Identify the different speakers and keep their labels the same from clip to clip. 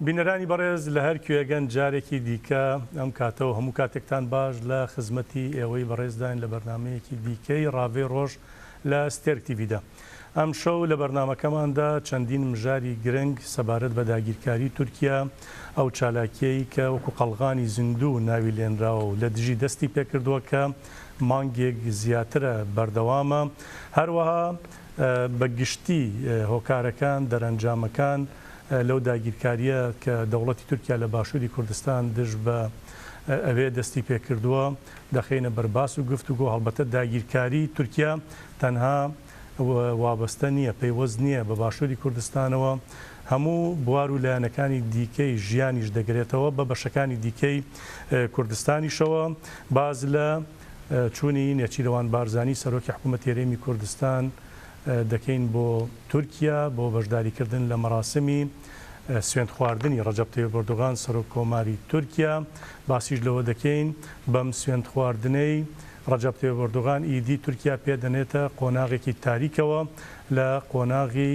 Speaker 1: بینەرانی بەڕێز لە هەر کوێگەن جارێکی دیکە ئەم کاتە و هەموو کاتێکتان باش لە خزمەتی ئێوەی بەڕێزداین لە بەرنامەیەکی دیکەی ڕاڤەی ڕۆژ لە ستێرک تیڤیدا. ئەمشەو لە بەرنامەکەماندا چەندین مژاری گرنگ سەبارەت بە داگیرکاری تورکیا، ئەو چالاکیەی کە وەکو قەڵغانی زیندوو ناوی لێنراوە و لە دژی دەستی پێکردووە کە مانگێک زیاترە بەردەوامە، هەروەها بە گشتی هۆکارەکان، دەرەنجامەکان لەو داگیرکارییە کە دەوڵەتی تورکیا لە باشووری کوردستان دژ بە ئەوێ دەستی پێکردووە دەخەینە بەر باس و گفتوگۆ. هەڵبەتە داگیرکاری تورکیا تەنها وابەستە نییە، پەیوەست نییە بە باشووری کوردستانەوە، هەموو بوار و لایەنەکانی دیکەی ژیانیش دەگرێتەوە بە بەشەکانی دیکەی کوردستانیشەوە. باس لە چوونی نێچیرەوان بارزانی سەرۆکی حکوومەتی هەرێمی کوردستان دەکەین بۆ تورکیا بۆ بەشداریکردن لە مەراسمی سوێندخواردنی ڕەجەب تەیب ئەردۆغان سەرۆک کۆماری تورکیا. باسیش لەوە دەکەین بەم سوێندخواردنەی ڕەجەب تەیب ئەردۆغان ئیدی تورکیا پێ دەنێتە قۆناغێکی تاریکەوە، لە قۆناغی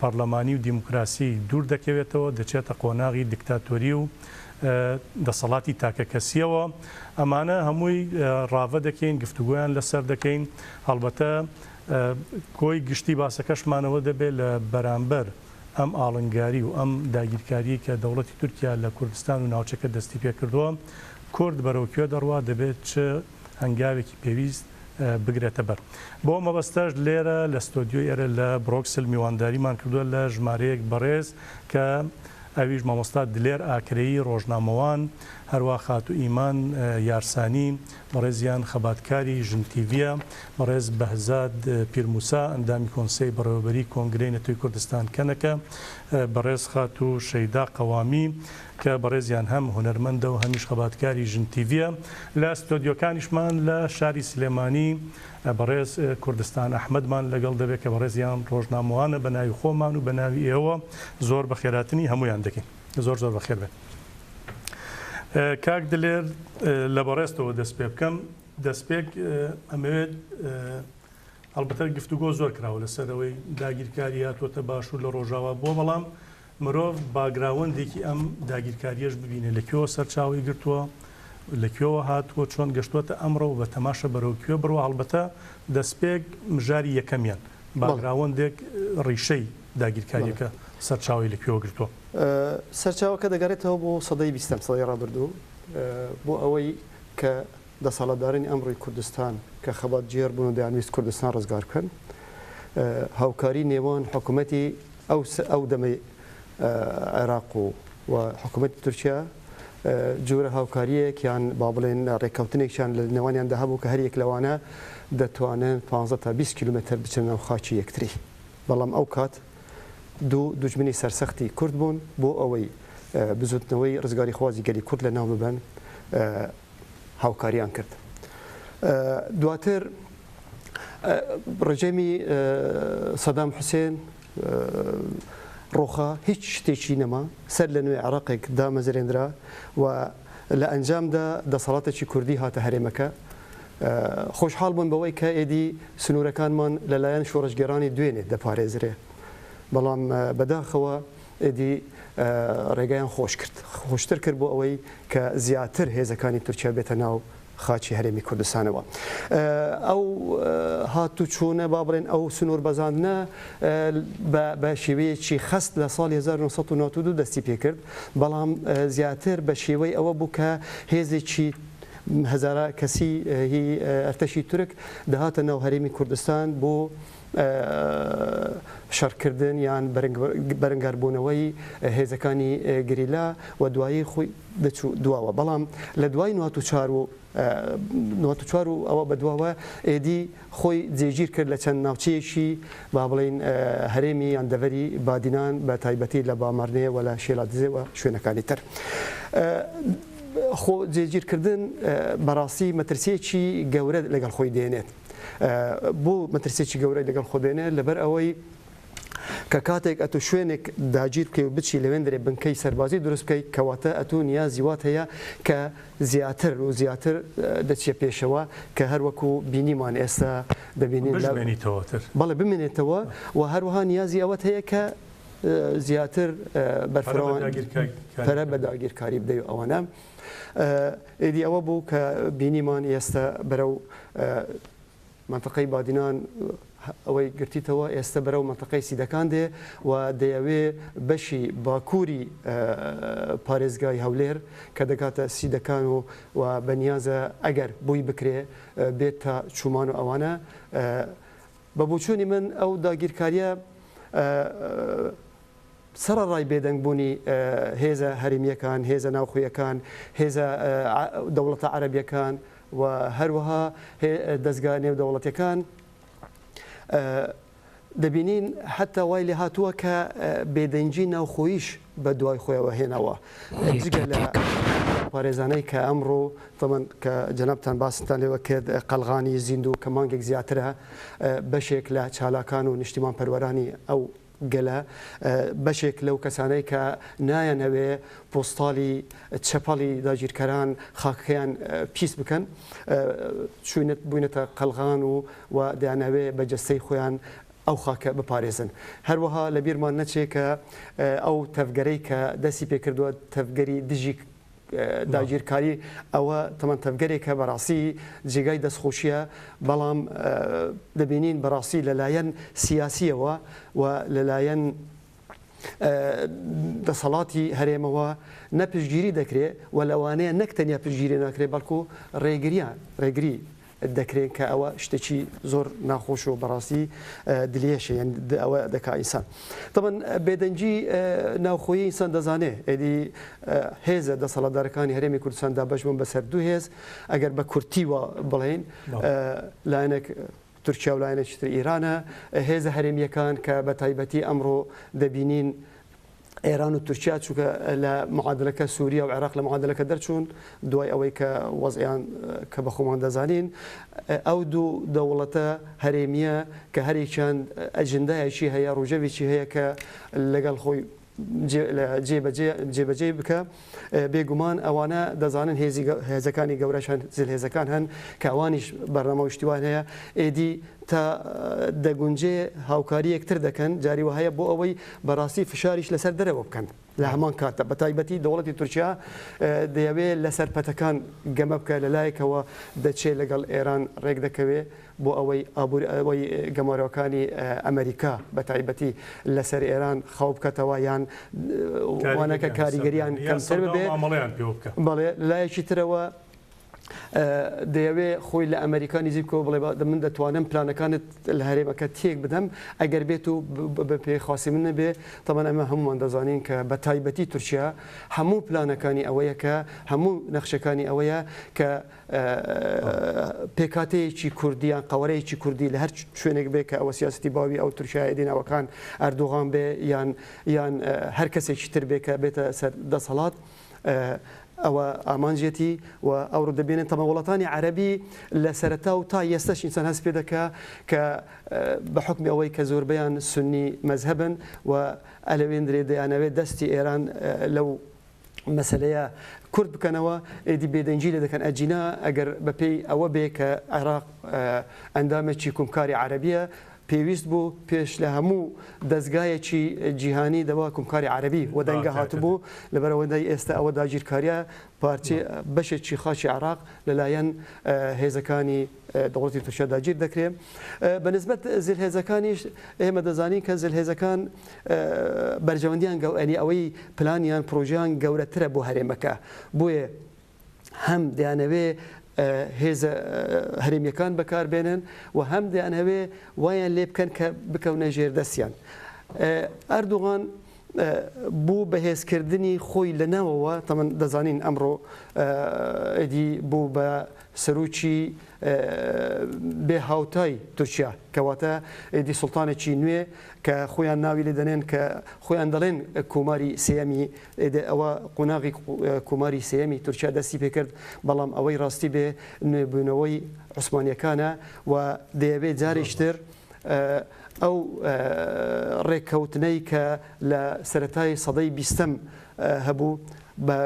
Speaker 1: پەڕلەمانی و دیموکراسی دوور دەکەوێتەوە، دەچێتە قۆناغی دکتاتۆری و دەسەڵاتی تاکەکەسییەوە. ئەمانە هەمووی ڕاڤە دەکەین، گفتوگۆیان لەسەر دەکەین. هەڵبەتە کۆی گشتی باسەکەشمانەوە دەبێت لە بەرامبەر ئەم ئاڵنگاری و ئەم داگیرکاریەی کە دەوڵەتی تورکیا لە کوردستان و ناوچەکە دەستی پێکردووە، کورد بەرەو کوێ دەڕوا، دەبێت چ هەنگاوێکی پێویست بگرێتە بەر. بۆ ئەو مەبەستەش لێرە لە ستۆدیۆی ئێرە لە برۆکسل میوانداریمان کردووە لە ژمارەیەک بەڕێز کە ئەویش مامۆستا دلێر ئاکرەیی ڕۆژنامەوان، هەروا خاتوو ئیمان یارسانی بەڕێزیان خەباتکاری ژن تیڤیە، بەڕێز بەهزاد پیرموسا ئەندامی کۆنسەی بەڕێوەبەری کۆنگرەی نەتەوەی کوردستان کەنەکە، بەڕێز خاتوو شەیدا قەوامی کە بەڕێزیان هەم هونەرمەندە و هەمیش خەباتکاری ژن تیڤیە. لە ستۆدیۆکانیشمان لە شاری سلێمانی بەڕێز کوردستان ئەحمەدمان لەگەڵ دەبێت کە بەڕێزیان ڕۆژنامەوانە، بە ناوی خۆمان و بە ناوی ئێوە زۆر بەخێراتنی هەموویان دەکەین. زۆر زۆر بەخێر بێن. کاک دلێر لە بەڕێزتەوە دەست پێ بکەم. دەستپێک ئەمەوێت هەڵبەتە گفتوگۆ زۆر کراوە لەسەر ئەوەی داگیرکاری هاتووەتە باشوور لە ڕۆژاوا بووە، بەڵام مرۆڤ باگراوەندێکی ئەم داگیرکاریەش ببینێ لە کوێوە سەرچاوەی گرتووە، لە کوێوە هاتووە، چۆن گەشتووەتە ئەمڕۆ و بە تەماشە بەرەو کوێ بڕوا. هەڵبەتە دەستپێک مژاری یەکەمیان باگراوەندێک ڕیشەی داگیرکاریەکە سەرچاوەی لە کوێوە گرتووە؟
Speaker 2: سەرچاوەکە دەگەڕێتەوە بۆ سەدەی بیستەم، سەدەی ڕابردوو، بۆ ئەوەی کە دەسەڵاتدارانی ئەمڕۆی کوردستان کە خەباتگێڕ بوون و دەیانویست کوردستان ڕزگار بکەن، هاوکاری نێوان حکوومەتی ئەو ئەو دەمەی عێراق و و حکوومەتی تورکیا جۆرە هاوکارییەک یان با بڵێن ڕێککەوتنێکیان لە نێوانیاندا هەبوو کە هەر یەک لەوانە دەتوانن 15 تا 20 کیلومتر بچنە ناو خاکی یەکتری. بەڵام ئەو کات دوو دوژمنی سەرسەختی کورد بوون بۆ ئەوەی بزوتنەوەی ڕزگاریخوازی گەلی کورد لەناو ببەن هاوکاریان کرد. دواتر ڕژێمی سەدام حوسێن ڕۆخا هیچ شتێکی نەما سەر لە نوێ عێراقێک دامەزرێنرا و لە ئەنجامدا دەسەڵاتێکی کوردی هاتە هەرێمەکە خۆشحاڵ بوون بەوەی کە ئێدی سنوورەکانمان لەلایەن شۆڕشگێڕانی دوێنێ دەپارێزرێ بەڵام بەداخەوە ئێدی ڕێگایان خۆش کرد خۆشتر کرد بۆ ئەوەی کە زیاتر هێزەکانی تورکیا بێتە ناو خاکی هەرێمی کوردستانەوە. ئەو هاتوچۆنە با بڵێن ئەو سنوور بەزاندنە بە شێوەیەکی خەست لە ساڵی 1992 دەستی پێکرد، بەڵام زیاتر بە شێوەی ئەوە بوو کە هێزێکی هەزارا کەسی هی ئەرتەشی تورک دەهاتە ناو هەرێمی کوردستان بۆ شەڕکردن یان بەرەنگاربوونەوەی هێزەکانی گریلا و دوایی خۆی دەچوو دواوە بەڵام لە دوای 94 و 94 و ئەوە بەدواوە ئێدی خۆی جێگیر کرد لە چەند ناوچەیەکی با بڵین هەرێمی یان دەڤەری بادینان بە تایبەتی لە بامەرنێ و لە شێلادزێ و شوێنەکانی تر. خۆ جێگیرکردن بەڕاستی مەترسیەکی گەورە لەگەڵ خۆی دێنێت. بۆ مەترسیەکی گەورەی لەگەڵ خۆ دێنێت لەبەر ئەوەی کە کاتێک ئەتو شوێنێک داگیر بکەی و بچی لەوێندرێ بنکەی سەربازی دروست بکەی کەواتە ئەتو نیازی وات هەیە کە زیاتر و زیاتر دەچیە پێشەوە کە هەر وەکو بینیمان ئێستا دەبینین
Speaker 1: بمێنیتەوە تر
Speaker 2: بەڵێ بمێنێتەوە و هەروەها نیازی ئەوەت هەیە کە زیاتر بەرفراوان پەرە بە داگیرکاری بدەی و ئەوانە. ئیدی ئەوە بوو کە بینیمان ئێستە بەرەو مەنتەقەی بادینان ئەوەی گرتیتەوە ئێستە بەرەو مەنتەقەی سیدەکان دێ و دەیەوێ بەشی باکووری پارێزگای هەولێر کە دەگاتە سیدەکان و و بەنیازە ئەگەر بۆی بکرێ بێت تا چومان و ئەوانە بە بۆچوونی من ئەو داگیرکاریە سەڕەڕای بێدەنگبوونی هێزە هەرێمییەکان، هێزە ناوخۆیەکان، هێزە دەوڵەتە عەرەبییەکان و هەروەها دەزگا نێودەوڵەتیەکان، دەبینین حەتا وای لێهاتووە کە بێدەنگی ناوخۆییش بە دوای خۆیەوە هێناوە. جگە لە پارێزانەی کە ئەمڕۆ تەمەن کە جەنابتان باستان لێوە کرد قەڵغانی زیندوو کە مانگێک زیاترە بەشێک لە چالاکان و نیشتیمانپەروەرانی ئەو گەلە، بەشێک لەو کەسانەی کە نایانهەوێ پۆستاڵی چەپەڵی داگیرکەران خاکەکەیان پیس بکەن، چووینەت بووینەتە قەڵغان و و دەیانهەوێ بە جەستەی خۆیان ئەو خاکە بپارێزن. هەروەها لە بیرمان نەچێ کە ئەو تەڤگەرەی کە دەستی پێکردووە تەڤگەری دژی داگیرکاری ئەوە تەمەن تەڤگەرێکە بەڕاستی جێگای دەستخۆشیە، بەڵام دەبینین بەڕاستی لەلایەن سیاسیەوە و لەلایەن دەسەڵاتی هەرێمەوە نە پشتگیری دەکرێ و لەوانەیە نەک تەنیا پشتگیری ناکرێ بەڵکو ڕێگریان ڕێگری دەکرێن کە ئەوە شتێکی زۆر ناخۆش و بەڕاستی دلێشە یان ئەوە دەکا ئینسان تەبەن بێدەنگی ناوخۆیی ئینسان دەزانێ ئێدی هێزە دەسەڵاتدارەکانی هەرێمی کوردستان دابەش بوون بەسەر دوو هێز ئەگەر بە کورتی وە بڵێین لایەنێک تورکیا و لایەنێکی تر ئیرانە هێزە هەرێمیەکان کە بە تایبەتی ئەمڕۆ دەبینین ئێران و تورکیا چونکە لە معادلەکە سووریا و عێراق لە معادلەکە دەرچوون دوای ئەوەی کە وەزعیان کە بە خۆمان دەزانین ئەو دوو دەوڵەتە هەرێمیە کە هەرێکیان ئەجندایەکی هەیە ڕوژەوێکی هەیە کە لەگەڵ خۆی جێبەجێ بکە بێگومان ئەوانە دەزانن هێزی هێزەکانی گەورەش هەن زلهێزەکان هەن کە ئەوانیش بەرنامە و شتیوان هەیە ئێدی تا دەگونجێ هاوکاری یەکتر دەکەن جاری وهەیە بۆ ئەوەی بەڕاستی فشاریش لەسەر دەرەوە بکەن لە هەمان کاتدا بە تایبەتی دەوڵەتی تورکیا دەیەوێ لەسەر پەتەکان گەمە بکە لە لایەکەوە دەچێ لەگەڵ ئێران ڕێک دەکەوێ بۆ ئەوەی ئابووری ئەوەی گەمارۆکانی ئەمەریکا بە تایبەتی لەسەر ئێران خاو بکاتەوە یان وانەکە کاریگەریان کەمتر ببێ بەڵێ لایەکی ترەوە دەیەوێ خۆی لە ئەمریکا نزیک بکەوە بڵێ من دەتوانم پلانەکانت لە هەرێمەکە تێک بدەم ئەگەر بێت و بە پێی خاصی من نەبێ تەمان ئەمە هەمومان دەزانین کە بە تایبەتی تورکیا هەموو پلانەکانی ئەوەیە کە هەموو نەخشەکانی ئەوەیە کە پێکهاتەیەکی کوردی یان قەوەرەیەکی کوردی لە هەر شوێنێک بێ کە ئەوە سیاسەتی باوی ئەو تورکیایە ئیدی ناوەکان ئەردۆغان بێ یان یان هەر کەسێکی تر بێ کە بێتە سەر دەسەڵات ئەوە ئامانجێتی و ئەوڕۆ دەبینن تەمە وڵاتانی عەرەبی لە سەرەتا و تا ئێستاش ئینسان هەست پێ دەکا کە بە حکمی ئەوەی کە زۆربەیان سنی مەزهەبن و ئەلەوێندرێ دەیانەوێت دەستی ئێران لەو مەسەلەیە کورت بکەنەوە ئێدی بێدەنگی لێ دەکەن ئەگینا ئەگەر بەپێی ئەوە بێ کە عێراق ئەندامێکی کومکاری عەرەبیە پێویست بوو پێش لە هەموو دەزگایەکی جیهانی دەوا کومکاری عەرەبی و دەنگە هاتبوو لەبەرئەوەی ئێستا ئەوە داگیرکاریە پارچەی بەشێکی خاکی عێراق لەلایەن هێزەکانی دەوڵەتی تورکیا داگیر دەکرێ. بە نسبەت زلهێزەکانیش ئێمە دەزانین کە زلهێزەکان بەرژەوەندیان گەو ئەنی ئەوەی پلانیان پرۆژیان گەورەترە بۆ هەرێمەکە بۆیە هەم دەیانەوێ هێزە هەرێمیەکان بەکاربێنن و هەم دەیانهەوێ وایان لێ بکەن کە بکەونە ژێردەستیان. ئەردۆغان بۆ بەهێزکردنی خۆی لە ناوەوە، تەمەن دەزانین ئەمڕۆ ئیدی بوو بە سەرۆکی بێ هاوتای تورکیا، کەواتە ئیدی سوڵتانێکی نوێ کە خۆیان ناوی لێ دەنێن کە خۆیان دەڵێن کۆماری سێیەمی، ئیدی ئەوە قۆناغی کۆماری سێیەمی تورکیا دەستی پێکرد، بەڵام ئەوەی ڕاستی بێ نوێبوونەوەی عوسمانییەکانە و دەیەوێ جارێکی تر. ئەو ڕێککەوتنەی کە لە سەرەتای سەدەی بیستەم هەبوو بە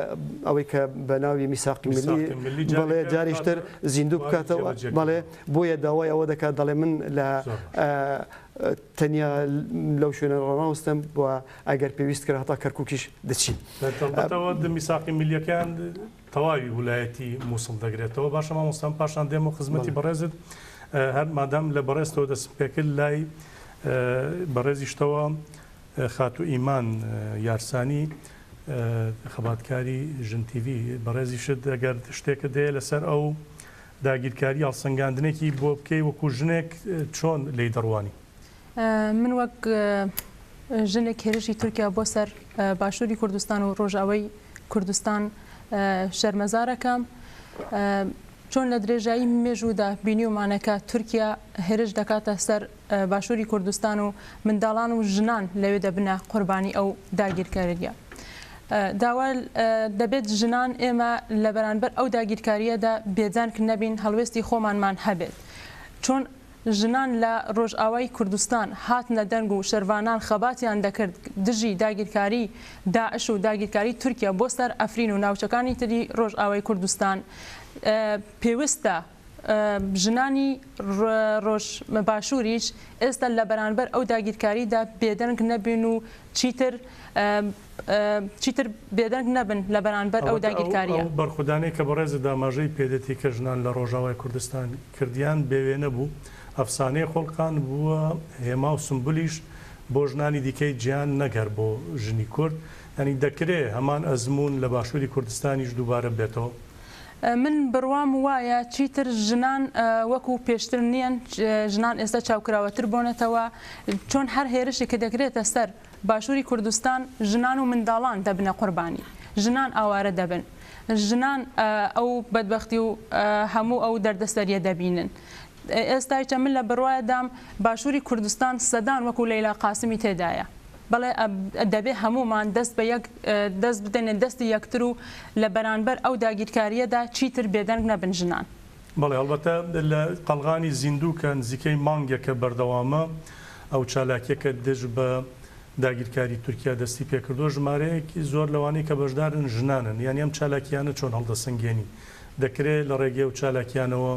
Speaker 2: ئەوەی کە بە ناوی میساقی ملی بەڵێ جاریشتر زیندوو بکاتەوە بەڵێ بۆیە داوای ئەوە دەکات دەڵێ من لە تەنیا لەو شوێنە ڕاناوستم و ئەگەر پێویست کرا هەتا کەرکووکیش دەچین.
Speaker 1: میساقی ملیەکان تەواوی ولایەتی موسڵ دەگرێتەوە. باشە مامۆستا من پاشان دێمەوە خزمەتی بەڕێزت هەر مادام لە بەڕێزتەوە دەستم پێکرد لای بەڕێزیشتەوە خاتوو ئیمان یارسانی خەباتکاری ژن تیڤی بەڕێزیشت ئەگەر شتێکت هەیە لەسەر ئەو داگیرکاری هەڵسەنگاندنێکی بۆ بکەی وەکو ژنێک چۆن لێی دەڕوانی؟
Speaker 3: من وەک ژنێک هێرشی تورکیا بۆ سەر باشووری کوردستان و ڕۆژاوای کوردستان شەرمەزارەکەم. چۆن لە درێژایی مێژوودا بینیومانە کە تورکیا هێرش دەکاتە سەر باشووری کوردستان و منداڵان و ژنان لەوێ دەبنە قوربانی ئەو داگیرکارییە. داوا دەبێت ژنان ئێمە لە بەرانبەر ئەو داگیرکارییەدا بێدەنگ نەبین، هەڵوێستی خۆمانمان هەبێت. چۆن ژنان لە ڕۆژئاوای کوردستان هاتنە دەنگ و شەرڤانان خەباتیان دەکرد دژی داگیرکاری داعش و داگیرکاری تورکیا بۆ سەر عەفرین و ناوچەکانی تری ڕۆژئاوای کوردستان پێوستە ژنانی ڕۆژ باشوریش ئێستا لە بەرانبەر ئەو داگیرکاریدا بێدەنگ نەبن و چیتر چیتر بێدەنگ نەبن لە بەرانبەر ئەو داگیرکارییە.
Speaker 1: ئەو بەرخودانەی کە بەڕێزت ئاماژەی پێدەتی کە ژنان لە ڕۆژاوای کوردستان کردیان بێ وێنە بوو، ئەفسانەی خوڵقان بووە هێما و سمبولیش بۆ ژنانی دیکەی جیهان نەک هەر بۆ ژنی کورد، یانی دەکرێ هەمان ئەزموون لە باشووری کوردستانیش دووبارە ببێتەوە؟
Speaker 3: من بڕوام وایە چیتر ژنان وەکو پێشتر نییەن، ژنان ئێستا چاوکراوەتر بۆنەتەوە، چۆن هەر هێرشێک کە دەکرێتە سەر باشووری کوردستان ژنان و منداڵان دەبنە قوربانی، ژنان ئاوارە دەبن، ژنان ئەو بەدبەختی و هەموو ئەو دەردەسەرییە دەبینن. ئێستایچە من لە بڕوایدام باشووری کوردستان سەدان وەکو لەیلا قاسمی تێدایە. بەڵێ دەبێ هەموومان دەست بە یەک دەست بدەینە دەستی یەکتر و لە بەرانبەر ئەو داگیرکارییەدا چیتر بێدەنگ نەبن ژنان.
Speaker 1: بەڵێ هەڵبەتە لە قەڵغانی زیندوو کە نزیکەی مانگێکە بەردەوامە، ئەو چالاکیە کە دژ بە داگیرکاری تورکیا دەستی پێکردووە، ژمارەیەکی زۆر لەوانەی کە بەشدارن ژنانن، یانی ئەم چالاکییانە چۆن هەڵدەسەنگێنی؟ دەکرێ لە ڕێگەی ئەو چالاکییانەوە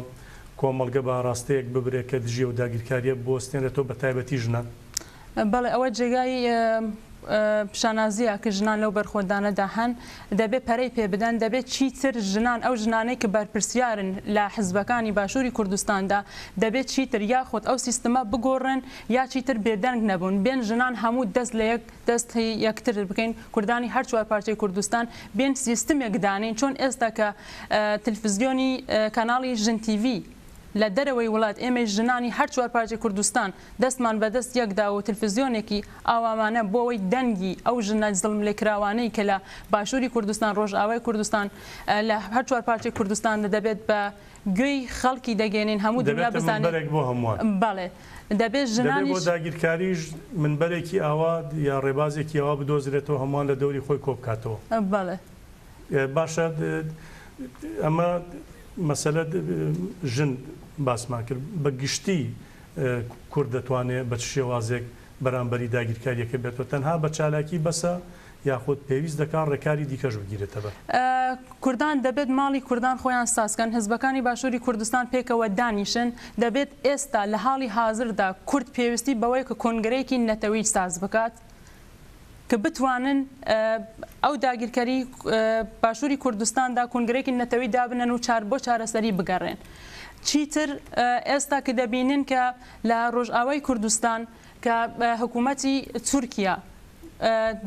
Speaker 1: کۆمەڵگە بە ئاراستەیەک ببرێ کە دژی ئەو داگیرکارییە بوەستێنرێتەوە بە تایبەتی ژنان؟
Speaker 3: بەڵێ ئەوە جێگای شانازیە کە ژنان لەو بەرخۆدانەدا هەن، دەبێ پەرەی پێ بدەن، دەبێ چیتر ژنان ئەو ژنانەی کە بەرپرسیارن لە حزبەکانی باشووری کوردستاندا دەبێ چیتر یاخود ئەو سیستمە بگۆڕن یا چیتر بێدەنگ نەبوون، بێن ژنان هەموو دەست لە یەک دەستی یەکتر بکەین، کوردانی هەر چوار پارچەی کوردستان بێن سیستمێک دانێین چۆن ئێستا کە تلفزیۆنی کەناڵی ژن تیڤی لە دەرەوەی وڵات ئێمەی ژنانی هەر چوارپارچەی کوردستان دەستمان بە دەست یەک داوە و تلفزیۆنێکی ئاوامانە بۆ ئەوەی دەنگی ئەو ژنە زڵملێکراوانەی کە لە باشووری کوردستان، ڕۆژئاوای کوردستان، لە هەر چوارپارچەی کوردستاندا دەبێت بە گوێی خەڵکی دەگەێنین هەموو دنیا
Speaker 1: دەبێتە
Speaker 3: بزانێت.
Speaker 1: منبەرێک بۆ هەمووان.
Speaker 3: بەڵێ دەبێت
Speaker 1: دەبێت بۆ
Speaker 3: ژنانیش.
Speaker 1: داگیرکاریش منبەرێکی ئاوا یا ڕێبازێکی ئاوا بدۆزرێتەوە هەمووان لە دەوری خۆی کۆبکاتەوە.
Speaker 3: بەڵێ.
Speaker 1: باشە ئەمە مەسەلە ژن باسمان کرد بە گشتی کورد دەتوانێت بە چ شێوازێک بەرامبەری داگیرکاریەکە بێتەوە تەنها بە چالاکی بەسە یاخود پێویست دەکات ڕێکاری دیکەش بگیرێتە بەر؟
Speaker 3: کوردان دەبێت ماڵی کوردان خۆیان سازکەن، حزبەکانی باشوری کوردستان پێکەوە دانیشن، دەبێت ئێستا لە حاڵی حازردا کورد پێویستی بەوەیە کە کۆنگرەیەکی نەتەوەیی ساز بکات، کە بتوانن ئەو داگیرکەری باشووری کوردستاندا کۆنگرەیەکی نەتەوەی دابنەن و چار بۆ چارەسەری بگەڕێن. چیتر ئێستا کە دەبینن کە لە ڕۆژئاوای کوردستان کە حکوومەتی تورکیا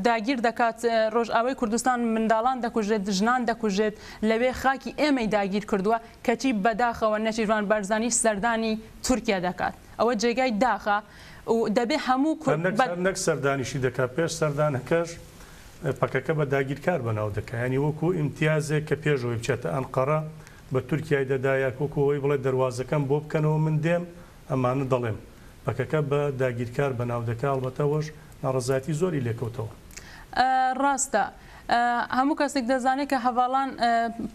Speaker 3: داگیر دەکات ڕۆژئاوای کوردستان منداڵان دەکوژێت، ژنان دەکوژێت، لەوێ خاکی ئێمەی داگیر کردووە، کەچی بەداخەوە نێچیرڤان بارزانی سەردانی تورکیا دەکات. ئەوە جێگای داخە و دەبێ هەموو کورد بە.
Speaker 1: هەر نەک سەردانیشی دەکا، پێش سەردانەکەش پەکەکە بە داگیرکار بەناو دەکا، یانی وەکوو ئیمتیازێک کە پێش ئەوەی بچێتە ئەنقەرە بە تورکیای دەدا یا وەکوو ئەوەی بڵێ دەروازەکەم بۆ بکەنەوە من دێم ئەمانە دەڵێم. پەکەکە بە داگیرکار بەناو دەکا، ئەڵبەتە ئەوەش ناڕەزایەتی زۆری لێکەوتەوە.
Speaker 3: ڕاستە. هەموو کەسێک دەزانێت کە هەڤاڵان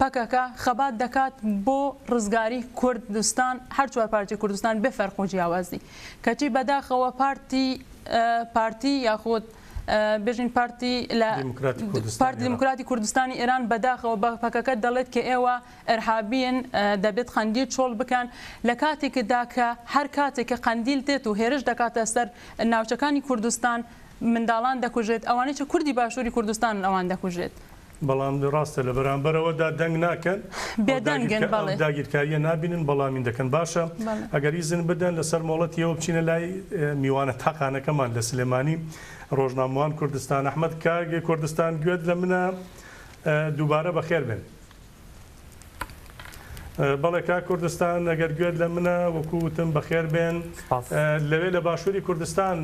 Speaker 3: پەکەکە خەبات دەکات بۆ ڕزگاری کوردستان هەر چوار پارچەی کوردستان بێ فەرق و جیاوازی کەچی بەداخەوە پارتی پارتی یاخود بێژین پارتی لە پارتی دیموکراتی کوردستانی ئێران بەداخەوە بە پەکەکە دەڵێت کە ئێوە ئیرهابین دەبێت قەندیل چۆڵ بکەن لە کاتێکدا کە هەر کاتێک کە قەندیل دێت و هێرش دەکاتە سەر ناوچەکانی کوردستان منداڵان دەکوژێت، ئەوانەی چ کوردی باشووری کوردستانن ئەوان دەکوژێت.
Speaker 1: بەڵام ڕاستە لە بەرامبەرەوەدا دەنگ ناکەن،
Speaker 3: بێدەنگن،
Speaker 1: ئەو
Speaker 3: بەڵێ.
Speaker 1: داگیرکارییە نابینن، بەڵام این دەکەن. باشە
Speaker 3: بەڵێ.
Speaker 1: ئەگەر ئیزن بدەن لەسەر مۆڵەتی ئێوە بچینە لای میوانە تاقانەکەمان لە سلێمانی، ڕۆژنامەوان کوردستان ئەحمەد. کاک کوردستان گوێت لە منە؟ دووبارە بەخێر بێن. بەڵێ کاک کوردستان ئەگەر گوێت لە منە وەکو وتم بەخێر بێن.
Speaker 4: سپاس.
Speaker 1: لەوێ لە باشووری کوردستان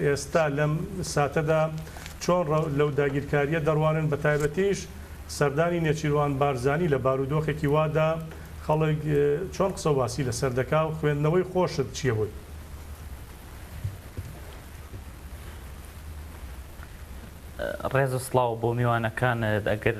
Speaker 1: ئێستا لەم ساتەدا چۆن لەو داگیرکارییە دەڕوانن بە تایبەتیش سەردانی نێچیروان بارزانی لە بارودۆخێکی وادا خەڵک چۆن قسە و باسی لەسەر دەکا و خوێندنەوەی خۆشت چییە بۆی؟
Speaker 4: ڕێز و سڵاو بۆ میوانەکانت ئەگەر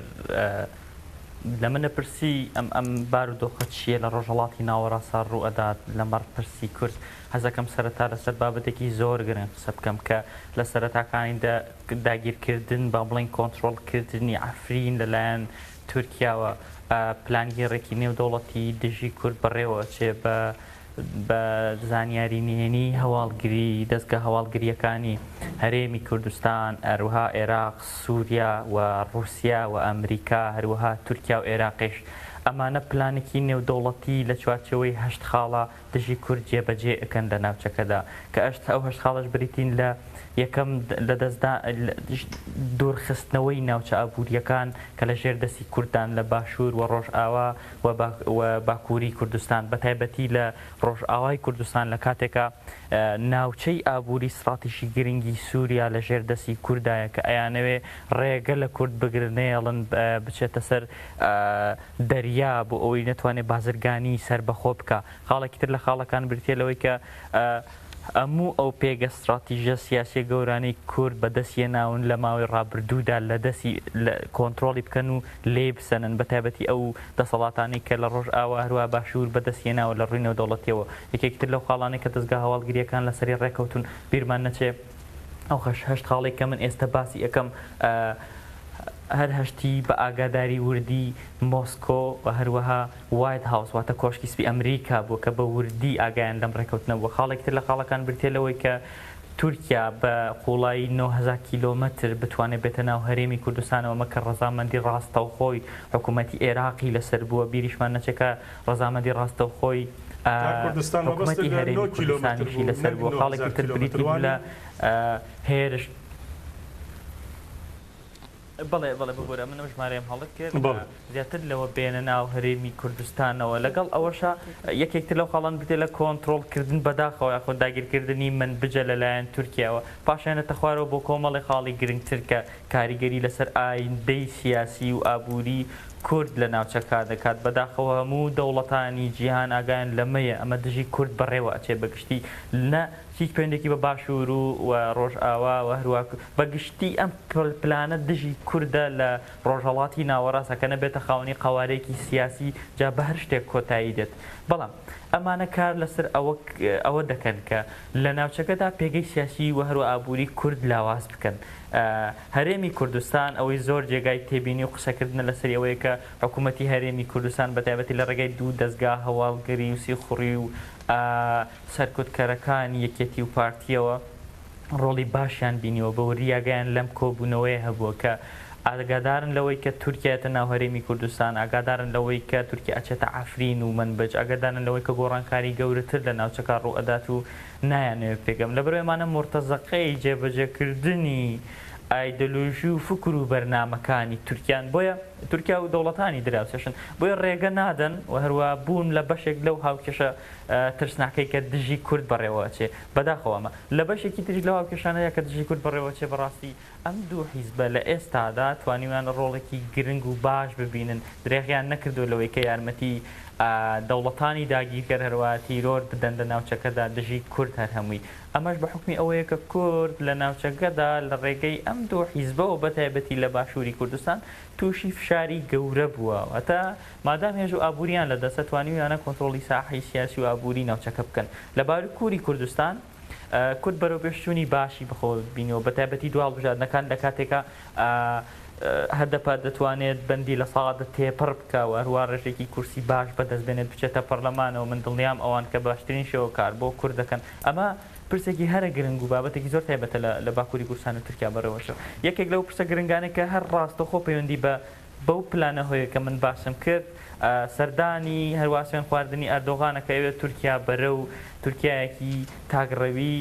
Speaker 4: لە منە پرسی ئەم ئەم بارودۆخە چییە لە ڕۆژهەڵاتی ناوەڕاستا ڕوو ئەدات لەمەڕ پرسی کورد حەزەکەم سەرەتا لەسەر بابەتێکی زۆر گرنگ قسە بکەم کە لە سەرەتاکانی داگیرکردن با بڵێین کۆنترۆڵکردنی عەفرین لەلایەن تورکیاوە پلانگێڕێکی نێودەوڵەتی دژی کورد بەڕێوە ئەچێ بە بە زانیاری نهێنی هەواڵگری دەزگا هەواڵگرییەکانی هەرێمی کوردستان، هەروەها ئێراق، سووریا و ڕووسیا و ئەمریکا، هەروەها تورکیا و ئێراقیش. ئەمانە پلانێکی نێودەوڵەتی لە چوارچێوەی هەشت خاڵە دژی کورد جێبەجێ ئەکەن لە ناوچەکەدا کە ئەشت ئەو هەشت خاڵەش بریتین لە یەکەم لەدەستدا دوورخستنەوەی ناوچە ئابوورییەکان کە لە ژێر دەستی کورددان لە باشوور و ڕۆژئاوا و باکووری کوردستان بە تایبەتی لە ڕۆژئاوای کوردستان لە کاتێکا ناوچەی ئابووری ستڕاتیژی گرنگی سووریا لە ژێر دەستی کوردایە کە ئەیانەوێ ڕێگە لە کورد بگرن نەیەڵن بچێتە سەر دەریا بۆ ئەوەی نەتوانێ بازرگانی سەربەخۆ بکا. خاڵێکی تر لە خاڵەکان بریتیە لەوەی کە هەموو ئەو پێگە ستڕاتیژە سیاسیە گەورانەی کورد بە دەست یەناون لە ماوەی ڕابردوودا لە دەستی کۆنترۆڵی بکەن و لێی بسەنن بە تایبەتی ئەو دەسەڵاتانەی کە لە ڕۆژئاوا هەروەها باشوور بە دەست یەناوە لە ڕووی نێودەوڵەتیەوە. یەکێکی تر لەو خاڵانەی کە دەزگا هەواڵگرییەکان لەسەری ڕێکەوتوون بیرمان نەچێ ئەو هەشت خاڵەی کە من ئێستە باسی ئەکەم هەر هەشتی بە ئاگاداری وردی مۆسکۆ و هەروەها وایت هاوس واتە کۆشکی سپی ئەمریکا بووە کە بە وردی ئاگایان لەم ڕێکەوتنە بووە. خاڵێکی تر لە خاڵەکان بریتیە لەوەی کە تورکیا بە قوڵایی 9000 کیلۆمەتر بتوانێت بێتە ناو هەرێمی کوردستانەوە ئەمە کە ڕەزامەندی ڕاستەوخۆی حکوومەتی عێراقی لەسەر بووە بیریشمان نەچێت کە ڕەزامەندی ڕاستەوخۆی
Speaker 1: کاک کوردستان مەبەستت
Speaker 4: حکوومەتی
Speaker 1: لە
Speaker 4: هەرێمی
Speaker 1: نۆ کیلۆمەتر
Speaker 4: کوردستانیشی
Speaker 1: بوو
Speaker 4: لەسەر
Speaker 1: نەک
Speaker 4: بووە. خاڵێکی
Speaker 1: 9000
Speaker 4: تر
Speaker 1: کیلۆمەتر
Speaker 4: بریتی بوو
Speaker 1: وا
Speaker 4: لە
Speaker 1: نییە؟
Speaker 4: هێرش بەڵێ بەڵێ ببورە من ئەو ژمارەیەم هەڵە کرد
Speaker 1: بەڵێ.
Speaker 4: زیاتر لەوە بێنە ناو هەرێمی کوردستانەوە لەگەڵ ئەوەشا یەکێک تر لەو خاڵان بریتیە لە کۆنترۆڵ کردن بەداخەوە یاخود داگیرکردنی منبجە لەلایەن تورکیاوە پاشایەنێتە خوارەوە بۆ کۆمەڵێ خاڵی گرنگتر کە کاریگەری لەسەر ئایندەی سیاسی و ئابووری کورد لە ناوچەکە دەکات بەداخەوە هەموو دەوڵەتانی جیهان ئاگایان لەمەیە ئەمە دژی کورد بەڕێوە ئەچێ بەگشتی نە هیچ پەیوەندێکی بە باشوور و و ڕۆژئاوا و هەروا بە گشتی ئەم پلانە دژی کوردە لە ڕۆژهەڵاتی ناوەڕاستە کە نەبێتە خاوەنی قەوارەیەکی سیاسی جا بە هەر شتێک کۆتایی دێت بەڵام ئەمانە کار لەسەر ئەوە ئەوە دەکەن کە لە ناوچەکەدا پێگەی سیاسی و هەروە ئابووری کورد لاواز بکەن هەرێمی کوردستان ئەوەی زۆر جێگای تێبینی و قسەکردنە لەسەری ئەوەیە کە حکوومەتی هەرێمی کوردستان بە تایبەتی لە ڕێگای دوو دەزگا هەواڵگری و سیخوڕی و سەرکوتکەرەکانی یەکێتی و پارتیەوە ڕۆڵی باشیان بینیوە بە وردی ئاگایان لەم کۆبوونەوەیە هەبووە کە ئاگادارن لەوەی کە تورکیا یەتە ناو هەرێمی کوردستان ئاگادارن لەوەی کە تورکیا ئەچێتە عەفرین و مەنبج ئاگادارن لەوەی کە گۆڕانکاری گەورەتر لە ناوچەکە ڕووئەدات و نایانەوێت پێگەم لەبەرئەوەی ئەمانە مورتەزەقەی جێبەجێکردنی ئایدۆلۆژی و فکر و بەرنامەکانی تورکیان بۆیە. تورکیا و دەوڵەتانی دراوسێشن بۆیە ڕێگە نادەن و هەروە بوون لە بەشێک لەو هاوکێشە ترسناکەی کە دژی کورد بەڕێوە ئەچێ بەداخەوە ئەمە لە بەشێکی تریش لەو هاوکێشانەیە کە دژی کورد بەڕێوە ئەچێ بەڕاستی ئەم دوو حیزبە لە ئێستادا توانیویانە ڕۆڵێکی گرنگ و باش ببینن، درێغیان نەکردووە لەوەی کە یارمەتی دەوڵەتانی داگیرکەر هەروەها تیرۆر بدەن لە ناوچەکەدا دژی کورد هەر هەمووی. ئەمەش بە حوکمی ئەوەیە کە کورد لە ناوچەکەدا لە ڕێگەی ئەم دوو حیزبەوە بە تایبەتی لە باشووری کوردستان تووشی فشاری گەورە بووە. واتە مادام هێز و ئابووریان لە دەستە توانیویانە کۆنترۆڵی ساحەی سیاسی و ئابووری ناوچەکە بکەن. لە باکووری کوردستان کورد بەرەوپێشچوونی باشی بەخۆوە بینیوە، بەتایبەتی دوا هەڵبژاردنەکان لە کاتێکا هەدەپە دەتوانێت بەندی 10% تێپەڕ بکا و هەروا ڕێژەیەکی کورسی باش بەدەست بێنێت بچێتە پەرلەمانەوە، من دڵنیام ئەوان کە باشترین شێوە کار بۆ کورد دەکەن. ئەمە پرسێکی هەرە گرنگ و بابەتێکی زۆر تایبەتە لە باکووری کوردستان و تورکیا بەڕێوەچوو. یەکێک لەو پرسە گرنگانەی کە هەر ڕاستەوخۆ پەیوەندی بە بەو پلانە هۆیە کە من باسم کرد، سەردانی هەروا سوێن خواردنی ئەردۆغانە کە ئەوێت تورکیا بەرەو تورکیایەکی تاکڕەوی،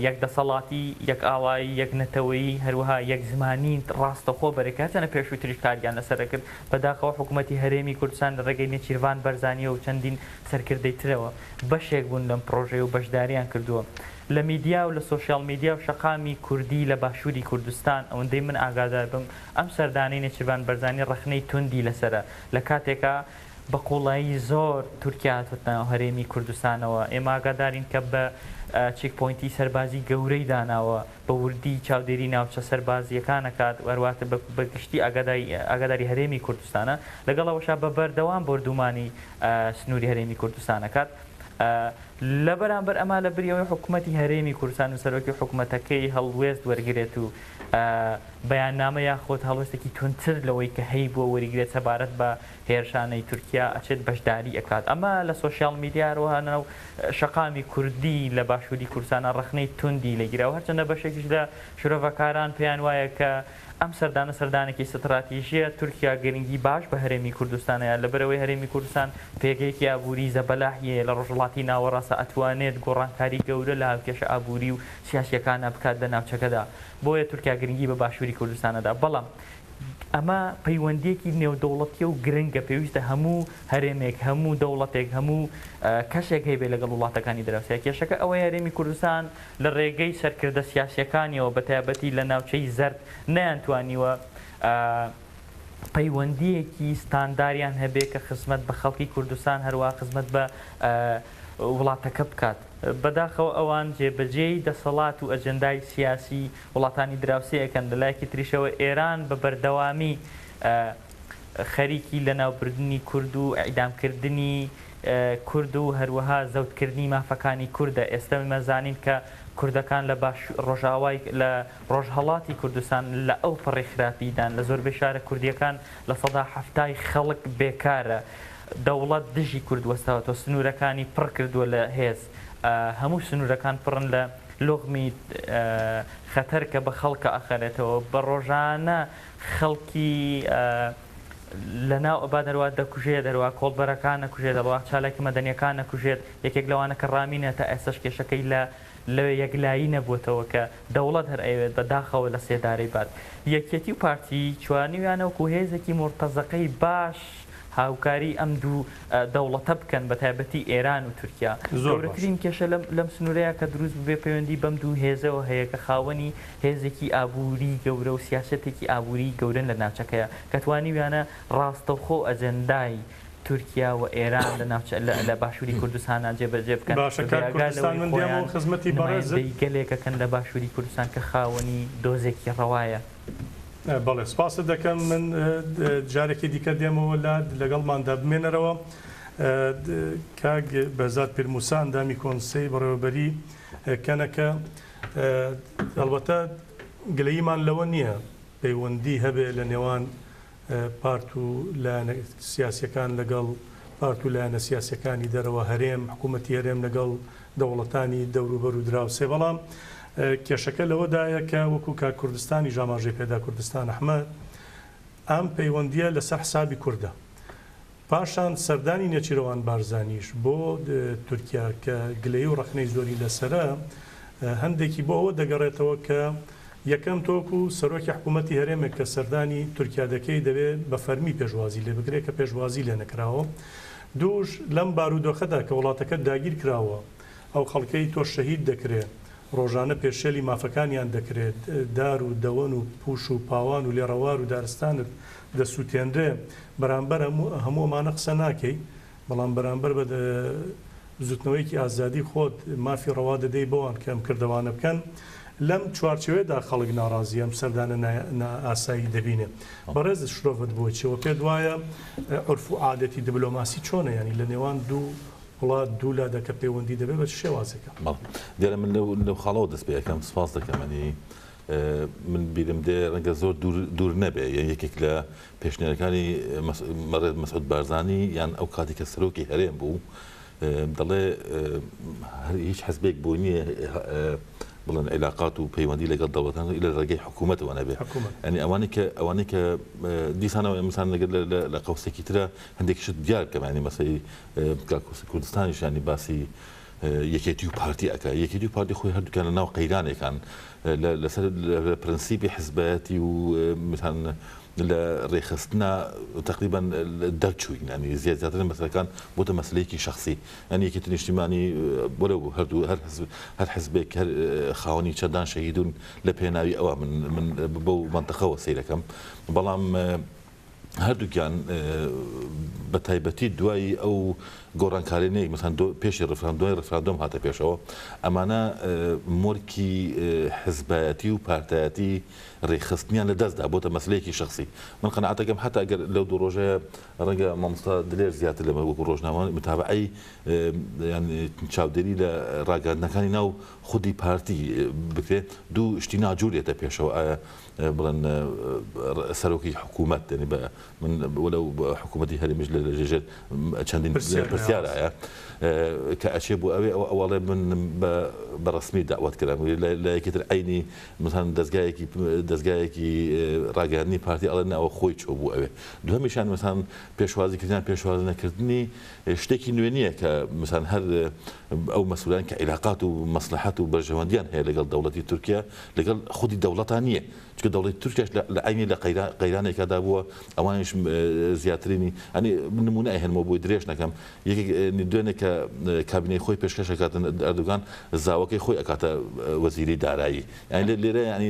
Speaker 4: یەک دەسەڵاتی، یەک ئاڵایی، یەک نەتەوەیی، هەروەها یەک زمانی ڕاستەوخۆ بەرێ کە هەرچەندە پێشووتریش کاریان لەسەر دەکرد، بەداخەوە حکوومەتی هەرێمی کوردستان لە ڕێگەی نێچیرڤان بەرزانییەوە و چەندین سەرکردەی ترەوە بەشێک بوون لەم پڕۆژەیە و بەشداریان کردووە. لە میدیا و لە سۆشیال میدیا و شەقامی کوردی لە باشووری کوردستان ئەوەندەی من ئاگادار بم ئەم سەردانەی نێچیرڤان بەرزانی ڕەخنەی توندی لەسەرە، لە کاتێکا بە قوڵایی زۆر تورکیا هاتووەتە ناو هەرێمی کوردستانەوە، ئێمە ئاگادارین کە بە check point ی سەربازی گەورەی داناوە، بە وردی چاودێری ناوچە سەربازییەکان ئەکات و هەروەها بە گشتی ئاگاداری هەرێمی کوردستانە، لەگەڵ ئەوەشا بە بەردەوام بۆردومانی سنووری هەرێمی کوردستان ئەکات. لە بەرامبەر ئەمە لە بری ئەوەی حکومەتی هەرێمی کوردستان و سەرۆکی حکومەتەکەی هەڵوێست وەرگرێت و بەیاننامە یاخود هەڵوێستێکی توندتر لەوەی کە هەیبووە وەریگرێت سەبارەت بە هێرشانەی تورکیا ئەچێت بەشداری ئەکات ئەمە لە سۆشیال میدیا هەروەها ناو شەقامی کوردی لە باشووری کوردستانە ڕەخنەی توندی لێگیراوە هەرچەندە بەشێکیش لە شرۆڤەکاران پێیان وایە کە ئەم سەردانە سەردانێکی ستراتیژیە تورکیا گرنگی باش بە هەرێمی کوردستانەیە لەبەرئەوەی هەرێمی کوردستان پێگەیەکی ئابووری زەبەلاحی هەیە لە ڕۆژهەڵاتی ناوەڕاستە ئەتوانێت گۆڕانکاری گەورە لە هاوکێشە ئابووری و سیاسیەکانا بکات لە ناوچەکەدا بۆیە تورکیا گرنگی بە باشووری کوردستان ئەدا بەڵام ئەمە پەیوەندیەکی نێودەوڵەتیە و گرنگە پێویستە هەموو هەرێمێک هەموو دەوڵەتێک هەموو کەسێک هەیبێ لەگەڵ وڵاتەکانی دراوسێ کێشەکە ئەوەیە هەرێمی کوردستان لە ڕێگەی سەرکردە سیاسیەکانیەوە بە تایبەتی لە ناوچەی زەرد نەیانتوانیوە پەیوەندیەکی ستانداریان هەبێ کە خزمەت بە خەڵکی کوردستان هەروە خزمەت بە وڵاتەکە بکات. بەداخەوە ئەوان جێبەجێی دەسەڵات و ئەجێندای سیاسی وڵاتانی دراوسێ ئەکەن، لە لایەکی تریشەوە ئێران بە بەردەوامی خەریکی لەناوبردنی کورد و ئیعدامکردنی کورد و هەروەها زەوتکردنی مافەکانی کوردە. ئێستە ئێمە زانین کە کوردەکان لە باش ڕۆژئاوای لە ڕۆژهەڵاتی کوردستان لە ئەوپەڕی خراپیدان، لە زۆربەی شارە کوردییەکان 70% خەڵک بێکارە. دەوڵەت دژی کورد وەستاوەتەوە، سنوورەکانی پڕ کردووە لە هێز، هەموو سنوورەکان پڕن لە لوغمی خەتەر کە بە خەڵکە ئەخەرێتەوە، بە ڕۆژانە خەڵکی لە ناو ئەبات هەروا دەکوژێت، هەروا کۆڵبەرەکان ئەکوژێت، هەروا چالاکە مەدەنیەکان ئەکوژێت، یەکێک لەوانە کە ڕامینە تا ئێستاش کێشەکەی لە لەوێ یەکلایی نەبووەتەوە کە دەوڵەت هەر ئەیەوێت بە داخەوە لە سێدارەی بات. یەکێتی و پارتی توانیویانە وەکو هێزێکی مورتەزەقەی باش هاوکاری ئەم دوو دەوڵەتە بکەن بە تایبەتی ئێران و تورکیا.
Speaker 1: زۆر باش.
Speaker 4: گەورەترین کێشە لەم لەم سنوورەیا کە دروست ببێ پەیوەندی بەم دوو هێزەوە هەیە کە خاوەنی هێزێکی ئابووری گەورە و سیاسەتێکی ئابووری گەورەن لە ناوچەکەیا کە توانیویانە ڕاستەوخۆ ئەجێندای تورکیا و ئێران لە ناوچە لە لە باشووری کوردستانا جێبەجێ بکەن
Speaker 1: باشە
Speaker 4: بە
Speaker 1: کاک
Speaker 4: بێئاگا
Speaker 1: کوردستان
Speaker 4: لەوەی
Speaker 1: من
Speaker 4: خۆیان
Speaker 1: دێمەوە خزمەتی بەڕێزت.
Speaker 4: نمایندەی گەلێکەکەن لە باشووری کوردستان کە خاوەنی دۆزێکی ڕەوایە.
Speaker 1: بەڵێ سپاست دەکەم من جارێکی دیکە دێمەوە لات لەگەڵماندا بمێنەرەوە کاک بەهزاد پیرموسا ئەندامی کۆنسەی بەڕێوەبەری کەنەکە ئەڵبەتە گلەییمان لەوە نییە پەیوەندی هەبێ لە نێوان پارت و لایەنە سیاسیەکان لەگەڵ پارت و لایەنە سیاسیەکانی دەرەوە هەرێم، حکوومەتی هەرێم لەگەڵ دەوڵەتانی دەوروبەر و دراوسێ، بەڵام کێشەکە لەوەدایە کە وەکو کاک کوردستانیش ئاماژەی پێدا کوردستان ئەحمەد ئەم پەیوەندیە لەسەر حسابی کوردە. پاشان سەردانی نێچیرەوان بارزانیش بۆ تورکیا کە گلەیی و ڕەخنەی زۆری لەسەرە هەندێکی بۆ ئەوە دەگەڕێتەوە کە یەکەم تۆ وەکو سەرۆکی حکوومەتی هەرێمێک کە سەردانی تورکیا دەکەی دەبێ بە فەرمی پێشوازی لێ بکرێ کە پێشوازی لێ نەکراوە. دووش لەم بارودۆخەدا کە وڵاتەکەت داگیر کراوە، ئەو خەڵکەی تۆ شەهید دەکرێ، ڕۆژانە پێشێلی مافەکانیان دەکرێت، دار و دەوەن و پوش و پاوان و لێڕەوار و دارستانت دەسوتێنرێ، بەرامبەر هەموو ئەمانە قسە ناکەی، بەڵام بەرامبەر بە بزوتنەوەیەکی ئازادی خۆت مافی ڕەوا دەدەی بەوان کە ئەم کردەوانە بکەن، لەم چوارچێوەیەدا خەڵک ناڕازییە، ئەم سەردانە نائاسایی دەبینێ. بەڕێزت شرۆڤەت بۆ چیە و پێت وایە عورف و عادەتی دبلۆماسی چۆنە یانی لە نێوان دوو وڵات دوو لادا کە پەیوەندی دەبێت بە چ شێوازێکە؟
Speaker 5: بەڵێ دیارە من لەو لەو خاڵەوە دەست پێ ئەکەم سپاس دەکەم ئەنی من بیرم دێ ڕەنگە زۆر دوور دوور نەبێ یان یەکێک لە پێشنیارەکانی بەڕێز مەسعود بارزانی یان ئەو کاتی کە سەرۆکی هەرێم بوو دەڵێ هیچ حزبێک بۆی نییە بڵێن عیلاقات و پەیوەندی لەگەڵ دەوڵەتان لە ڕێگەی حکوومەتەوە نەبێ ئەنی ئەوانەی کە ئەوانەی کە دیسانەوە ئەمسان لەگەل لە قەوسێکی ترە هەندێک شت دیار بکەم ینی مەسەی کوردستانیش ینی باسی یەکێتی و پارتی ئەکا یەکێتی و پارتی خۆی هەردووکیان لە ناو قەیرانێکان لەسەر پرەنسیپی حزبایەتی و مثلا لە ڕێکخستنا تقریبا دەرچووین ینی زیاد زیاتر مەسەلەکان بۆتە مەسلەیەکی شخصی ینی یەکێتی نیشتیمانی بۆلە هەردوو هەر حزب هەر حزبێک هەر خاوەنی چەندان شەهیدون لە پێناوی ئەوە من من بەو مەنتقەوە سەیرەکەم بەڵام هەردووکیان بە تایبەتی دوای ئەو گۆڕانکاریانەی مەسەن پێشی ڕفراندۆم دوای ڕفراندۆم هاتە پێشەوە ئەمانە مۆرکی حزبایەتی و پارتایەتی ڕێکخستنیان لە دەستدا بۆتە مەسلەیەکی شخصی من قەناعەتەکەم حتا ئەگەر لەو دوو ڕۆژەیە ڕەنگە مامۆستا دلێر زیاتر لەمە وەکو ڕۆژنامە متابعەی یان چاودێری لە ڕاگەاندنەکانی ناو خودی پارتی بکرێ دوو شتی ناجور دێتە پێشەوە ئایا بڵێن سەرۆکی حکوومەت یعنی بە من وەلو حکوومەتی هەرێمیش لە ژێر چەندین پرسیارایە کە ئەچێ بۆ ئەوێ ئەوە ئەوەڵێ من بە ڕسمی داوات کرام لە یەکی تر عینی مثلا دەستگایەکی دەستگایەکی ڕاگەیاندنی پارتی ئەڵێ ناوە خۆی چۆ بوو ئەوێ دوهەمیشان مثلا پێشوازی کردیان پێشوازی نەکردنی شتێکی نوێ نییە کە مثلا هەر ئەو مەسولان کە عیلاقات و مەسلحەت و بەرژەوەندیان هەیە لەگەڵ دەوڵەتی تورکیا لەگەڵ خودی دەوڵەتا نییە، چونکە دەوڵەتی تورکیاش لە عەینی لە قەیرانێکادا بووە، ئەوانیش زیاترینی ئەنی نموونە ئەهێنمەوە بۆی درێژ نەکەم، یەکێک دوێنێ کە کابینەی خۆی پێشکەش ئەکاتن ئەردۆگان زاوەکەی خۆی ئەکاتە وەزیری دارایی، یانی لێرە یانی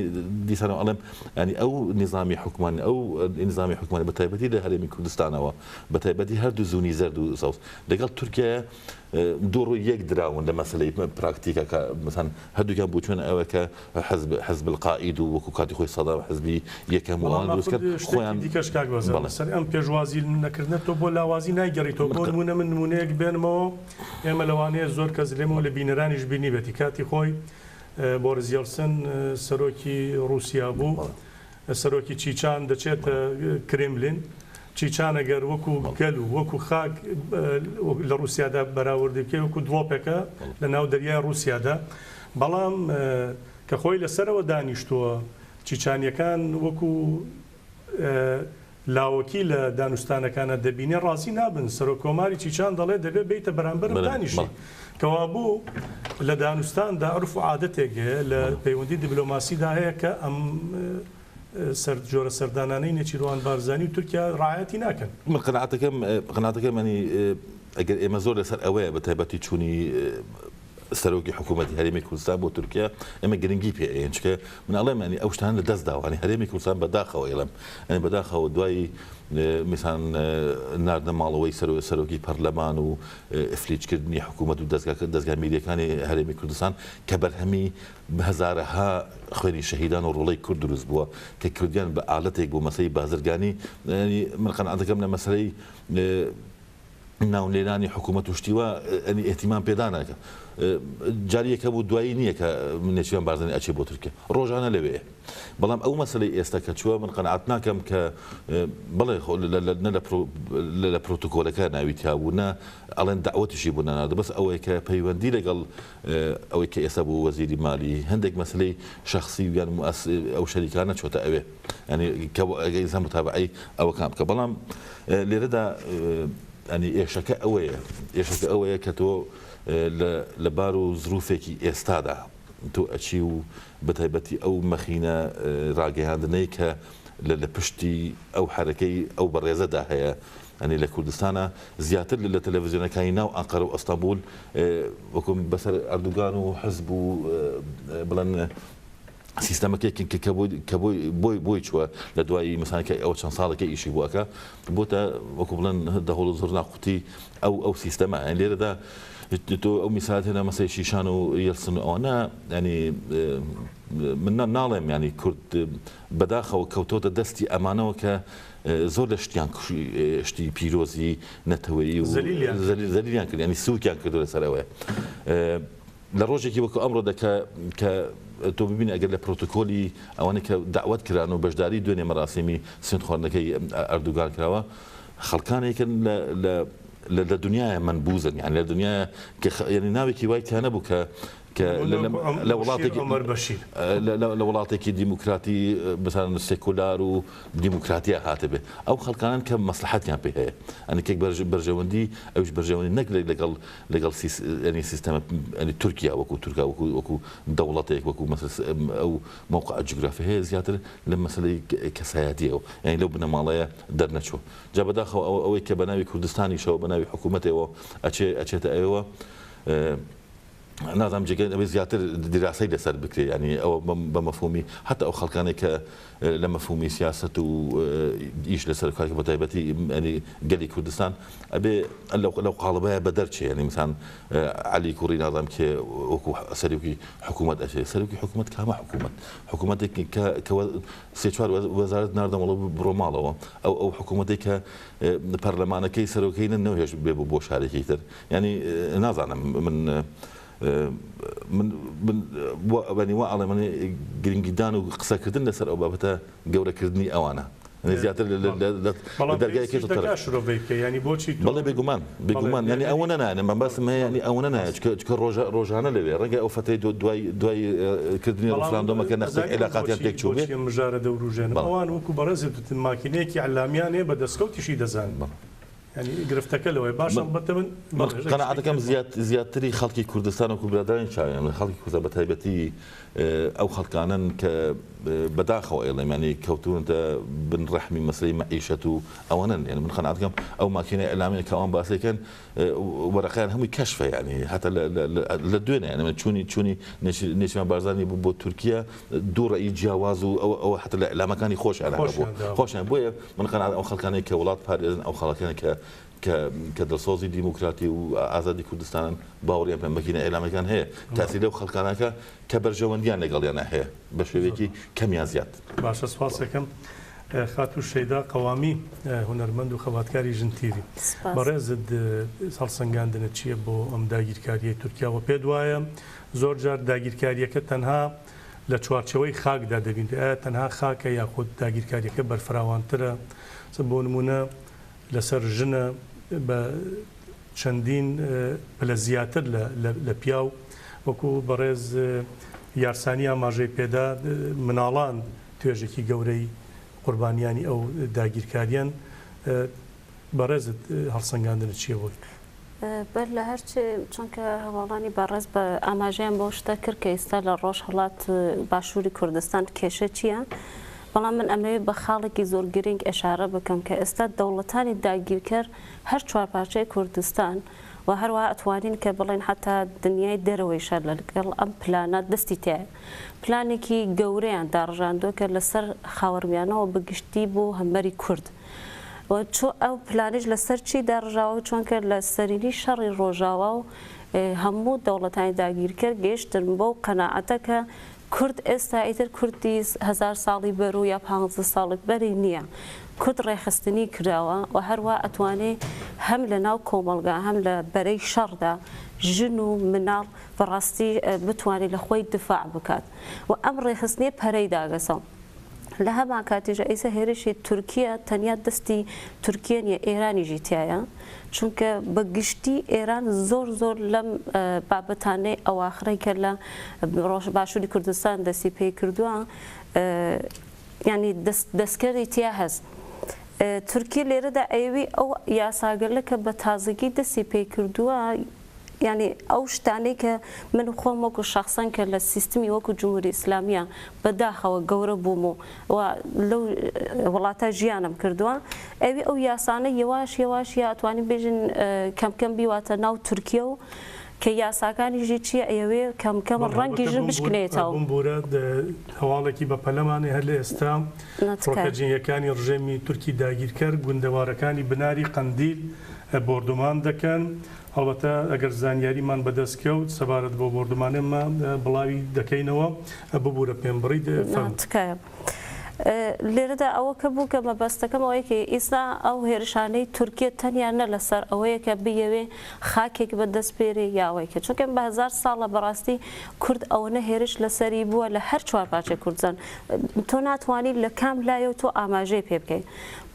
Speaker 5: دیسانەوە ئەڵێم یانی ئەو نیزامی حوکمانی ئەو نیزامی حوکمانی بە تایبەتی لە هەرێمی کوردستانەوە بە تایبەتی هەردوو زوونی زەرد و سەوز لەگەڵ تورکیایە دوو ڕووی یەک دراون لە مەسەلەی پراکتیکە کە مەسەن هەردووکیان بۆچوون ئەوە کە حزب حزب القائید و وەکو کاتی خۆی سەدام حزبی یەکەم و ئەوان دروست کرد خۆیان
Speaker 1: دیکەش کاک بەزە لەسەر ئەم پێشوازی نەکردنە تۆ بۆ لاوازی نایگەڕیتەوە بۆ نموونە من نموونەیەک بێنمەوە ئێمە لەوانەیە زۆر کەس لێمەوە لە بینەرانیش بینیبێتی کاتی خۆی بۆریس یەڵسن سەرۆکی ڕووسیا بوو سەرۆکی چیچان دەچێتە کرێملین، چیچان ئەگەر وەکو گەل و وەکو خاک لە ڕووسیادا بەراوردی بکەی وەکو دڵۆپێکە لە ناو دەریای ڕووسیادا، بەڵام کە خۆی لە سەرەوە دانیشتووە چیچانییەکان وەکو لاوەکی لە دانوستانەکانا دەبینێ ڕازی نابن، سەرۆک کۆماری چیچان دەڵێ دەبێ بێیتە بەرامبەرم دانیشی. کەوابوو لە دانوستاندا عورف و عادەتێک هەیە لە پەیوەندی دیبلۆماسیدا هەیە کە ئەم سەر جۆرە سەردانانەی نێچیروان بارزانی و تورکیا ڕعایەتی ناکەن.
Speaker 5: من قەناعەتەکەم قەناعەتەکەم یانی ئەگەر ئێمە زۆر لەسەر ئەوەیە بە تایبەتی چوونی سەرۆکی حکوومەتی هەرێمی کوردستان بۆ تورکیا ئێمە گرنگی پێ ئەیەن چونکە من ئەڵێم ینی ئەو شتانە لە دەست داوە ینی هەرێمی کوردستان بەداخەوە ئەڵێم ینی بەداخەوە دوای میسان ناردنە ماڵەوەی سەرۆکی پەرلەمان و ئفلیجکردنی حکوومەت و دەزگا میریەکانی هەرێمی کوردستان کە بەرهەمی هەزارەها خوێنی شەهیدان و ڕۆڵەی کورد دروست بووە کە کردیان بە ئالەتێک بۆ مەسەی بازرگانی من قەناعەتەکەم لە مەسەلەی ناونلێنانی حکوومەت و شتی وا ئەنی ئیهتیمام پێدا ناکە جاری یەکە بوو دوایی نییە کە نێچیروان بارزانی ئەچێ بۆ تورکیا ڕۆژانە لەوێ بەڵام ئەو مەسلەی ئێستا کە چووە من قەناعەت ناکەم کە بڵێ نە لە پرۆتۆکۆلەکە ناوی تیا بوو نە ئەڵێن داوەتیشی بۆ نەناردە بەس ئەوەی کە پەیوەندی لەگەڵ ئەوەی کە ئێستا بوو وەزیری مالی هەندێک مەسلەی شخصی یان ئەو شەریکانە چۆتە ئەوێ ینی کە ئینسان متابعەی ئەوەکان بکە بەڵام لێرەدا ینی ئێشەکە ئەوەیە ئێشەکە ئەوەیە کە تۆ لە بار و زروفێکی ئێستادا. تۆ ئەچی و بەتایبەتی ئەو مەخینە ڕاگەیاندنەی کە لە لە پشتی ئەو حەرەکەی ئەو بەڕێزەدا هەیە ئەنی لە کوردستانە زیاتر لە تەلەڤزیۆنەکانی ناو ئەنقەرە و ئەستەنبول وەکو بەسەر ئەردوگان و حزب و بڵێن سیستەمەکەی کە بۆی کە بۆی بۆی بۆی چووە لە دوایی مەسەلەن کە ئەوە چەند ساڵێکە ئیشی بۆ ئەکا بۆتە وەکو بڵێن دەهۆڵ و زوڕنا قوتی ئەو ئەو سیستەمە یانی لێرەدا تۆ ئەو میسالت هێنا مەسەی شیشان و یەلسن و ئەوانە ینی من ناڵێم ینی کورد بەداخەوە کەوتۆتە دەستی ئەمانەوە کە زۆر لە شتیان شتی پیرۆزی نەتەوەیی و زەلیلیان کرد ینی سوکیان کردو لەسەر ئەوەیە لە ڕۆژێکی وەکو ئەمڕۆدا کە کە تۆ ببینی ئەگەر لە پرۆتۆکۆلی ئەوانەی کە دەعوەت کران و بەشداری دوێنێ مەراسیمی سوێند خواردنەکەی ئەردوگان کراوە خەڵکانێکن لە لە لە لە دنیاە مەنبوزن یان لە دنیاە کە یعنی ناوێکی وای تیا نەبوو کە کە لە وڵاتێکی لە وڵاتێکی دیموکراتی بەسان سێکولار و دیموکراتیا هاتبێ ئەو خەڵکانن کە مەسلحەتیان پێ هەیە ئەنی کێک بەرژەوەندی ئەوش بەرژەوەندی نەک لەگەڵ لەگەڵ ینی سیستەمە ینی تورکیا وەکو تورکیا وەکو وەکو دەوڵەتێک وەکو ئەو مەوقع جوگرافی هەیە زیاتر لە مەسلەی کەسایەتیەوە یعنی لەو بنەماڵەیە دەرنەچوو جا بەداخەوە ئەوە ئەوەی کە بە ناوی کوردستانیشەوە بە ناوی حکوومەتەوە ئەچێ ئەچێتە ئەوێوە نازانم جێگەی ئەوەی زیاتر دیراسەی لەسەر بکرێ ینی ئەوە بە مەفهومی حتا ئەو خەڵکانێک کە لە مەفهومی سیاسەت و ئیش لەسەر کارکە بە تایبەتی ینی گەلی کوردستان ئەبێ لەو قاڵبەیە بە دەرچێ ینی مثان علی کوڕی نازانم کێ وەکو سەرۆکی حکوومەت ئەچێ سەرۆکی حکوومەت کامە حکوومەت حکوومەتێک کە سێ چوار وەزارەت ناردەمەڵە بڕۆ ماڵەوە ئەو ئەو حکوومەتێک کە پەرلەمانەکەی سەرۆکەی نەهێشت بێ بۆ شارێکی تر یانی نازانم من من من بەنی وا ئەڵێ من گرنگیدان و قسەکردن لەسەر ئەو بابەتە گەورەکردنی ئەوانە زیاتر لە دەرگایەکی تر
Speaker 1: شرۆڤەی بکە ینی بۆچی
Speaker 5: بەڵێ بێگومان بێگومان ینی ئەوە نەنانە مەبەستم هەیە ینی ئەوە نەنایە چکە چکە ڕۆژە ڕۆژانە لەوێ ڕەنگە ئەو فەتەی دوای دوای کردنی ڕفراندۆمەکە نەختێک عیلاقاتیان تێک چوو بێ
Speaker 1: مژارە دەوروژێنم ئەوان وەکو بەڕێزت وتن ماکینەیەکی ئیعلامیان هەیە بە دەستکەوتیشی دەزانن. یانی گرفتەکە لەوەیە باشە ئەڵبەتە من
Speaker 5: قەناعەتەکەم زیاتری خەڵکی کوردستان وەکو برادەرانی چاویان من خەڵکی کوردستان بە تایبەتی ئەو خەڵکانن کە بەداخەوە ئێڵێم ینی کەوتونەتە بن ڕەحمی مەسلەی مەعیشەت و ئەوەنن یعنی من قەناعەتەکەم ئەو ماکینە ئیعلامیە کە ئەوان باسێکن وەرەقەیان هەمووی کەشفە ینی هەتا لە دوێنێ یعنی من چوونی چوونی نێچیروان بارزانی بوو بۆ تورکیا دوو ڕەئی جیاواز و ئەوە ئەوە حتا لە ئیعلامەکانی خۆشیان هەبوو خۆشیان بۆیە من قەناعەت ئەو خەڵکانەی کە وڵات پارێزن ئەو خەڵکانە کە کە کە دڵسۆزی دیموکراتی و ئازادی کوردستانن باوەڕیان پێ مەکینە ئیعلامەکان هەیە تاسی لەو خەڵکانەکە کە بەرژەوەندیان لەگەڵیانە هەیە بە شێوەیەکی کەم یان زیاد.
Speaker 1: باشە سوپاس دەکەم خاتوو شەیدا قەوامی هونەرمەند و خەباتکاری ژن تیڤی بەڕێزت هەڵسەنگاندنت چییە بۆ ئەم داگیرکاریەی تورکیا وە پێت وایە زۆر جار داگیرکاریەکە تەنها لە چوارچێوەی خاکدا دەبینرێت، ئایا تەنها خاکە یاخود داگیرکارییەکە بەرفراوانترە؟ بۆ نموونە لەسەر ژنە بە چەندین پلە زیاتر لە پیاو، وەکو بەڕێز یارسانی ئاماژەی پێدا مناڵان توێژێکی گەورەی قوربانیانی ئەو داگیرکارییەن، بەڕێزت هەڵسەنگاندنت چییە بۆی؟
Speaker 6: بەر لە هەر چ چونکە هەواڵانی بەڕێز بە ئاماژەیان بەو شتە کرد کە ئێستا لە ڕۆژهەڵات باشووری کوردستان کێشە چییە؟ بەڵام من ئەمەوێ بە خاڵێکی زۆر گرنگ ئێشارە بکەم کە ئێستا دەوڵەتانی داگیرکەر هەر چوارپارچەی کوردستان و هەروەها ئەتوانین کە بڵێن حتا دنیای دەرەوەیشە لەگەڵ ئەم پلانە دەستی تایە پلانێکی گەورەیان داڕژاندووە کە لەسەر خاوەرمیانەوە بەگشتی بۆ هەمبەری کورد و چۆ ئەو پلانەیش لە سەر چی داڕژاوە چۆنکە لە سەرینی شەڕی ڕۆژاوا و هەموو دەوڵەتانی داگیرکەر گەیشتن بەو قەناعەتە کە کورد ئێستا ئیتر کوردی هەزار ساڵی بەر و یا پانزە ساڵی بەری نییە کورد ڕێکخستنی کراوە و هەروا ئەتوانێ هەم لە ناو کۆمەڵگا هەم لە بەرەی شەڕدا ژن و مناڵ بەڕاستی بتوانێت لە خۆی دفاع بکات و ئەم ڕێکخستنیە پەرەی داگەسەوە. لە هەمان کاتیشا ئیسە هێرشی تورکیە تەنیا دەستی تورکیە نیە ئێرانیژی تیایە چونکە بە گشتی ئێران زۆر زۆر لەم بابەتانەی ئەواخرەی کە لە ڕۆژ باشووری کوردستان دەستی پێی کردووە ینی دەستکردی تیا هەست تورکیە لێرەدا ئەیەوی ئەو یاساگەلە کە بە تازەگی دەستی پێی کردووە. یانی ئەو شتانەی کە من خۆم وەکو شەخسەن کە لە سیستمی وەکو جمهوری ئیسلامیە بە داخەوە گەورە بووم و و لەو وڵاتە ژیانم کردووە ئەوی ئەو یاسانە یەواش یەواش یا ئەتوانین بێژین کەم کەم بیواتە ناو تورکیە و کە یاساکانیشی چیە ئەیەوێ کەم کەم
Speaker 1: بەڵێ
Speaker 6: ڕەنگی
Speaker 1: هەڵبەتە
Speaker 6: ژن
Speaker 1: بمبور
Speaker 6: بشکنێتەوە.
Speaker 1: بمبورە هەواڵێکی بەپەلەمان هەیە هەر لە ئێستا فڕۆکە جەنگیەکانی ڕژێمی تورکی داگیرکەر گوندەوارەکانی بناری قەندیل بۆردومان دەکەن. هەڵبەتە ئەگەر زانیاریمان بەدەست کەوت سەبارەت بەو بۆردومانە ئێمە بڵاوی دەکەینەوە. ببورە پێم بڕیت فەرموو.
Speaker 6: تکایە. لێرەدا ئەوە کە بوو کە مەبەستەکەم ئەوەیە کە ئیستا ئەو هێرشانەی تورکیە تەنیا نە لەسەر ئەوەیە کە بیەوێ خاکێک بە دەست بێرێ یا ئەوەی کە چونکە بە هەزار ساڵە بەڕاستی کورد ئەوەنە هێرش لەسەری بووە لە هەر چوار پارچەی کوردستان تۆ ناتوانی لە کام لایەوە تۆ ئاماژەی پێ بکەی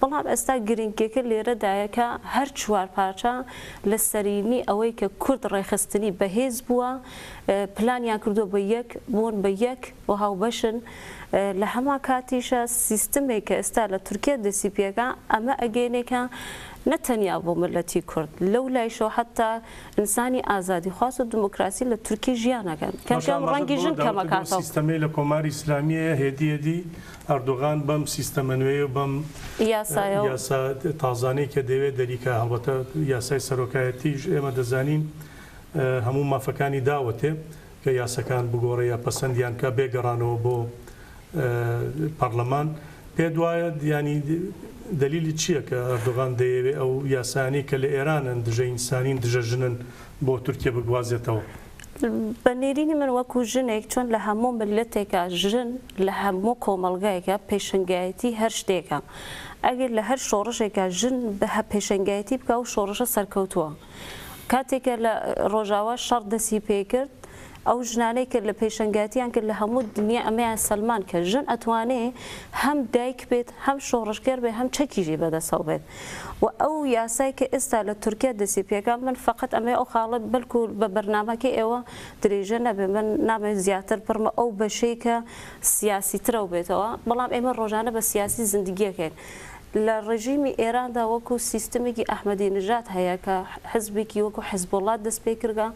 Speaker 6: بەڵام ئێستا گرنگیەکە لێرەدایە کە هەر چوار پارچە لە سەرینی ئەوەی کە کورد ڕێکخستنی بەهێز بووە پلانیان کردووە بە یەک بوون بە یەک و هاوبەشن لە هەمان کاتیشا سیستمێک کە ئێستا لە تورکیا دەسی پێکا ئەمە ئەگەینێ کە نە تەنیا بۆ مللەتی کورد لەو لایشەوە حەتا ئینسانی ئازادیخواز و دموکراسی لە تورکیە ژیان ئەکەن کەم
Speaker 1: باشە
Speaker 6: کەم
Speaker 1: ئاماژەت
Speaker 6: ڕەنگی
Speaker 1: بەوە
Speaker 6: ژن
Speaker 1: دا
Speaker 6: کەم
Speaker 1: وتت ئەو
Speaker 6: ئەکاتەوە.
Speaker 1: سیستەمەی لە کۆماری ئیسلامیەیە هێدی هێدی ئەردۆغان بەم سیستەمە نوێیە و بەم
Speaker 6: یاسایە و.
Speaker 1: یاسا تازانەی کە دەیەوێت دەریکا هەڵبەتە یاسای سەرۆکایەتیش ئێمە دەزانین هەموو مافەکانی داوەتێ کە یاسەکان بگۆڕێ یا پەسەندیان کا بێ گەڕانەوە بۆ پەڕلەمان پێت وایە یانی دەلیلی چییە کە ئەردۆغان دەیەوێ ئەو یاسایانەی کە لە ئێرانن دژە ئینسانین دژە ژنن بۆ تورکیە بگوازێتەوە؟
Speaker 6: بە نێرینی من وەکو ژنێک چۆن لە هەموو میللەتێکا ژن لە هەموو کۆمەڵگایەکا پێشەنگایەتی هەر شتێکە ئەگەر لە هەر شۆڕشێکا ژن پێشەنگایەتی بکا ئەو شۆڕشە سەرکەوتووە کاتێک کە لە ڕۆژاوا شەڕ دەستی پێکرد ئەو ژنانەی کە لە پێشەنگایەتیان کرد لە هەموو دنیا ئەمەیان سەلمان کە ژن ئەتوانێ هەم دایک بێت هەم شۆڕشگێر بێت هەم چەکیشی بەدەستەوە بێت و ئەو یاسای کە ئێستا لە تورکیا دەستی پێکا من فەقەت ئەمەی ئەو خاڵە بەلکو بە بەرنامەکەی ئێوە درێژە نەبێ من نامەوێت زیاتر بڕمە ئەو بەشەی کە سیاسیترەو بێتەوە بەڵام ئێمە ڕۆژانە بە سیاسی زندگیەکەین لە ڕێژیمی ئێراندا وەکو سیستمێکی ئەحمەدی نژاد هەیە کە حزبێکی وەکو حزبوڵا دەست پێ کردگە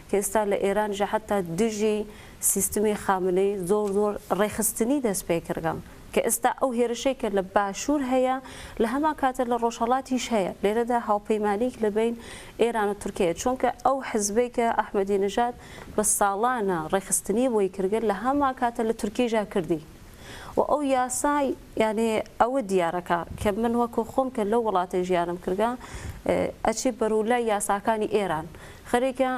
Speaker 6: کە ئێستا لە ئێرانیشە حەتا دژی سیستمی خامنەیی زۆر زۆر ڕێکخستنی دەست پێ کردگە کە ئێستا ئەو هێرشەی کە لە باشوور هەیە لە هەمان کاتە لە ڕۆژهەڵاتیش هەیە لێرەدا هاوپەیمانیک لە بەین ئێران و تورکیە چونکە ئەو حزبەی کە ئەحمەدی نژاد بە ساڵانە ڕێکخستنی بۆی کردگە لە هەمان کاتە لە تورکیەیشا کردی و ئەو یاسای یانێ ئەوە دیارە کە کە من وەکو خۆم کە لەو وڵاتە ژیانم کردگە ئەچێ بەرەو لای یاساکانی ئێران خەرێکە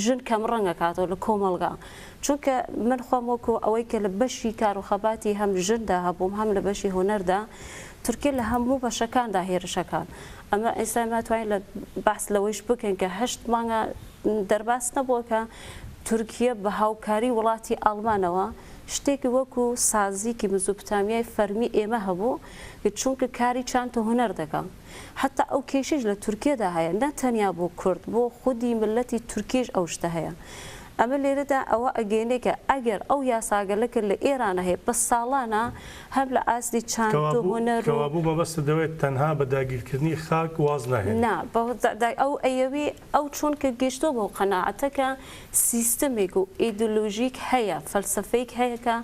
Speaker 6: ژن کەم ڕەنگ ئەکاتەوە لە کۆمەڵگا چونکە من خۆم وەکو ئەوەی کە لە بەشی کار و خەباتی هەم ژندا هەبووم هەم لە بەشی هونەردا تورکیە لە هەموو بەشەکاندا هێرشەکان ئەمە ئێستا ئێمە توانین لە باس لەوەیش بکەین کە هەشت مانگە دەرباس نەبووە کە تورکیە بە هاوکاری وڵاتی ئاڵمانەوە شتێکی وەکو سازیکی مزوپتامیای فەرمی ئێمە هەبوو کە چونکە کاری چاند و هونەر دەکا حەتا ئەو کێشەیش لە تورکیەدا هەیە نە تەنیا بۆ کورد بۆ خودی مللەتی تورکیش ئەو شتە هەیە ئەمە لێرەدا ئەوە ئەگەینێ کە ئەگەر ئەو یاساگەلە کە لە ئێرانە هەیە بە ساڵانە هەم لە ئاستی چاند و
Speaker 1: کەوابوو
Speaker 6: هونەر و
Speaker 1: کەوابوو مەبەستت دەوێت تەنها بە داگیرکردنی خاک واز ناهێنێ.
Speaker 6: نا بە ئەو ئەیەوێ ئەو چونکە گەیشتووە بەو قەناعەتە کە سیستمێک و ئیدۆلۆژیک هەیە، فەلسەفەیک هەیە کە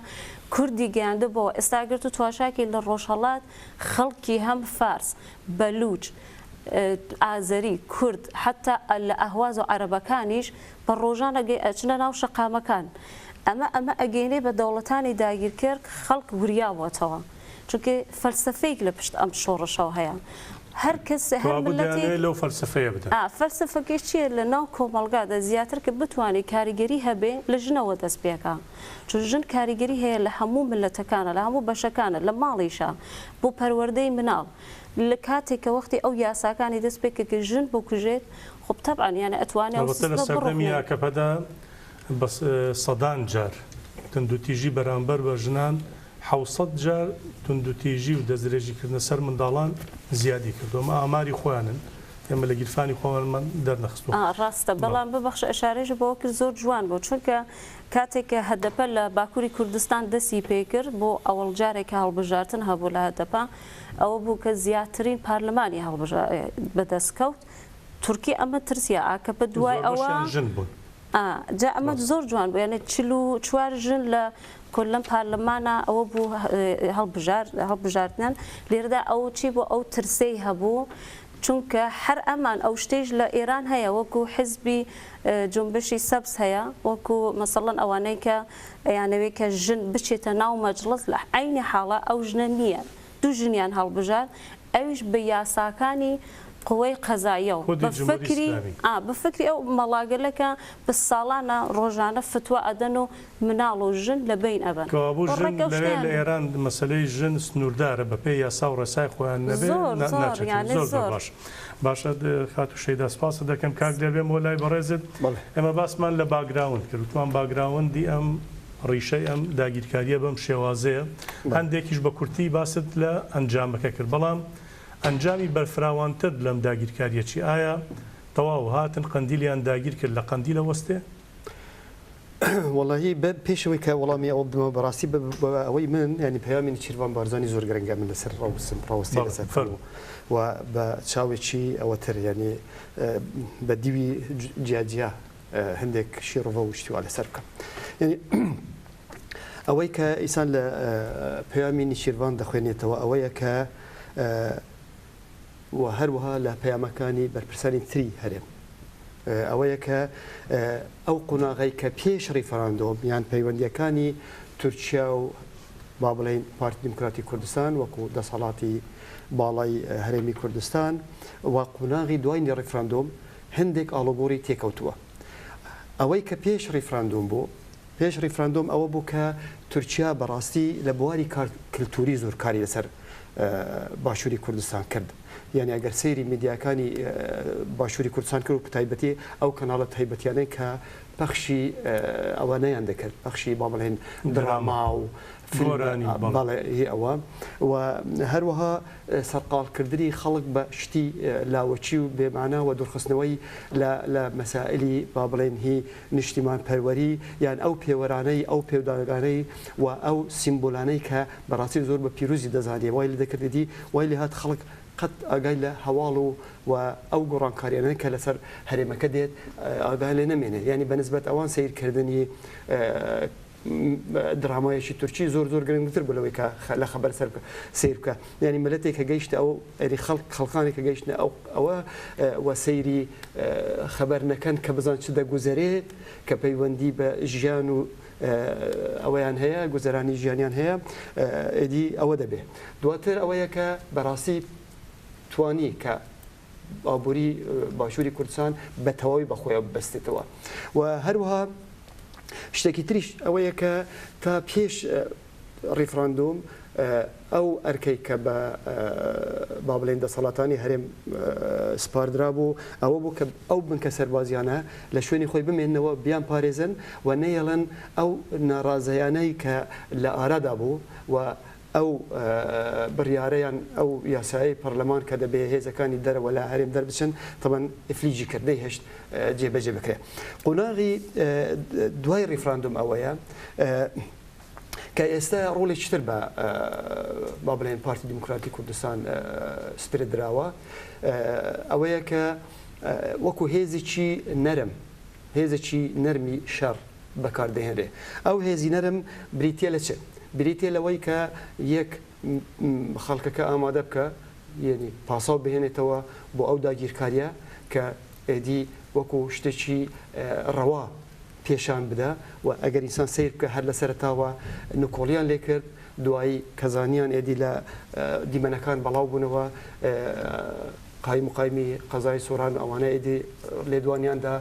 Speaker 6: کوردی گەیاندووە بەوە. ئێستا ئەگەر تۆ تواشاکی لە ڕۆژهەڵات خەڵکی هەم فارس، بەلووچ، ئازەری، کورد، حەتا لە ئەهواز و عەرەبەکانیش بە ڕۆژان ئەچنە ناو شەقامەکان. ئەمە ئەمە ئەگەینێ بە دەوڵەتانی داگیرکەر خەڵک وریا بۆتەوە. چونکە فەلسەفەیەک لە پشت ئەم شۆڕشەوە هەیە. هەر کەس هەر
Speaker 1: کەوابوو
Speaker 6: مللەتێک
Speaker 1: دەیانەوێت لەو فەلسەفەیە بدەن.
Speaker 6: ئا فەلسەفەکەی چییە لە ناو کۆمەڵگادا زیاتر کە بتوانێ کاریگەری هەبێ لە ژنەوە دەست پێکا چون ژن کاریگەری هەیە لە هەموو مللەتەکانا لە هەموو بەشەکانا لە ماڵیشا بۆ پەروەردەی مناڵ لە کاتێک کە وەختی ئەو یاساکانی دەست پێکرد کە ژن بکوژێت خۆ تەبعەن یانە ئەتوانێ ئەو
Speaker 1: ئەڵبەتە لە
Speaker 6: سیستمە
Speaker 1: سەردەمی
Speaker 6: بڕوخێنێ.
Speaker 1: ئاکەپەدا بە سەدان جار توندوتیژی بەرامبەر بە ژنان 700 جار توندوتیژی و دەستدرێژیکردنە سەر منداڵان زیادی کردووە، ئەمە ئاماری خۆیانن، ئێمە لە گیرفانی خۆمانمان دەرنەخستووە.
Speaker 6: ڕاستە،
Speaker 1: بەڵێ.
Speaker 6: بەڵام ببەخشە ئەشارەیشت بەوە کرد زۆر جوان بوو، چونکە کاتێک کە هەدەپە لە باکووری کوردستان دەستی پێکرد بۆ ئەوەڵ جارێک کە هەڵبژارتن هەبوو لە هەدەپە ئەوە بوو کە زیاترین پارلمانی هەڵبژا بەدەست کەوت. تورکی ئەمە ترسیە ئاکەپە دوای ئەوە
Speaker 1: زۆربەشیان ژن بوون.
Speaker 6: ئا جا ئەمە زۆر جوان بوو یانی 44 ژن لە کۆلەم پارلەمانە ئەوە بوو هەڵبژار هەڵبژاردنیان لێرەدا ئەو چی بوو ئەو ترسەی هەبوو چونکە هەر ئەمان ئەو شتەیش لە ئێران هەیە وەکو حزبی جونبشی سەبز هەیە وەکو مەسەڵەن ئەوانەی کە ئەیانەوێ کە ژن بچێتە ناو مەجڵس لە عەینی حاڵا ئەو ژنە نییە دوو ژنیان هەڵبژارد ئەویش بە یاساکانی قوەی قەزاییە و
Speaker 1: خودی
Speaker 6: بە
Speaker 1: جمهوری
Speaker 6: فکری
Speaker 1: ئیسلامی.
Speaker 6: ئا بە فکری ئەو مەڵاگەلە کە بە ساڵانە ڕۆژانە فتوا ئەدەن و مناڵ و ژن لە بەین ئەبەن
Speaker 1: کەوابوو
Speaker 6: و
Speaker 1: ژن
Speaker 6: ڕێک ئەو
Speaker 1: لەوێ
Speaker 6: شتەیان
Speaker 1: لە ئێران مەسەلەی ژن سنووردارە بە پێی یاسا و ڕێسای خۆیان نەبێ
Speaker 6: زۆر
Speaker 1: نا
Speaker 6: زۆر
Speaker 1: ناچێتە
Speaker 6: یانێ
Speaker 1: زۆر زۆر
Speaker 6: زۆر.
Speaker 1: باش باشە خاتوو شەیدا سپاست دەکەم کاک دلێر بێمەوە لای بەڕێزت
Speaker 2: بەڵێ.
Speaker 1: ئێمە باسمان لە background کرد وتمان background ی ئەم ڕیشەی ئەم داگیرکارییە بەم شێوازەیە، هەندێکیش بە کورتی باست لە ئەنجامەکە کرد، بەڵام ئەنجامی بەرفراوانتر لەم داگیرکارییە چی؟ ئایا تەواو هاتن قەندیلیان داگیر کرد لە قەندیلە وەستێ؟
Speaker 2: وەڵاهی بە پێش ئەوەی کە وەڵامی ئەوە بدەمەوە بەڕاستی بە ئەوەی من یانی پەیامی نێچیرڤان بارزانی زۆر گرنگە من لەسەر ڕەوسم ڕاوەستەی لەسەر بکەم و بە چاوێکی ئەوەتر یانی بە دیوی جیاجیا هەندێک شیڕڤە و شتی وا لەسەر بکەم. یعنی ئەوەی کە ئیسان لە پەیامی نیچیرڤان دەخوێنێتەوە ئەوەیە کە و هەروەها لە پەیامەکانی بەرپرسانی تری هەرێم ئەوەیە کە ئەو قۆناغەی کە پێش ڕیفراندۆم یان پەیوەندیەکانی تورکیا و با بڵێین پارتی دیموکراتی کوردستان وەکو دەسەڵاتی باڵای هەرێمی کوردستان و قۆناغی دوای ڕیفراندۆم هەندێک ئاڵوگۆڕی تێکەوتووە. ئەوەی کە پێش ڕیفراندۆم بوو، پێش ڕیفراندۆم ئەوە بوو کە تورکیا بەڕاستی لە بواری کار کلتوری زۆر کاری لەسەر باشووری کوردستان کرد. یانی ئەگەر سەیری میدیاکانی باشووری کوردستان کرد و تایبەتی ئەو کەناڵە تایبەتیانەی کە پەخشی ئەوانەیان دەکرد، پەخشی با بڵێن دراما و
Speaker 1: گۆرانی،
Speaker 2: بەڵێ هی ئەوە و هەروەها سەرقاڵکردنی خەڵک بە شتی لاوەکی و بێ مانا و دوورخستنەوەی لە لە مەسائلی با بڵێین هی نیشتیمان پەروەری یان ئەو پێوەرانەی ئەو پێودانگانەی و ئەو سیمبولانەی کە بەڕاستی زۆر بە پیرۆزی دەزانیە وای لێ دەکرد ئیدی وای لێ هات خەڵک قەت ئاگای لە هەواڵ و و ئەو گۆڕانکاریانە کە لەسەر هەرێمەکە دێت ئاگای لێ نەمێنێ یانی بە نسبەت ئەوان سەیرکردنی درامایەکی تورکی زۆر زۆر گرنگتر بوو لەوەی کە لە خەبەر سەر سەیر بکە یعنی ملەتێک کە گەیشتە ئەو ئەری خەڵک خەڵکانێک کە گەیشتنە ئەو ئەوە وە سەیری خەبەر نەکەن کە بزان چ دەگوزەرێ کە پەیوەندی بە ژیان و ئەوەیان هەیە گوزەرانی ژیانیان هەیە ئێدی ئەوە دەبێ دواتر ئەوەیە کە بەڕاستی توانی کە ئابووری باشووری کوردستان بە تەواوی بە خۆیەوە ببەستێتەوە و هەروەها شتێکی تریش ئەوەیە کە تا پێش ڕیفراندۆم ئەو ئەرکەی کە بە با بڵێن دەسەڵاتانی هەرێم سپاردرا بوو ئەوە بوو کە ئەو بنکە سەربازیانە لە شوێنی خۆی بمێنەوە بیان پارێزن و نەیەڵن ئەو ناڕازیانەی کە لە ئارادا بوو و ئەو بڕیارە یان ئەو یاسایەی پەرلەمان کە دەبێ هێزەکانی دەرەوە لە هەرێم دەربچن تەبەن ئیفلیجی کرد نەیهێشت جێبەجێ بکرێ. قۆناغی دوای ڕیفراندۆم ئەوەیە کە ئێستا ڕۆڵێکی تر بە با بڵێن پارتی دیموکراتی کوردستان سپێردراوە ئەوەیە کە وەکو هێزێکی نەرم هێزێکی نەرمی شەڕ بەکاردەهێنرێ. ئەو هێزی نەرم بریتیە لە چ؟ بریتیە لەوەی کە یەک خەڵکەکە ئامادە بکە یەنی پاساو بهێنێتەوە بۆ ئەو داگیرکاریە کە ئێدی وەکو شتێکی ڕەوا پێشان بدا و ئەگەر ئینسان سەیر بکە هەر لە سەرەتاوە نکۆڵیان لێ کرد دوایی کە زانیان ئێدی لە دیمەنەکان بەڵاو بوونەوە قایمقایمی قەزای سۆران و ئەوانە ئیدی لێدوانیان دا،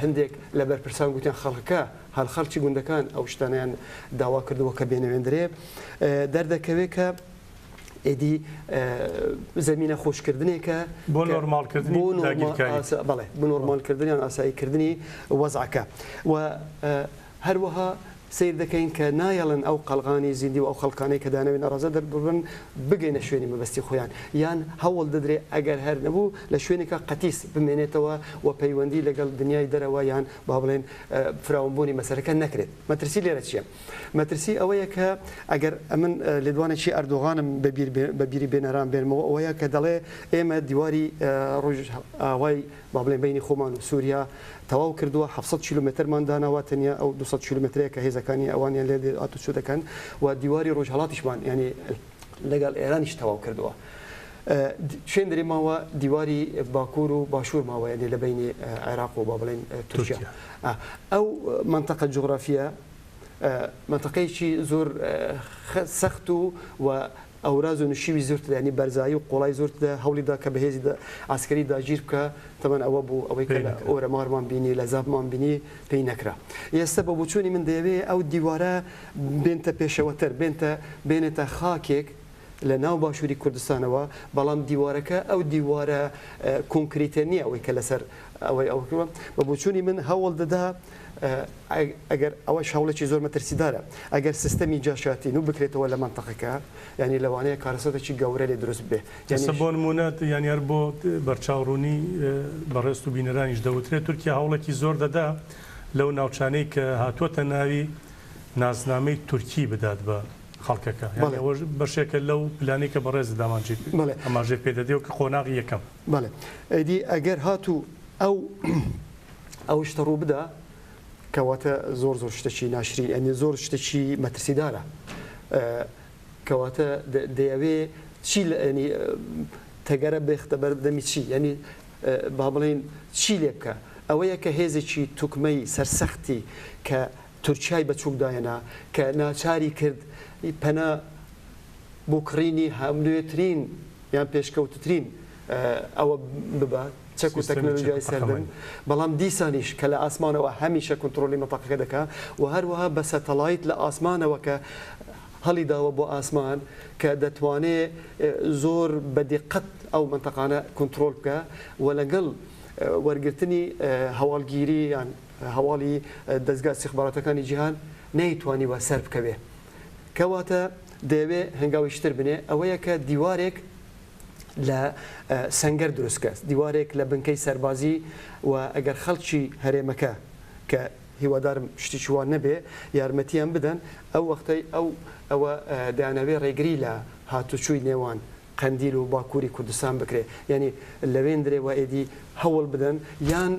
Speaker 2: هەندێک لە بەرپرسان گوتیان خەڵکەکە هەر خەڵکی گوندەکان ئەو شتانەیان داوا کردووە کە بێنەوێندرێ، دەردەکەوێ کە ئیدی زەمینە خۆشکردنێکە
Speaker 1: بۆ نۆرماڵکردنی داگیرکاری.
Speaker 2: بەڵێ، بۆ نۆرماڵکردن یان ئاساییکردنی وەزعەکە و هەروەها. سەیر دەکەین کە نایەڵن ئەو قەڵغانی زیندی و ئەو خەڵکانەی کە دانەوێ ناڕەزا دەرببڕن بگەینە شوێنی مەبەستی خۆیان یان هەوڵ دەدرێ ئەگەر هەر نەبوو لە شوێنێکا قەتیس بمێنێتەوە و پەیوەندی لەگەڵ دنیای دەرەوە یان با بڵێن فراونبوونی مەسەلەکە نەکرێت. مەترسی لێرە چییە؟ مەترسی ئەوەیە کە ئەگەر ئەمن لێدوانێکی ئەردۆغانم بە بیری بێنەران بێنمەوە ئەوەیە کە دەڵێ ئێمە دیواری ڕۆژئاوای با بڵێین بەینی خۆمان و سووریا تەواو کردووە، 700 کیلۆمەترمان داناوە، تەنیا ئەو 200 کیلۆمەترەیە کە هێزەکانی ئەوانیان لێ دێت هاتوچۆ دەکەن و دیواری ڕۆژهەڵاتیشمان یانی لەگەڵ ئێرانیش تەواو کردووە. شوێن درێ ماوە دیواری باکوور و باشوور ماوە یانی لە بەینی عێراق و با بڵێین تورکیا. ئەو مەنتەقە جوغرافیە مەنتەقەیەکی زۆر سەخت و و ئەوراز و نشیوی زۆر تێدا یانی بەرزایی و قوڵای زۆر تێدا هەوڵی دا کە بە هێزی عەسکەری داگیر بکا تەبەن ئەوە بوو ئەوەی کە لە ئۆرەمارمان بینی لە زاپمان بینی پێی نەکرا ئێستا بە بۆچوونی من دەیەوێ ئەو دیوارە بێنتە پێشەوەتر بێنتە بێنێتە خاکێک لە ناو باشووری کوردستانەوە بەڵام دیوارەکە ئەو دیوارە کۆنکریتە نییە ئەوەی کە لەسەر ئەوەی ئەو بە بۆچوونی من هەوڵ دەدا ئەگەر ئەوەش هەوڵێکی زۆر مەترسیدارە ئەگەر سیستەمی جاشاتی نوو بکرێتەوە لە مەنتەقەکە یانی لەوانەیە کارەساتێکی گەورە لێ دروست ببێ یانی.
Speaker 1: ئێستا بۆ نموونە یانی هەر بۆ بەرچاوڕوونی بەڕێزت و بینەرانیش دەوترێت تورکیا هەوڵێکی زۆر دەدا لەو ناوچانەی کە هاتووەتە ناوی ناسنامەی تورکی بدات بە خەڵکەکە یانی ئەوەش بەشێکە لەو پلانەی کە بەڕێزت ئاماژەی پێ دەدەی وەک قۆناغی یەکەم.
Speaker 2: بەڵێ ئیدی ئەگەر هاتوو ئەو ئەو شتە ڕوو بدا کەواتە زۆر زۆر شتەکی ناشرین یانی زۆر شتەکی مەترسیدارە کەواتە دەیەوێ چی لە ینی تەگەرە بێختە بەر دەمی چی ینی با بڵین چی لێ بکە ئەوەیە کە هێزێکی توکمەی سەرسەختی کە تورکیای بەچووک داهێنا کە ناچاری کرد پەنا بۆ کڕینی هەمنوێترین یان پێشکەوتترین ئەوە ببا چەک و تەکنەلۆژیای سەردەم، بەڵام دیسانیش کە لە ئاسمانەوە هەمیشە کونتڕۆلی مەنتەقەکە دەکا و هەروەها بە سەتەڵایت لە ئاسمانەوە کە هەڵی داوە بۆ ئاسمان کە دەتوانێ زۆر بە دیقەت ئەو مەنتەقانە کونتڕۆل بکا و لەگەڵ وەرگرتنی هەواڵگیری یان هەواڵی دەزگا ئیستیخباراتەکانی جیهان نەیتوانیوە سەر بکەوێ. کەواتە دەیەوێ هەنگاوێکی تر بنێ ئەوەیە کە دیوارێک لە سەنگەر دروست بکات، دیوارێک لە بنکەی سەربازی و ئەگەر خەڵکی هەرێمەکە کە هیوادارم شتێکی وا نەبێ یارمەتیان بدەن ئەو وەختەی ئەو ئەوە دەیانەوێ ڕێگری لە هاتوچووی نێوان قەندیل و باکووری کوردستان بکرێ یانی لەوێندرێ وە ئێدی هەوڵ بدەن یان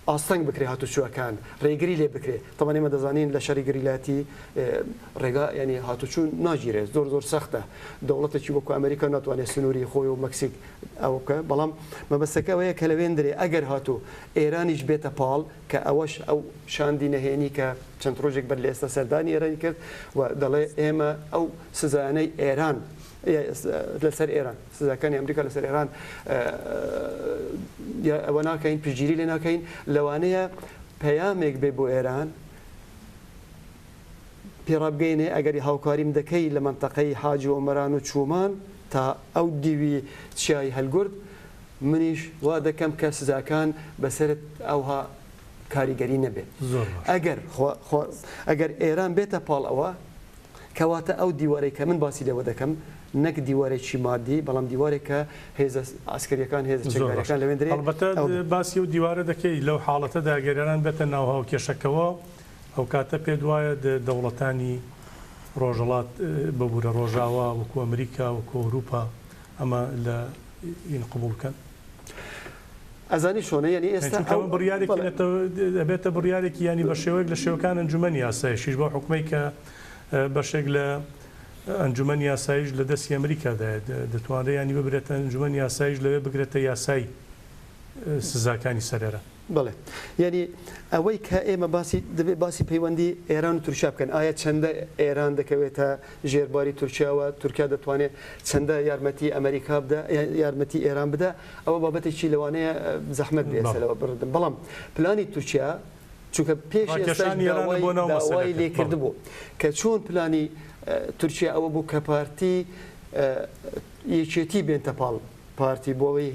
Speaker 2: ئاستەنگ بکرێ هاتوچوەکان ڕێگری لێ بکرێ تەبعەن ئێمە دەزانین لە شەری گریلاتی ڕێگا یانی هاتوچو ناگیرێ زۆر زۆر سەختە دەوڵەتێکی وەکو ئەمریکا ناتوانێت سنووری خۆی و مەکسیک ئەوە بکە بەڵام مەبەستەکە ئەوەیە کە لەوێندرێ ئەگەر هاتوو ئێرانیش بێتە پاڵ کە ئەوەش ئەو شاندی نەهێنی کە چەند ڕۆژێک بەر لە ئێستا سەردانی ئێرانی کرد و دەڵێ ئێمە ئەو سزایانەی ئێران لەسەر ئێران سزاکانی ئەمریکا لەسەر ئێران ئەوە ناکەین پشتگیری لێ ناکەین لەوانەیە پەیامێک بێ بۆ ئێران پێڕابگەینێ ئەگەری هاوکاریم دەکەی لە مەنتەقەی حاجی ئۆمەران و چومان تا ئەو دیوی چیای هەلگورد منیش وا دەکەم کە سزاکان بەسەرت ئەوها کاریگەری نەبێت ئەگەر ئەگەر ئێران بێتە پاڵ ئەوە کەواتە ئەو دیوارەی کە من باسی لێوە دەکەم نەک دیوارێکی مادی بەڵام دیوارێک کە هێزە عەسکەریەکان هێزە چەکداریەکان لەوێن درێ
Speaker 1: هەڵبەتە باسی ئەو دیوارە دەکەی لەو حاڵەتەدا گەر ئێران بێتە ناو هاوکێشەکەوە ئەوکاتە پێت وایە دەوڵەتانی ڕۆژهەڵات ببورە ڕۆژاوا وەکو ئەمریکا وەکو ئەوروپا ئەمە لە ئین قبوڵ بکەن؟
Speaker 2: ئەزانی چۆنە یانی ئێستا
Speaker 1: چونکە ئەمە بڕیارێکی نەتەوە ئەبێتە بڕیارێکی یانی بە شێوەیەک لە شێوەکان ئەنجومەنی ئاسایشیش بەو حوکمەی کە بەشێک لە ئەنجومەنی ئاسایش لە دەستی ئەمریکادایە دەتوانرێ یانی ببرێتە ئەنجومەنی ئاسایش لەوێ بگرێتە یاسای سزاکانی سەر ئێران.
Speaker 2: بەڵێ یانی ئەوەی کە ئێمە باسی دەبێ باسی پەیوەندی ئێران و تورکیا بکەن ئایا چەندە ئێران دەکەوێتە ژێر باری تورکیاوە تورکیا دەتوانێت چەندە یارمەتی ئەمریکا بدە یارمەتی ئێران بدە ئەوە بابەتێکی لەوانەیە زەحمەت بێ ئێستا لەوە بڕدم بەڵام پلانی تورکیا چونکە پێش ئێستاش داوای داوای لێ کردبوو کە چۆن پلانی تورکیا ئەوە بوو کە پارتی یەکێتی بێنتە پاڵ پارتی بۆ ئەوەی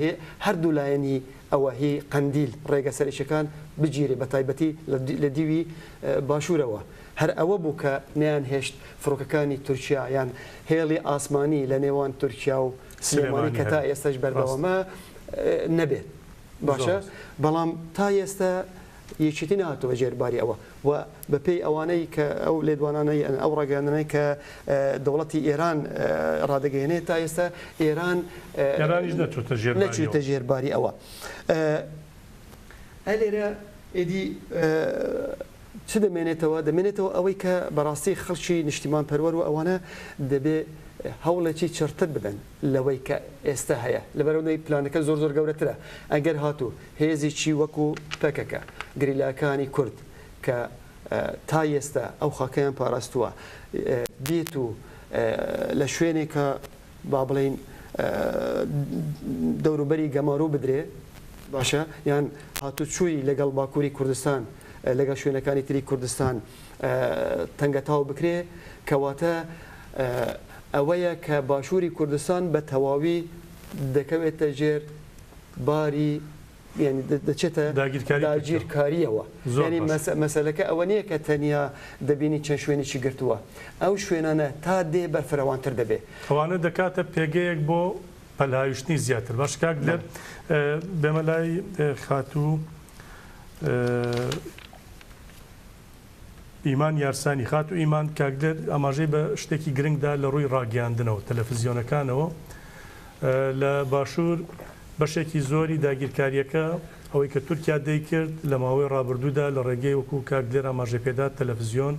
Speaker 2: هەردوو لایەنی. ئەوە هی قەندیل ڕێگە سەرەکیەکان بگیرێ بە تایبەتی لە دیوی باشوورەوە. هەر ئەوە بوو کە نەیانهێشت فڕۆکەکانی تورکیا یان هێڵی ئاسمانی لە نێوان تورکیا و سلێمانی کە تا ئێستاش بەردەوامە نەبێت. باشە بەڵام تا ئێستا یەکێتی نەهاتووە ژێر باری ئەوە و بەپێی ئەوانەی کە ئەو لێدوانانەی ئەو ڕاگەیاندنەی کە دەوڵەتی ئێران ڕادەگەیەنێت تا ئێستا ئێران
Speaker 1: ئێرانیش نەچووتە ژێر
Speaker 2: نەچووتە ژێر باری ئەوە. ئە لێرە ئێدی چ دەمێنێتەوە؟ دەمێنێتەوە ئەوەی کە بەڕاستی خەڵکی نیشتیمان پەروەر و ئەوانە دەبێ هەوڵێکی چڕتر بدەن لەوەی کە ئێستا هەیە لەبەرئەوەی پلانەکە زۆر زۆر گەورەترە ئەگەر هاتوو هێزێکی وەکو پەکەکە گریلاکانی کورد کە تا ئێستا ئەو خاکەیان پاراستووە بێت و لە شوێنێکە با بڵێین دەوروبەری گەمارۆ بدرێ باشە یان هاتوچووی لەگەڵ باکووری کوردستان لەگەڵ شوێنەکانی تری کوردستان تەنگەتاو بکرێ کەواتە ئەوەیە کە باشووری کوردستان بە تەواوی دەکەوێتە ژێر باری یانی دەچێتە داگیرکارییەوە. یانی مەسەلەکە ئەوە نییە کە تەنیا دەبینی چەند شوێنێکی گرتووە. ئەو شوێنانە تا دێ بەرفرەوانتر دەبێ.
Speaker 1: ئەوانە دەکاتە پێگەیەک بۆ پەلهاویشتنی زیاتر. باشە کاک دلێر بێمە لای خاتوو ئیمان یارسانی، خاتوو ئیمان، کاک دلێر ئاماژەی بە شتێکی گرنگ دا لە ڕووی ڕاگەیاندنەوە، تەلەفزیۆنەکانەوە لە باشوور بەشێکی زۆری داگیرکارییەکە ئەوەی کە تورکیا دەیکرد لە ماوەی ڕابردوودا لە ڕێگەی وەکوو کاک دلێر ئاماژەی پێدا تەلەفزیۆن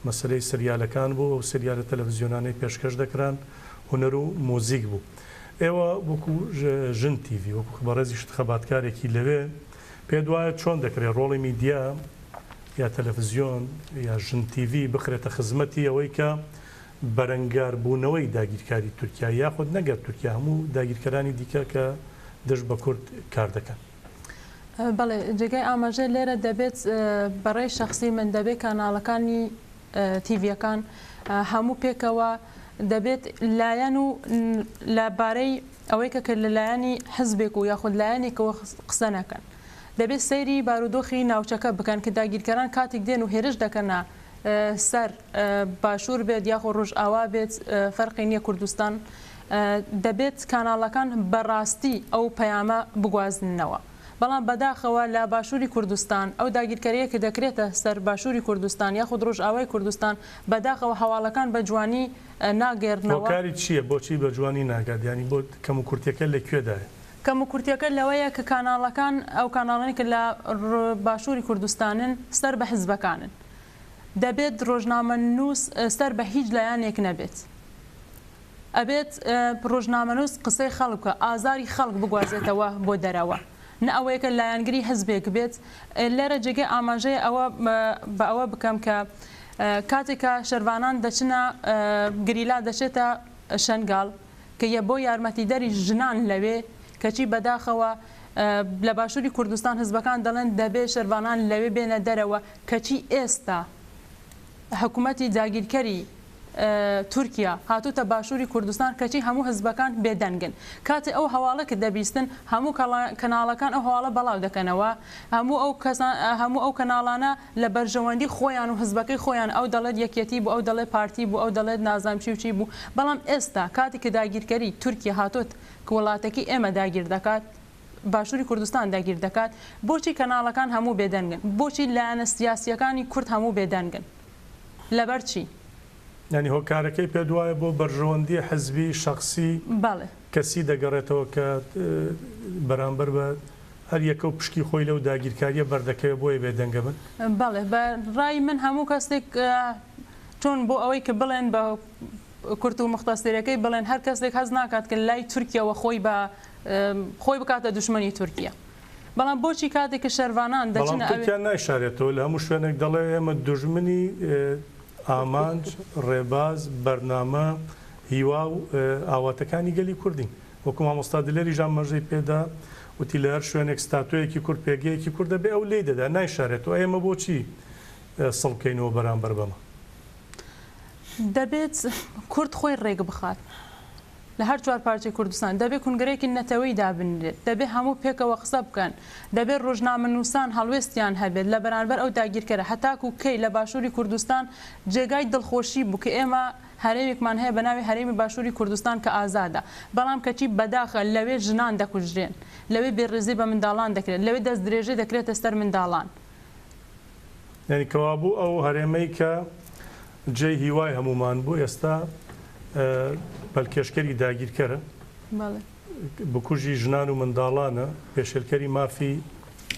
Speaker 1: مەسەلەی سریالەکان بوو، ئەو سریالە تەلەفزیۆنانەی پێشکەش دەکران هونەر و موزیک بوو. ئێوە وەکوو ژن تیڤی وەکوو بەڕێزیشت خەباتکارێکی لەوێ پێت وایە چۆن دەکرێت ڕۆڵی میدیا یا تەلەفزیۆن یا ژن تیڤی بخرێتە خزمەتی ئەوەی کە بەرەنگاربوونەوەی داگیرکاری تورکیا یاخود نەگەر تورکیا هەموو داگیرکەرانی دیکە کە دژ بە کورد کار دەکەن؟
Speaker 3: بەڵێ جێگای ئاماژەیە لێرە دەبێت بەڕای شەخسی من دەبێت کاناڵەکانی تیڤیەکان هەموو پێکەوە دەبێت لایەن و لە بارەی ئەوەی کە کە لە لایەنی حزبێک و یاخود لایەنێکەوە قسە نەکەن. دەبێت سەیری بارودۆخی ناوچەکە بکەن کە داگیرکەران کاتێک دێن و هێرش دەکەنە سەر باشوور بێت یاخۆ ڕۆژئاوا بێت فەرقی نییە کوردستان دەبێت کاناڵەکان بەڕاستی ئەو پەیامە بگوازننەوە. بەڵام بەداخەوە لە باشووری کوردستان ئەو داگیرکەرییە کە دەکرێتە سەر باشووری کوردستان یاخود ڕۆژئاوای کوردستان بەداخەوە هەواڵەکان بە جوانی ناگێرنەوە.
Speaker 1: هۆکاری چییە بۆچی بە جوانی ناگات یانی بۆ کەموکورتیەکە لە کوێدایە؟
Speaker 3: کەموکورتیەکە لەوەیە کە کاناڵەکان ئەو کاناڵانەی کە لە باشووری کوردستانن سەر بە حزبەکانن دەبێت ڕۆژنامەنووس سەر بە هیچ لایەنێک نەبێت. ئەبێت ڕۆژنامەنووس قسەی خەڵک بکا، ئازاری خەڵک بگوازێتەوە بۆ دەرەوە، نە ئەوەیە کە لایەنگری حزبێک بێت. لێرە جێگەی ئاماژەیە ئەوە بە ئەوە بکەم کە کاتێک کە شەرڤانان دەچنە گریلا دەچێتە شەنگال کە یە بۆ یارمەتیدەری ژنان لەوێ کەچی بەداخەوە لە باشووری کوردستان حزبەکان دەڵێن دەبێ شەرڤانان لەوێ بێنە دەرەوە کەچی ئێستا حکومەتی داگیرکەری تورکیا هاتوتە باشوری کوردستان کەچی هەموو حزبەکان بێدەنگن کاتێ ئەو هەواڵە کە دەبیستن هەموو کەناڵەکان ئەو هەواڵە بەڵاو دەکەنەوە هەموو ئەو کەسان هەموو ئەو کەناڵانە لە بەرژەوەندی خۆیان و حزبەکەی خۆیان ئەو دەڵێت یەکیەتی بوو ئەو دەڵێت پارتی بوو ئەو دەڵێت نازانم چی و چی بوو بەڵام ئێستا کاتی کە داگیرکەری تورکیا هاتۆت وڵاتەکەی ئێمە داگیر دەکات باشوری کوردستان داگیر دەکات بۆچی کەناڵەکان هەموو بێدەنگن بۆچی لایەنە سیاسیەکانی کورد هەموو بێدەنگن لەبەر چی؟
Speaker 1: یانی هۆکارەکەی پێت وایە بۆ بەرژەوەندی حزبی، شەخسی،
Speaker 3: بەڵێ.
Speaker 1: کەسی دەگەڕێتەوە کە بەرامبەر بە هەر یەکە و پشکی خۆی لەو داگیرکارییە بەردەکەوێت بۆیە بێدەنگە بن؟
Speaker 3: بەڵێ بە ڕای من هەموو کەسێک چۆن بۆ ئەوەی کە بڵێن بە کورت و موختەسیرەکەی بڵێن هەر کەسێک هەست ناکات کە لای تورکیەوە خۆی بە خۆی بکاتە دوژمنی تورکیە. بەڵام بۆچی کاتێک کە شەرڤانان
Speaker 1: بەڵام
Speaker 3: دەچنە ئەوێ.
Speaker 1: تورکیا نایشارێتەوە، لە هەموو شوێنێک دەڵێ ئێمە دوژمنی ئامانج، ڕێباز، بەرنامە، هیوا و ئاواتەکانی گەلی کوردین. وەکو مامۆستا دلێریش ئاماژەی پێدا، وتی لە هەر شوێنێک ستاتۆیەکی کورد، پێگەیەکی کورد هەبێ ئەو لێی دەدا، نایشارێتەوە. ئێمە بۆچی سڵ بکەینەوە بەرامبەر بەمە؟
Speaker 3: دەبێت کورد خۆی ڕێکبخات. لە هەر چوارپارچەی کوردستان دەبێ کونگرەیەکی نەتەوەیی دابنرێت، دەبێ هەموو پێکەوە قسە بکەن، دەبێ ڕۆژنامەنووسان هەڵوێستیان هەبێت لە بەرانبەر ئەو داگیرکەرە، هەتاکوو کەی لە باشووری کوردستان جێگای دڵخۆشی بوو کە ئێمە هەرێمێکمان هەیە بە ناوی هەرێمی باشووری کوردستان کە ئازادە، بەڵام کەچی بەداخە لەوێ ژنان دەکوژرێن، لەوێ بێڕێزی بە منداڵان دەکرێت، لەوێ دەستدرێژی دەکرێتە سەر منداڵان.
Speaker 1: یانی کەوابوو ئەو هەرێمەی کە جێی هیوای هەموومان بوو ئێستا پەلکێشکەری داگیرکەرە، بکوژی ژنان و منداڵانە، پێشێلکەری مافی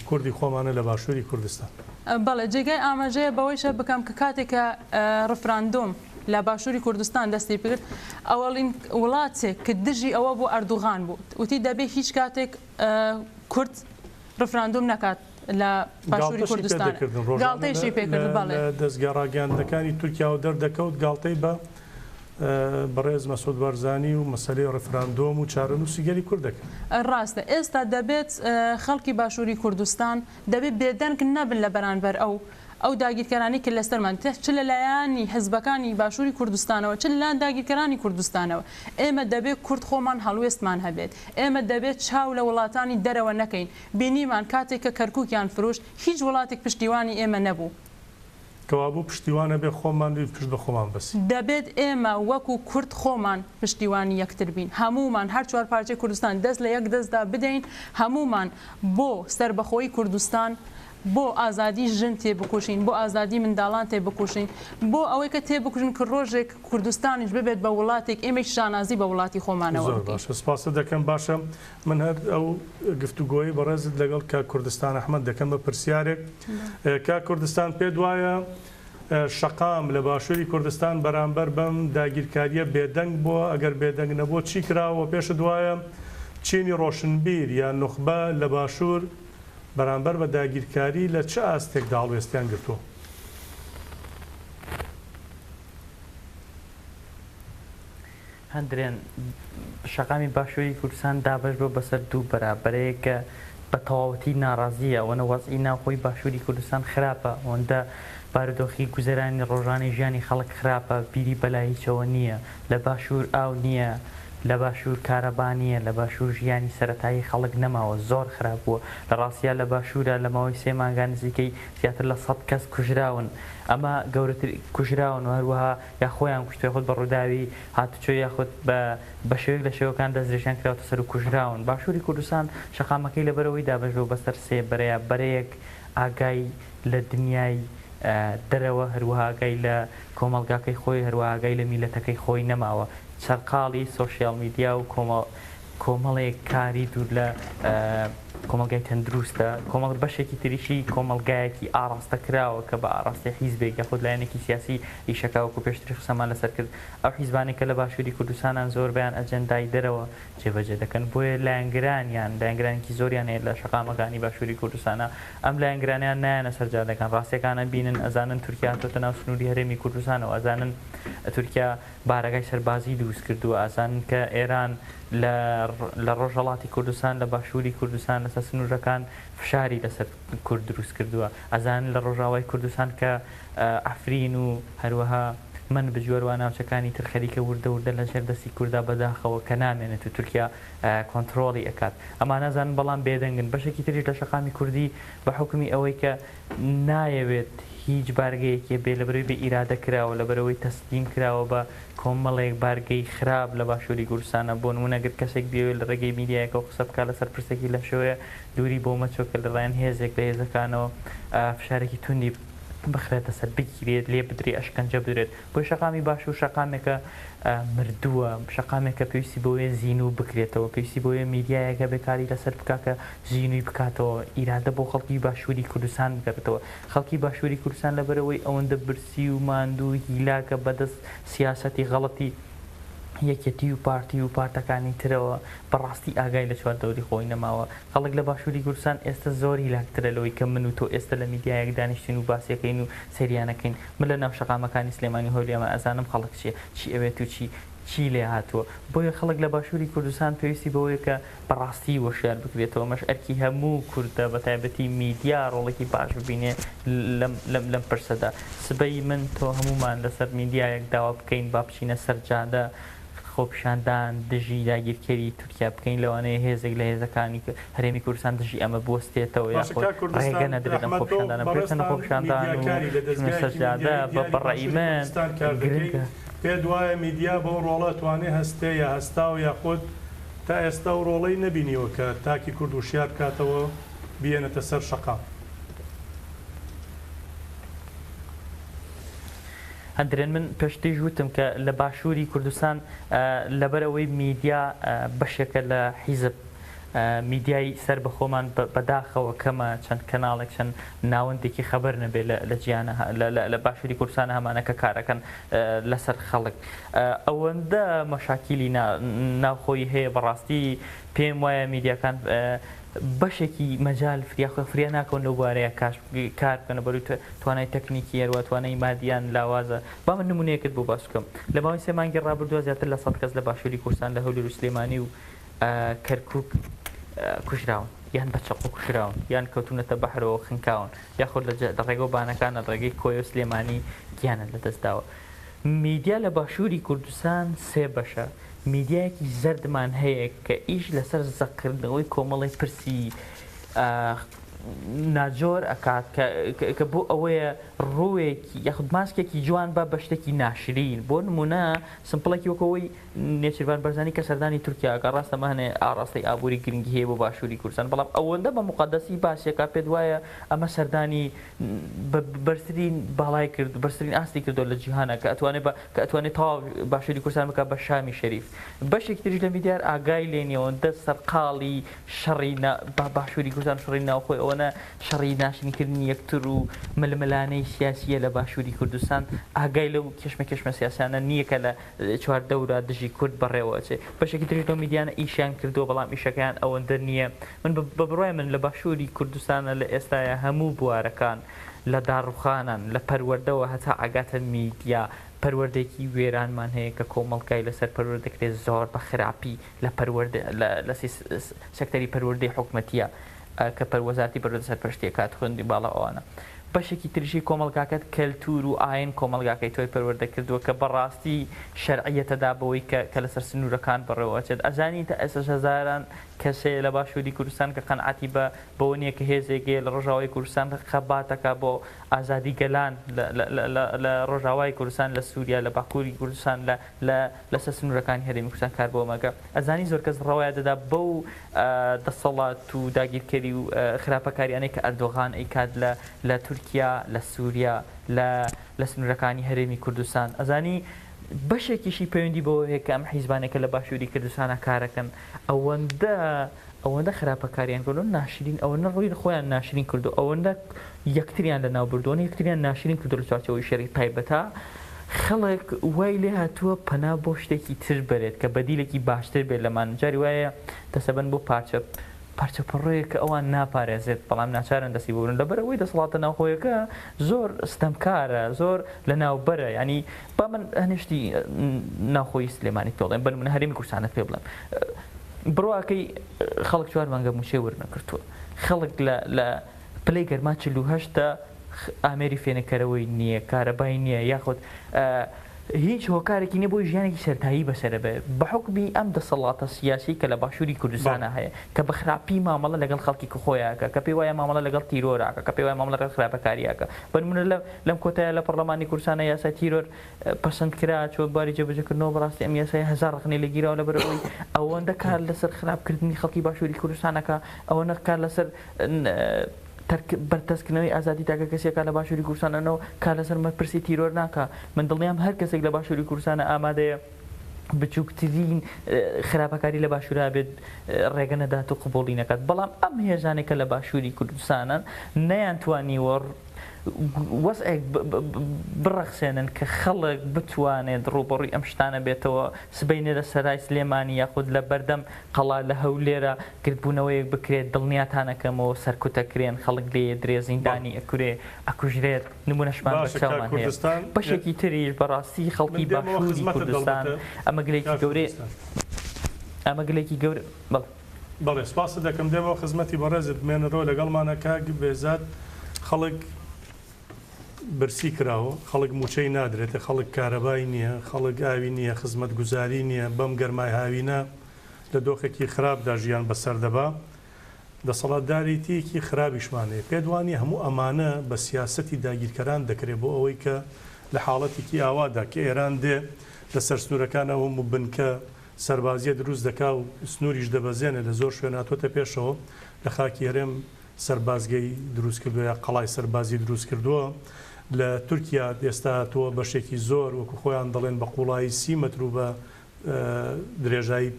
Speaker 1: کوردی خۆمانە لە باشووری کوردستان.
Speaker 3: بەڵێ جێگای ئاماژەیە بەوەیشە بکەم کە کاتێک کە ڕفراندۆم لە باشووری کوردستان دەستی پێکرد ئەوەڵین وڵاتێک کە دژی ئەوە بوو ئەردوغان بوو وتی دەبێ هیچ کاتێک کورد ڕفراندۆم نەکات لە باشووری
Speaker 1: گاڵتەشی پێ
Speaker 3: کوردستان
Speaker 1: دەکردن ڕۆژانە
Speaker 3: گاڵتەیشی پێ کردن
Speaker 1: لە
Speaker 3: بەڵێ.
Speaker 1: لە دەزگا ڕاگەیاندنەکانی تورکیاوە دەردەکەوت گاڵتەی بە بەڕێز مەسعود بارزانی و مەسەلەی ڕیفراندۆم و چارەنووسی گەلی کورد دەکرد.
Speaker 3: ڕاستە ئێستا دەبێت خەڵکی باشووری کوردستان دەبێت بێدەنگ نەبن لە بەرانبەر ئەو ئەو داگیرکەرانەی کە لەسەرمان چ لە لایەنی حزبەکانی باشووری کوردستانەوە چ لە لایەن داگیرکەرانی کوردستانەوە ئێمە دەبێت کورد خۆمان هەڵوێستمان هەبێت ئێمە دەبێت چاو لە وڵاتانی دەرەوە نەکەین بینیمان کاتێک کە کەرکوکیان فروشت هیچ وڵاتێک پشتیوانی ئێمە نەبوو.
Speaker 1: کەوابوو پشتیوان ئەبێ خۆمان بین پشت بە خۆمان بەسین.
Speaker 3: دەبێت ئێمە وەکو کورد خۆمان پشتیوانی یەکتر بین هەموومان هەر چوارپارچەی کوردستان دەست لە یەک دەستدا بدەین هەموومان بۆ سەربەخۆیی کوردستان بۆ ئازادی ژن تێبکوشین بۆ ئازادی منداڵان تێبکوشین بۆ ئەوەی کە تێبکوشین کە ڕۆژێک کوردستانیش ببێت بە وڵاتێک ئێمەیش شانازی بە وڵاتی خۆمانەوە
Speaker 1: زۆر
Speaker 3: بکەین.
Speaker 1: باشە سپاست دەکەم باشە من هەر ئەو گفتوگۆیەی بەڕێزت لەگەڵ کاک کوردستان ئەحمەد دەکەم بە پرسیارێک. کاک کوردستان پێت وایە شەقام لە باشووری کوردستان بەرامبەر بەم داگیرکارییە بێدەنگ بووە؟ ئەگەر بێدەنگ نەبووە چی کراوە؟ پێشت وایە چینی ڕۆشنبیر یان نوخبە لە باشوور بەرامبەر بە داگیرکاری لە چ ئاستێکدا هەڵوێستیان گرتووە؟
Speaker 4: هەندرێن، شەقامی باشووری کوردستان دابەش بووە بەسەر دوو بەرە، بەرەیەک کە بە تەواوەتی ناڕازییە، ئەوەنە وەزعی ناوخۆی باشووری کوردستان خراپە، ئەوەندە بارودۆخی گوزەرانی ڕۆژانەی ژیانی خەڵک خراپە، بیری بەلای هیچەوە نییە، لە باشوور ئاو نییە، لە باشوور کارەبا نییە، لە باشوور ژیانی سەرەتایی خەڵک نەماوە، زۆر خراپ بووە. لە ڕاستیا لە باشوورا لە ماوەی سێ مانگا نزیکەی زیاتر لە سەد کەس کوژراون، ئەمە گەورەتر کوژراون و هەروەها یا خۆیان کوشتوە یاخود بە ڕووداوی هاتوچۆ یاخود بە بە شێوەیەک لە شێوەکان دەستدرێژیان کراوەتە سەر و کوژراون. باشووری کوردستان شەقامەکەی لەبەرئەوەی دابەش بووە بەسەر سێ بەرەیا، بەرەیەک ئاگای لە دنیای دەرەوە هەروەها ئاگای لە کۆمەڵگاکەی خۆی هەروەها ئاگای لە میللەتەکەی خۆی نەماوە، سەرقاڵی سۆشیال میدیا و کۆمەڵ کۆمەڵێک کاری دوور لە کۆمەڵگای تەندروستە، کۆمەڵ بەشێکی تریشی کۆمەڵگایەکی ئاڕاستە کراوە کە بە ئاڕاستەی حیزبێک یاخود لایەنێکی سیاسی ئیشەکا وەکو پێشتریش قسەمان لەسەر کرد ئەو حیزبانەی کە لە باشووری کوردستانان زۆربەیان ئەجێندای دەرەوە جێبەجێ دەکەن بۆیە لایەنگرانیان لایەنگرانێکی زۆریان هەیە لە شەقامەکانی باشووری کوردستانا ئەم لایەنگرانەیان نایەنە سەر جادەکان ڕاستیەکان ئەبینن ئەزانن تورکیا هاتۆتە ناو سنووری هەرێمی کوردستانەوە ئەزانن تورکیا بارەگای سەربازی دروست کردووە، ئەزانن کە ئێران لە لە ڕۆژهەڵاتی کوردستان، لە باشووری کوردستان لەسەر سنوورەکان فشاری لەسەر کورد دروست کردووە، ئەزانن لە ڕۆژاوای کوردستان کە عەفرین و هەروەها مەنبج و هەروەها ناوچەکانی تر خەریکە وردە وردە لە ژێر دەستی کوردا بەداخەوە کە نامێنێت و تورکیا کۆنترۆڵی ئەکات. ئەمانە ئەزانن بەڵام بێدەنگن. بەشێکی تریش لە شەقامی کوردی بە حوکمی ئەوەی کە نایەوێت هیچ بارگەیەکی بێ لەبەرەوەی بێ ئیرادە کراوە لەبەرئەوەی تەسلیم کراوە بە کۆمەڵێک بارگەی خراپ لە باشوری کوردستانە بۆ نمونە گەر کەسێک بیەوێت لە ڕێگەی میدیایەکەوە قسە بکات لەسەر پرسێکی لەم شێوەیە دووری بۆ مەچۆ کە لەلایەن هێزێک لە هێزەکانەوە فشارێکی توندی بخرێتە سەر بگیرێت لێ بدرێ ئەشکەنجە بدرێت بۆیە شەقامی باشور شەقامێکە مردووە شەقامێکە پێویستی بەوەیە زینوو بکرێتەوە پێویستی بەوەیە میدیایەک هەبێ کاری لەسەر بکا کە زینووی بکاتەوە ئیرادە بۆ خەڵکی باشووری کوردستان بگەڕێتەوە خەڵکی باشووری کوردستان لەبەرئەوەی ئەوەندە برسی و ماندوو و هیلاکە بەدەست سیاسەتی غەڵەتی یەکێتی و پارتی و پارتەکانی ترەوە بەڕاستی ئاگای لە چواردەوری خۆی نەماوە خەڵک لە باشووری کوردستان ئێستە زۆر هیلاکترە لەوەی کە من و تۆ ئێستە لە میدیایەک دانیشتین و باسیەکەین و سەیریانەکەین من لە ناو شەقامەکانی سلێمانی هۆلیەمە ئەزانم خەڵک چیە چی ئەوێت و چی چی لێ هاتووە بۆیە خەڵک لە باشووری کوردستان پێویستی بەوەیە کە بە ڕاستی وەشیار بکرێتەوە ئەمەش ئەرکی هەموو کوردە بە تایبەتی میدیا ڕۆڵێکی باش ببینێ لەم لەم لەم پرسەدا سبەی من تۆ هەموومان لەسەر میدیایەک داوا بکەین با بچینە سەر جادە. خۆپیشاندان دژی داگیرکەری تورکیا بکەین لەوانەیە هێزێک لە هێزەکانی هەرێمی کوردستان دژی ئەمە بوەستێتەوە
Speaker 1: باشە
Speaker 4: یاخود
Speaker 1: کاک
Speaker 4: ڕێگە
Speaker 1: کوردستان
Speaker 4: نەدرێت ئەم
Speaker 1: ئەحمەد تۆ
Speaker 4: خۆپیشاندانە بکرێت چەندە
Speaker 1: بەڕێزتان
Speaker 4: خۆپیشاندان و
Speaker 1: میدیاکاری لە
Speaker 4: چونە سەر
Speaker 1: دەزگایەکی
Speaker 4: جادە
Speaker 1: میدیایی
Speaker 4: بە
Speaker 1: دیاری
Speaker 4: بە ڕەئی
Speaker 1: باشوری
Speaker 4: من
Speaker 1: کوردستان کار دەکەی
Speaker 4: گرنگە.
Speaker 1: پێت وایە میدیا بەو ڕۆڵە توانێ هەستێ یا هەستاوە یاخود تا ئێستا ئەو ڕۆڵەی نەبینیوە کە تاکی کورد وشیار بکاتەوە بیەنێتە سەر شەقام؟
Speaker 4: هەندرێن من پێشتریش وتم کە لە باشووری کوردستان لەبەرئەوەی میدیا بەشێکە لە حیزب میدیای سەر بە خۆمان بەداخەوە کەمە چەند کەناڵێک چەند ناوەندێکی خەبەر نەبێ لە جیانە لە باشووری کوردستان هەمانە کە کارەکەن لەسەر خەڵک ئەوەندە مەشاکیلی ناوخۆی هەیە بەڕاستی پێم وایە میدیاکان بەشێکی مەجال فریا خۆیان فریا ناکەون لەو بوارەیا کاش کار بکەن لەبەروی توانای تەکنیکی هەروا توانای مادیان لاوازە با من نمونەیەکت بۆ باس بکەم لە ماوەی سێ مانگی ڕابردووە زیاتر لە سەد کەس لە باشووری کوردستان لە هەولێر و سلێمانی و کەرکوک کوژراون یان بە چەقۆ کوژراون یان کەوتونەتە بەحرەوە خنکاون یاخود لە ڕێگە و بانەکان لە ڕێگەی کۆیە و سلێمانی گیانیان لەدەست داوە میدیا لە باشووری کوردستان سێ بەشە میدیایەکی زەردمان هەیە کە ئیش لەسەر زەقکردنەوەی کۆمەڵی پرسی ناجۆر ئەکات کە بۆ ئەوەیە ڕووێکی یاخود ماسکێکی جوان بە بە شتێکی ناشرین بۆ نمونە سمپڵێکی وەکەوەی نێچیرڤان بەرزانی کە سەردانی تورکیا ئەکا ڕاستە مەهنێ ئاڕاستەی ئابووری گرنگی هەیە بۆ باشووری کوردستان بەڵام ئەوەندە بە موقەدەسی باسیەکا پێت وایە ئەمە سەردانی بەرزترین باڵای کرد بەرزترین ئاستی کردو لە جیهانە کە ئەتوانێ بە کە ئەتوانێ تەواو باشووری کوردستان بکا بە شامی شەریف بەشێکی تریش لە میدیار ئاگای لێ نیە ئەوەندە سەرقاڵی شەڕی باشووری کوردستان شەڕی ناوخۆی ئەوەنە شەڕی ناشرینکردنی یەکتر و ململانێی سیاسیە لە باشووری کوردستان ئاگای لەو کێشمەکێشمە سیاسیانە نییە کە لە چواردەورا دژی کورد بەڕێوە ئەچێ. بەشێکی تریش لەو میدیانە ئیشیان کردووە بەڵام ئیشەکەیان ئەوەندە نییە. من بە بڕوای من لە باشووری کوردستانە لە ئێستایا هەموو بوارەکان لە داڕوخانن لە پەروەردەوە هەتا ئەگاتە میدیا پەروەردەیەکی وێرانمان هەیە کە کۆمەڵگای لەسەر پەروەردە دەکرێت زۆر بە خراپی لە پەروەردە لە سێکتەری پەروەردەی حکومەتیە کە پەر وەزارەتی پەروەردە سەرپەرشتی ئەکات خوێندنی باڵا و ئەوانە بەشێکی تریشی کۆمەڵگاکەت کەلتور و ئاین کۆمەڵگاکەی تۆی پەروەردە کردووە کە بەڕاستی شەرعیەتەدا بەوەی کە کە لەسەر سنوورەکان بەڕێوە ئەچێت ئەزانی تا ئێستاش هەزاران کەس هەیە لە باشووری کوردستان کە قەنعەتی بە بەوە نییە کە هێزێک هەیە لە ڕۆژاوای کوردستان خەباتەکە بۆ ئازادی گەلان لە ڕۆژاوای کوردستان لە سووریا لە باکووری کوردستان لە لە لەسەر سنوورەکانی هەرێمی کوردستان کار بۆ مەکە ئەزانی زۆر کەس ڕەوایە دەدا بەو دەسەڵات و داگیرکەری و خراپەکاریانەی کە ئەردۆغان ئەیکات لە لە تورکیا لە سووریا لە لە سنوورەکانی هەرێمی کوردستان ئەزانی بەشێکیشی پەیوەندی بەوە هەیە کە ئەم حیزبانەی کە لە باشووری کوردستانە کارەکەن ئەوەندە ئەوەندە خراپەکاریان کردو ناشرین ئەوەندە ڕووی خۆیان ناشرین کردو ئەوەندە یەکتریان لەناو بردووە یەکتریان ناشرین کردو لە چوارچێوەی شەری تایبەتە خەڵک وای لێ هاتووە پەنا بۆ شتێکی تر بەرێت کە بەدیلێکی باشتر بێت لەمان جاری وایە دەسەبەن بۆ پارچە پارچە پەڕۆیەک کە ئەوان ناپارێزێت بەڵام ناچارن دەستی بۆ ببرن لەبەرئەوەی دەسەڵاتە ناوخۆیەکە زۆر ستەمکارە زۆر لەناوبەرە یانی با من هەنێ شتی ناوخۆیی سلێمانی پێ بڵێم بە نمونە هەرێمی کوردستانت پێ بڵێم بڕواکەی خەڵک چوار مانگە مووچەی وەرنەگرتووە خەڵک لە لە پلەی گەرما 48 ئامێری فێنککەرەوەی نییە، کارەبای نییە یاخود هیچ هۆکارێکی نییە بۆی ژیانێکی سەرەتایی بەسەرە بێ بە حوکمی ئەم دەسەڵاتە سیاسی کە لە باشووری کوردستانە هەیە کە بە خراپی مامەڵە لەگەڵ خەڵکی کە خۆیاکە کە پێی وایە مامەڵە لەگەڵ تیرۆراکە کە پێی وایە مامەڵە لەگەڵ خراپەکاریاکە بە نمونە لە لەم کۆتایە لە پەڕلەمانی کوردستانە یاسای تیرۆر پەسەند کرا چوە بواری جێبەجێکردنەوە بەڕاستی ئەم یاسایە هەزار ڕەخنەی لێ گیراوە لەبەر ئەوەی ئەوەندە کار لەسەر خراپکردنی خەڵکی باشووری کوردستانەکە ئەوەنە کار لەسەر تەرک بەرتەسککردنەوەی ئازادی تاکەکەسیەکە لە باشووری کوردستان ئەنەوە کار لەسەر پرسی تیرۆر ناکا من دڵنیام هەر کەسێک لە باشووری کوردستانە ئامادەیە بچووکترین خراپەکاری لە باشوورا بێت ڕێگە نەدات و قبوڵی نەکات بەڵام ئەم هێزانێک کە لە باشووری کوردستانن نەیانتوانیوە وەزعێک بڕەخسێنن کە خەڵک بتوانێت ڕووبەڕووی ئەم شتانە بێتەوە سبەینێ لە سەرای سلێمانی یاخود لە بەردەم قەڵا لە هەولێرە گردبوونەوەیەک بکرێت دڵنیاتان ئەکەمەوە سەرکوت ئەکرێن خەڵک لێ ئەدرێ زیندانی ئەکرێ ئەکوژرێت نمونەشمان
Speaker 1: باشە کاک
Speaker 4: بەرچاومان هەیە
Speaker 1: کوردستان
Speaker 4: بەشێکی تریش بەڕاستی
Speaker 1: من
Speaker 4: خەڵکی
Speaker 1: دێمەوە
Speaker 4: باشووری
Speaker 1: خزمەتت
Speaker 4: کوردستان
Speaker 1: دەڵبەتە
Speaker 4: ئەمە گلێکی
Speaker 1: کاک
Speaker 4: گەورەیە
Speaker 1: کوردستان.
Speaker 4: ئەمە گلێکی گەورە بەڵێ.
Speaker 1: بەڵێ سپاست دەکەم دێمەوە خزمەتی بەڕێزت بمێنەرەوە لەگەڵمانە کاک بێزاد خەڵک. برسی کراوە، خەڵک مووچەی نادرێتێ، خەڵک کارەبای نییە، خەڵک ئاوی نییە، خزمەتگوزاری نییە، بەم گەرمای هاوینە لە دۆخێکی خراپدا ژیان بەسەر دەبا. دەسەڵاتدارێتییەکی خراپیشمان هەیە. پێت وا نییە هەموو ئەمانە بە سیاسەتی داگیرکەران دەکرێ بۆ ئەوەی کە لە حاڵەتێکی ئاوادا کە ئێران دێ لە سەر سنوورەکان ئەو هەموو بنکە سەربازییە دروست دەکا و سنووریش دەبەزێنێ لە زۆر شوێن هاتووەتە پێشەوە لە خاکی هەرێم سەربازگەی دروست کردووە یا قەڵای سەربازی دروست کردووە لە تورکیا ئێستا هاتووە بەشێکی زۆر وەکو خۆیان دەڵێن بە قوڵایی 30 مەتر و بە درێژایی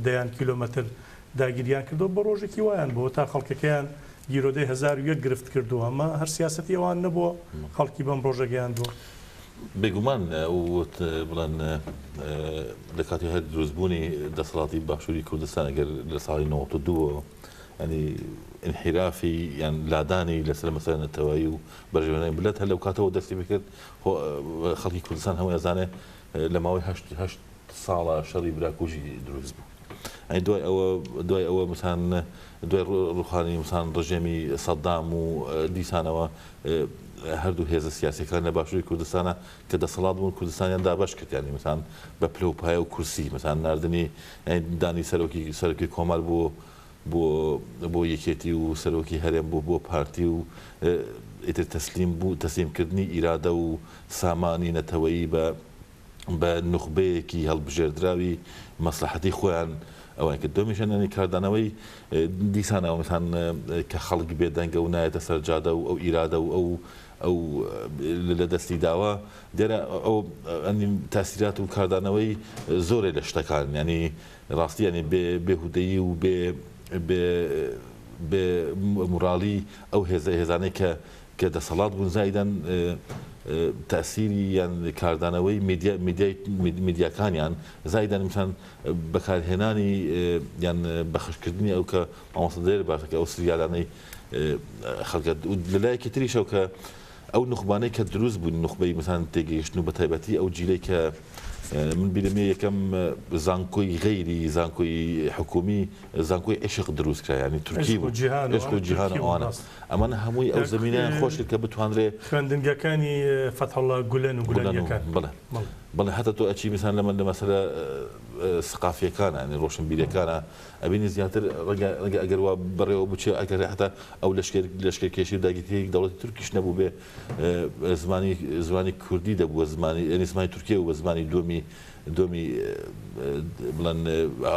Speaker 1: دەیان کیلۆمەتر داگیریان کردووە بۆ ڕۆژێکی وایان بۆ تا خەڵکەکەیان گیرۆدەی 1001 گرفت کردووە ئەمە هەر سیاسەتی ئەوان نەبووە خەڵکی بەم ڕۆژە گەیاندووە.
Speaker 5: بێگومان وت بڵێن لە کاتی هەر دروستبوونی دەسەڵاتی باشووری کوردستان ئەگەر لە ساڵی 92 ینی ئینحیرافی یان لادانی لەسەر مەسەلە نەتەوەیی و بەرژەوەندی ملت هەر لەو کاتەوە دەستی پێکرد خەڵکی کوردستان هەموو ئەزانێ لە ماوەی هەشت هەشت ساڵە شەڕی براکوژی دروست بوو ئەی دوای ئەوە دوای ئەوە مثان دوای ڕوخانی مثان ڕژێمی سەدام و دیسانەوە هەردوو هێزە سیاسەکان لە باشووری کوردستانە کە دەسەڵات بوون کوردستانیان دابەش کرد یانی مثان بە پلە و پایە و کورسی مثان ناردنی دانی سەرۆکی سەرۆکی کۆمار بۆ بۆ بۆ یەکێتی و سەرۆکی هەرێم بۆ بۆ پارتی و ئیتر تەسلیم بوو تەسلیم کردنی ئیرادە و سامانی نەتەوەیی بە بە نوخبەیەکی هەڵبژێردراوی مەسلحەتی خۆیان ئەوەیان کرد دۆمیشە نانی کاردانەوەی دیسانەوە مثان کە خەڵک بێدەنگە و نایەتە سەر جادە و ئەو ئیرادە و ئەو ئەو لە دەستی داوە دیارە ئەو تاسیرات و کاردانەوەی زۆرێ لە شتەکان ینی ڕاستی یانی بێ بێهودەیی و بێ بێ بێ موراڵی ئەو هێزە هێزانەی کە کە دەسەڵات بوون زایدەن تاسیری یان کاردانەوەی میدیا میدیای میدیاکانیان زایدەن مثلا بەکارهێنانی یان بەخشکردنی ئەو کە مامۆستا دلێر باسەکە ئەو سریالانەی خەڵکە لەلایەکی تریشەوە کە ئەو نوخبانەی کە دروست بوون نوخبەی مثلا تێگەیشتن و بەتایبەتی ئەو جیلەی کە من بیرم یە یەکەم زانکۆی غەیری زانکۆی حکومی زانکۆی عشق دروست کرا یعنی تورکی بوو عشق و جیهان ئەوانە ئەمانە هەمووی ئەو زمینەیان خۆش کرد کە بتوانرێ
Speaker 1: خوێندنگەکانی فەتحوڵڵا گولەن و گولەنیەکان
Speaker 5: بڵێ بڵێ هەتا تۆ ئەچی مثلا لەمە لە مەسەلە سقافیەکانە یعنی ڕۆشنبیرەکانە ئەبینی زیاتر ڕەنگە ڕەنگە ئەگەر وا بەڕێوە بچێ ئەگەر هەتا ئەو لەشکر لەشکرکێشی و داگیرکەری دەوڵەتی تورکیش نەبووبێ زمانی زمانی کوردی دەبووە زمانی یعنی زمانی تورکیە بوو بە زمانی دووەمی دووەمی بڵێن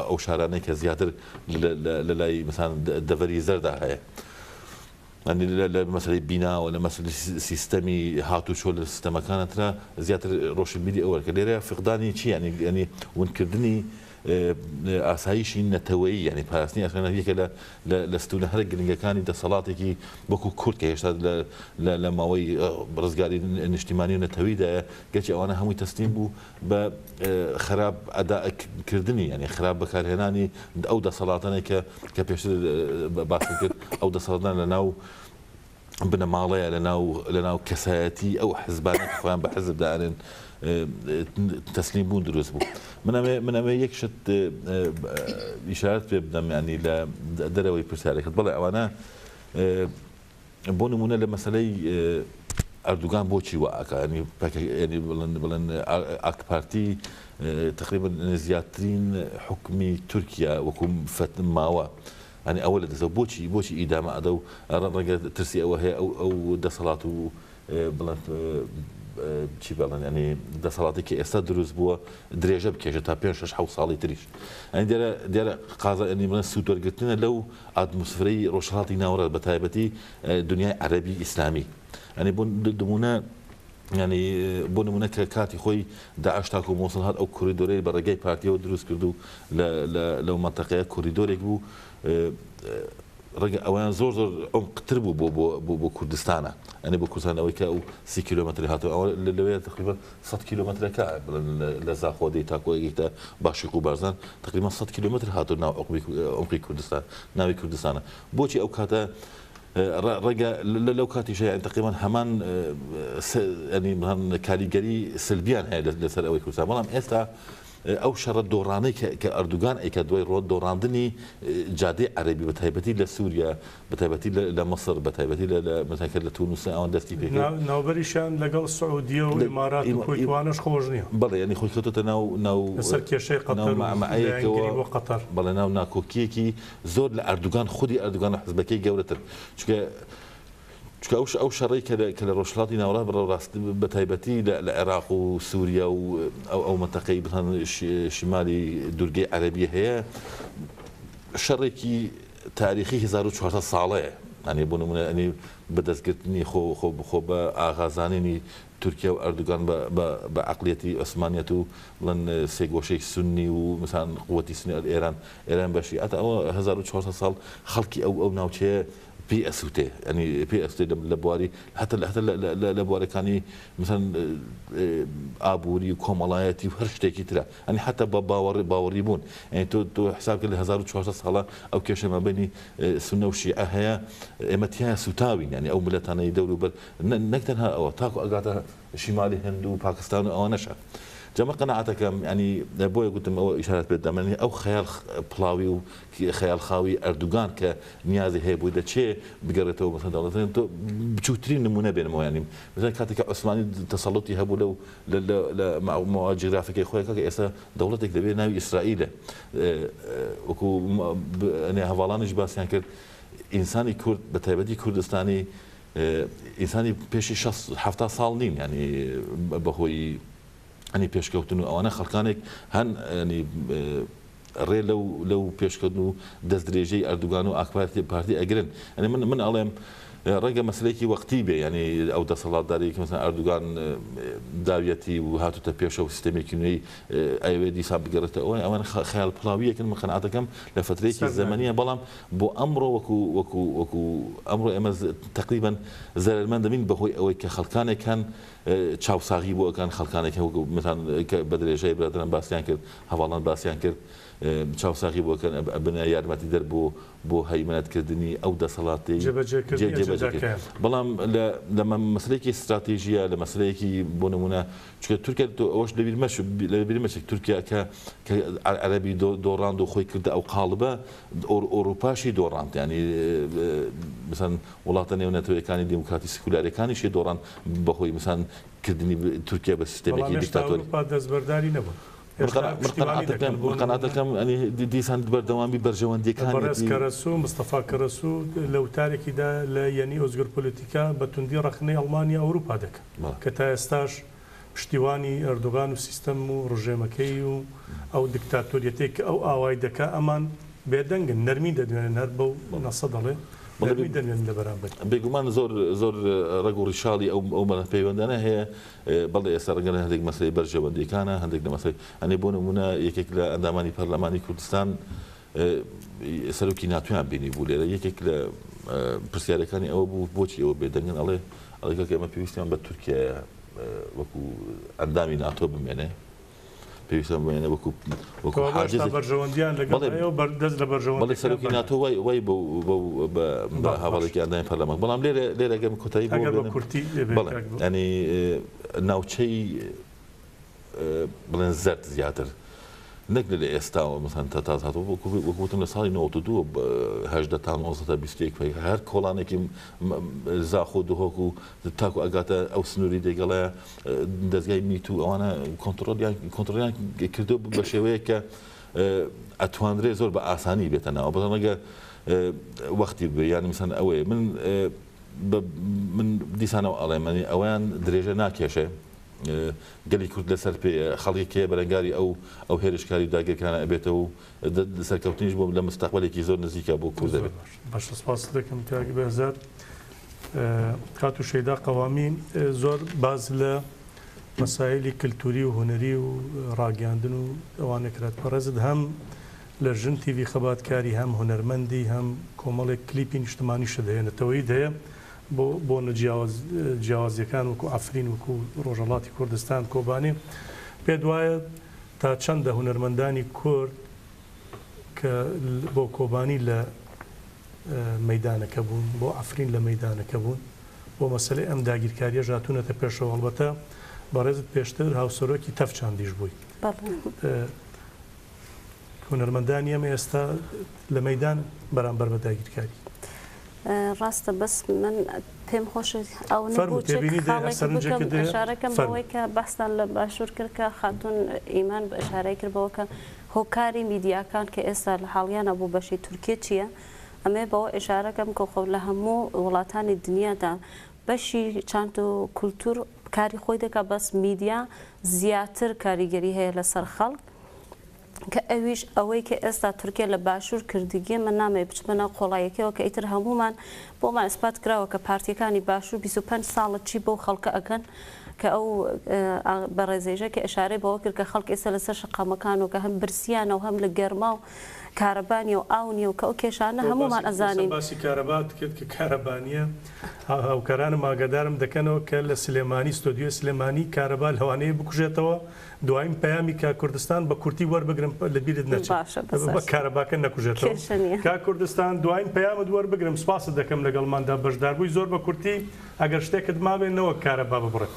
Speaker 5: ئەو شارانەی کە زیاتر لە لای مثلا دەڤەری زەردا هەیە. یانی لە مەسەلەی بیناوە لە مەسەلەی سیستەمی هاتوچۆ لە سیستەمەکانە ترا زیاتر ڕۆشنبیری ئەوە کە لێرە فقدانی چی یانی یانی ونکردنی ئاسایشی نەتەوەیی یانی پاراستنی ئاسایشی یەکێ لە لە ستونە هەرە گرنگەکانی دەسەڵاتێکی وەکو کورد کە هێشتا لە لە ماوەی ڕزگاری نیشتیمانی و نەتەویدایە گەرچی ئەوانە هەمووی تەسلیم بوو بە خراپ ئەدا کردنی یانی خراپ بەکارهێنانی ئەو دەسەڵاتانەی کە کە پێشتر باسم کرد ئەو دەسەڵاتان لە ناو بنەماڵەیە لە ناو لە ناو کەسایەتی ئەو حزبانە کە خۆیان بە حزب دانێن تەسلیم بوون دروست بوو من ئەمێ من ئەمێ یەک شت ئیشارەت پێ بدەم ینی لە دەرەوەی پرسیارەکەت بەڵێ ئەوانە بۆ نموونە لە مەسەلەی ئەردوگان بۆچی وا ئەکا یانی پەکە یانی بڵێن بڵێن ئاک پارتی تقریبا زیاترین حکومی تورکیا وەکو فەت ماوە یانی ئەوە لە دەستەوە بۆچی بۆچی ئیدامە ئەدە و ڕەنگە ترسی ئەوە هەیە ئەو ئەو دەسەڵات و بڵێن چی بڵێن ینی دەسەڵاتی کە ئێستا دروست بووە درێژە بکێشێت تا پێ شش حەوت ساڵی تریش ئەنی دیارە دیارە قازە ئەنی بڵێن سوود وەرگرتنە لەو ئاتمۆسفرەی ڕۆژهەڵاتی ناوەڕاست بە تایبەتی دنیای عەرەبی ئیسلامی ئەنی بۆ نمونە ینی بۆ نمونە کە کاتی خۆی داعش تاکو مۆسڵ هات ئەو کوریدۆرەی بە ڕێگەی پارتیەوە دروست کرد و لەو مەنتەقەیە کوریدۆرێک بوو ڕەنگە ئەویان زۆر زۆر عمقتر بوو بۆ بۆ بۆ بۆ کوردستانە ئەنی بۆ کوردستان ئەوەی کە ئەو سی کیلۆمەتری هاتوو ئەوە لەوێ تقریبا 100 کیلۆمەترەکە لە زاخۆ دێی تاکو ئەگەیتە باشیق و بارزان تقریبا 100 کیلۆمەتر هاتوو ناو عمقی کوردستان ناوی کوردستانە بۆچی ئەو کاتە ڕەنگە لەو کاتیشە یانی تقریبا هەمان ینی کاریگەری سلبیان هەیە لەسەر ئەوەی کوردستان بەڵام ئێستا. ئەو شەڕە دۆڕانەی کە کە ئەردوگان ئەیکات دوای ڕۆ دۆڕاندنی جادەی عەرەبی بە تایبەتی لە سوریا بە تایبەتی لە لە مصر بە تایبەتی لە لە مەسەلەن کە لە تونس ئەوان دەستی پێ کرد.
Speaker 1: ناوبەریشیان لەگەڵ سعودیە و ئیمارات و کوەیت وانەش خۆش نیە.
Speaker 5: بەڵێ یانی خۆی کەوتۆتە ناو ناو
Speaker 1: لەسەر کێشەی
Speaker 5: ناو
Speaker 1: قەتەر و
Speaker 5: مەعمەعەیەکەوە
Speaker 1: لایەنگری بۆ قەتەر.
Speaker 5: بەڵێ ناو ناکۆکییەکی زۆر لە ئەردوگان خودی ئەردوگان و حزبەکەی گەورەتر چونکە چونکە ئەو ئەو شەڕەی کە لە کە لە ڕۆژهەڵاتی ناوەڕاست بە ڕاست بە تایبەتی لە لە عێراق و سووریا و ئەو ئەو مەنتەقەی بڵێن شیمالی دوورگەی عەرەبی هەیە شەڕێکی تاریخی 1400 ساڵەیە ئەنی بۆ نمونە ئەنی بەدەستگرتنی خۆ خۆ خۆ بە ئاغازانینی تورکیا و ئەردوگان بە بە بە عەقڵیەتی عوسمانیەت و بڵێن سێگۆشەی سوننی و مثلا قوتی سوننی ئێران ئێران بە شیعەتە ئەوە 1400 ساڵ خەڵکی ئەو ئەو ناوچەیە پێی ئەسوتێ یانی پێی ئەسوتێ لە بواری هەتا هەتا لە بوارەکانی مثلا ئابووری و کۆمەڵایەتی و هەر شتێکی ترە ئەنی حتا بە باوەڕی باوەڕی بوون یانی تۆ تۆ حساب کرد لە 1400 ساڵە ئەو کێشە مابینی سوننە و شیعە هەیە ئێمە تیایا سوتاوین یانی ئەو ملەتانەی دەوروبەر نەک تەنها ئەوە تاکو ئەگاتە شیمالی هند و پاکستان و ئەوانەشە جا من قەناعەتەکەم یانی بۆیە گوتم ئەوە ئیشارەت پێ دەم ئەو خەیاڵ پڵاوی و خەیاڵ خاوی ئەردوگان کە نیازی هەیە بۆی دەچێ بگەڕێتەوە مەسەن دەوڵەت تۆ بچووکترین نمونە بێنمەوە یانی مەسەن کاتێک کە عوسمانی تەسەڵوتی هەبوو لەو لە مەوا جیگرافەکەی خۆی کاکە ئێستا دەوڵەتێک دەبێت ناوی ئیسرائیلە وەکو هەواڵانیش باسیان کرد ئینسانی کورد بە تایبەتی کوردستانی ئینسانی پێشی شەست حەفتا ساڵ نین یانی بەهۆی ئەنی پێشکەوتن و ئەوانە خەڵکانێک هەن ئەنی ڕێ لەو لەو پێشکەوتن و دەستدرێژەی ئەردوگان و ئاکپارتی پارتی ئەگرن ئەنی من من ئەڵێم ڕەنگە مەسلەیەکی وەقتی بێ یانی ئەو دەسەڵاتداری کە مەسەلەن ئەردوگان داویەتی و هاتوتە پێشەوە سیستەمێکی نوێی ئەیەوێ دیسان بگەڕێتەوە ئەوان خەیاڵ پڵاویەکن من قەناعەتەکەم لە فەترەیەکی زەمەنیە بەڵام بۆ ئەمڕۆ وەکو وەکو وەکو ئەمڕۆ ئێمە تەقریبەن زەرەرمەند دەبین بەهۆی ئەوەی کە خەڵکانێک هەن چاوساغی بۆ ئەکەن خەڵکانێک هەن وەکو مەسەلەن کە بە درێژای برادەران باسیان کرد هەڤاڵان باسیان کرد چاوساغی بۆ ئەکەن ئەبنە یارمەتیدەر بۆ بۆ هەیمەنەتکردنی ئەو دەسەڵاتەی
Speaker 1: جێبەجێکردنی
Speaker 5: جێبەجێکردنی
Speaker 1: ئەجەنداکەیان.
Speaker 5: بەڵام لە لە مەسەلەیەکی ستراتیژیە لە مەسەلەیەکی بۆ نمونە چونکە تورکیا تۆ ئەوەش لەبیر مەچ لەبیر مەچێ تورکیا کە کە عەرەبی دۆڕاند و خۆی کردە ئەو قاڵبە ئۆروپاشی دۆڕاند یانی مثلا وڵاتە نێونەتەوەیەکانی دیموکراتی سکولارەکانیشی دۆڕاند بەهۆی مثلا کردنی تورکیا بە سیستێمێکی
Speaker 1: بەڵام هێشتا
Speaker 5: دیکتاتۆری.
Speaker 1: ئەوروپا دەستبەرداری نەبوون. هێشتا پشتیوانی دەکەن بۆ نمونە.
Speaker 5: قەناعەتەکەم دیسان بەردەوامی
Speaker 1: بەڕێز
Speaker 5: بەرژەوەندیەکانیەتی.
Speaker 1: کەرەسوو، مستەفا کەرەسوو لە وتارێکیدا لە یەنی ئۆزگور پۆلیتیکا بە توندی ڕەخنەی ئەڵمانیا ئەوروپا دەکا کە تا ئێستاش پشتیوانی ئەردۆغان و سیستەم و ڕژێمەکەی و ئەو دکتاتۆریەتەی کە ئەو ئاوای دەکا ئەمان بێدەنگن نەرمی دەنوێنن هەر بەو نەسە دەڵێ نەرمی دەنوێنن لە بەرامبەری.
Speaker 5: بێگومان زۆر زۆر ڕەگ و ڕیشاڵی ئەو ئەو پەیوەندانە هەیە بەڵێ ئێستا ڕەنگە لە هەندێک مەسەلەی بەرژەوەندیەکانە هەندێک لە مەسەلەی ئەنێ بۆ نمونە یەکێک لە ئەندامانی پەرلەمانی کوردستان سەرۆکی ناتۆیان بینی بوو لێرە یەکێک لە پرسیارەکانی ئەوە بوو بۆچی ئەوە بێدەنگن ئەڵێ ئەڵێ کاکە ئێمە پێویستیان بە تورکیایە وەکو ئەندامی ناتۆ بمێنێ پێویستە بمێنێ وەکو وەکو
Speaker 1: حاجز بەرژەوەندیان لەگەڵ هەیە و دەست لە بەرژەوەندی
Speaker 5: بەڵێ سەرۆکی ناتۆ وای وای بۆ بە هاوڵێکی ئەندامی پەرلەمان بەڵام لێرە لێرە گەم کۆتایی بۆ
Speaker 1: ئەگەر بە کورتی
Speaker 5: بەڵێ ینی ناوچەی بڵێن زەرد زیاتر نەک لە ئێستاوە مەسەن تا تاز هاتووە وەکو وەکو وتم لە ساڵی 92 هەژدە تا 19 تا 21 پێک هەر کۆڵانێکی زاخۆ دهۆک و تاکو ئەگاتە ئەو سنووری دێگەڵەیە دەزگای میت و ئەوانە کۆنتڕۆڵیان کۆنتڕۆڵیان کردو بە شێوەیەک کە ئەتوانرێ زۆر بە ئاسانی بێتە ناوە بەڵام ڕەنگە وەختی بێ یان مثلەن ئەوەیە من من دیسانەوە ئەڵێم ئەویان درێژە ناکێشێ گەلی کورد لەسەر پێیە، خەڵکێک هەیە بەرەنگاری ئەو ئەو هێرشکاری و داگیرکارانە ئەبێتەوە و سەرکەوتنیش بۆ لە مستەقبەلێکی زۆر نزیکا بۆ کورد
Speaker 1: زۆر
Speaker 5: ئەبێت.
Speaker 1: باش باشە سپاست دەکەم کاک بێزار. خاتوو شەیدا قەوامی زۆر باس لە مەسایلی کلتوری و هونەری و ڕاگەیاندن و ئەوانە کرات بەڕێزت هەم لە ژن تیڤی خەباتکاری هەم هونەرمەندی هەم کۆمەڵێک کلیپی نیشتمانیشت هەیە نەتەوەیت هەیە بۆ بۆنە جیاواز جیاوازیەکان وەکو عەفرین وەکو ڕۆژهەڵاتی کوردستان کۆبانێ پێت وایە تا چەندە هونەرمەندانی کورد کە بۆ کۆبانی لە مەیدانەکە بوون بۆ عەفرین لە مەیدانەکە بوون بۆ مەسەلەی ئەم داگیرکاریەش هاتوونەتە پێشەوە هەڵبەتە بەڕێزت پێشتر هاوسەرۆکی تەف چاندیش بووی. هونەرمەندانی ئێمە ئێستا لە مەیدان بەرامبەر بە داگیرکاری.
Speaker 6: ڕاستە بەس من پێم خۆشە ئەو نەبوو خاڵێک بکەم ئەشارەکەم بەوەی کە بەحستان لە باشوور کرد کە خاتوون ئیمان بە ئەشارەی کرد بەوە کە هۆکاری میدیاکان کە ئێستا لە حاڵیانە بۆ بەشی تورکیە چییە ئەمێ بەوە ئشارەکەم کە خۆ لە هەموو وڵاتانی دنیادا بەشی چاند و کولتور کاری خۆی دەکات بەس میدیا زیاتر کاریگەری هەیە لەسەر خەڵک کە ئەویش ئەوەی کە ئێستا تورکیا لە باشوور کردگیە من نامەوێ بچمە ناو قۆڵاییەکەوە کە ئیتر هەموومان بۆمان ئیسپات کراوە کە پارتیەکانی باشوور 25 ساڵە چی بەو خەڵکە ئەکەن کە ئەو بەڕێزەیشە کە ئشارەی بەوە کرد کە خەڵک ئێستا لەسەر شەقامەکان و کە هەم برسیانە و هەم لە گەرما و کارەبا نیە و ئاو نیە و کە ئەو کێشانە هەموومان ئەزانین.
Speaker 1: باسی کارەبات کرد کە کارەبا نیە هاوکارانم ئاگادارم دەکەنەوە کە لە سلێمانی ستۆدیۆی سلێمانی کارەبا لەوانەیە بکوژێتەوە دوایین پەیامی کاک کوردستان بە کورتی وەربگرم لە بیرت نەچێت
Speaker 6: باشە بەسەر
Speaker 1: بە کارەباکە نەکوژێتەوە
Speaker 6: کێشە نییە.
Speaker 1: کاک کوردستان دوایین پەیامت وەربگرم سپاست دەکەم لەگەڵماندا بەشداربووی زۆر بە کورتی ئەگەر شتێکت مابێ نەوەک کارەبا ببڕێت.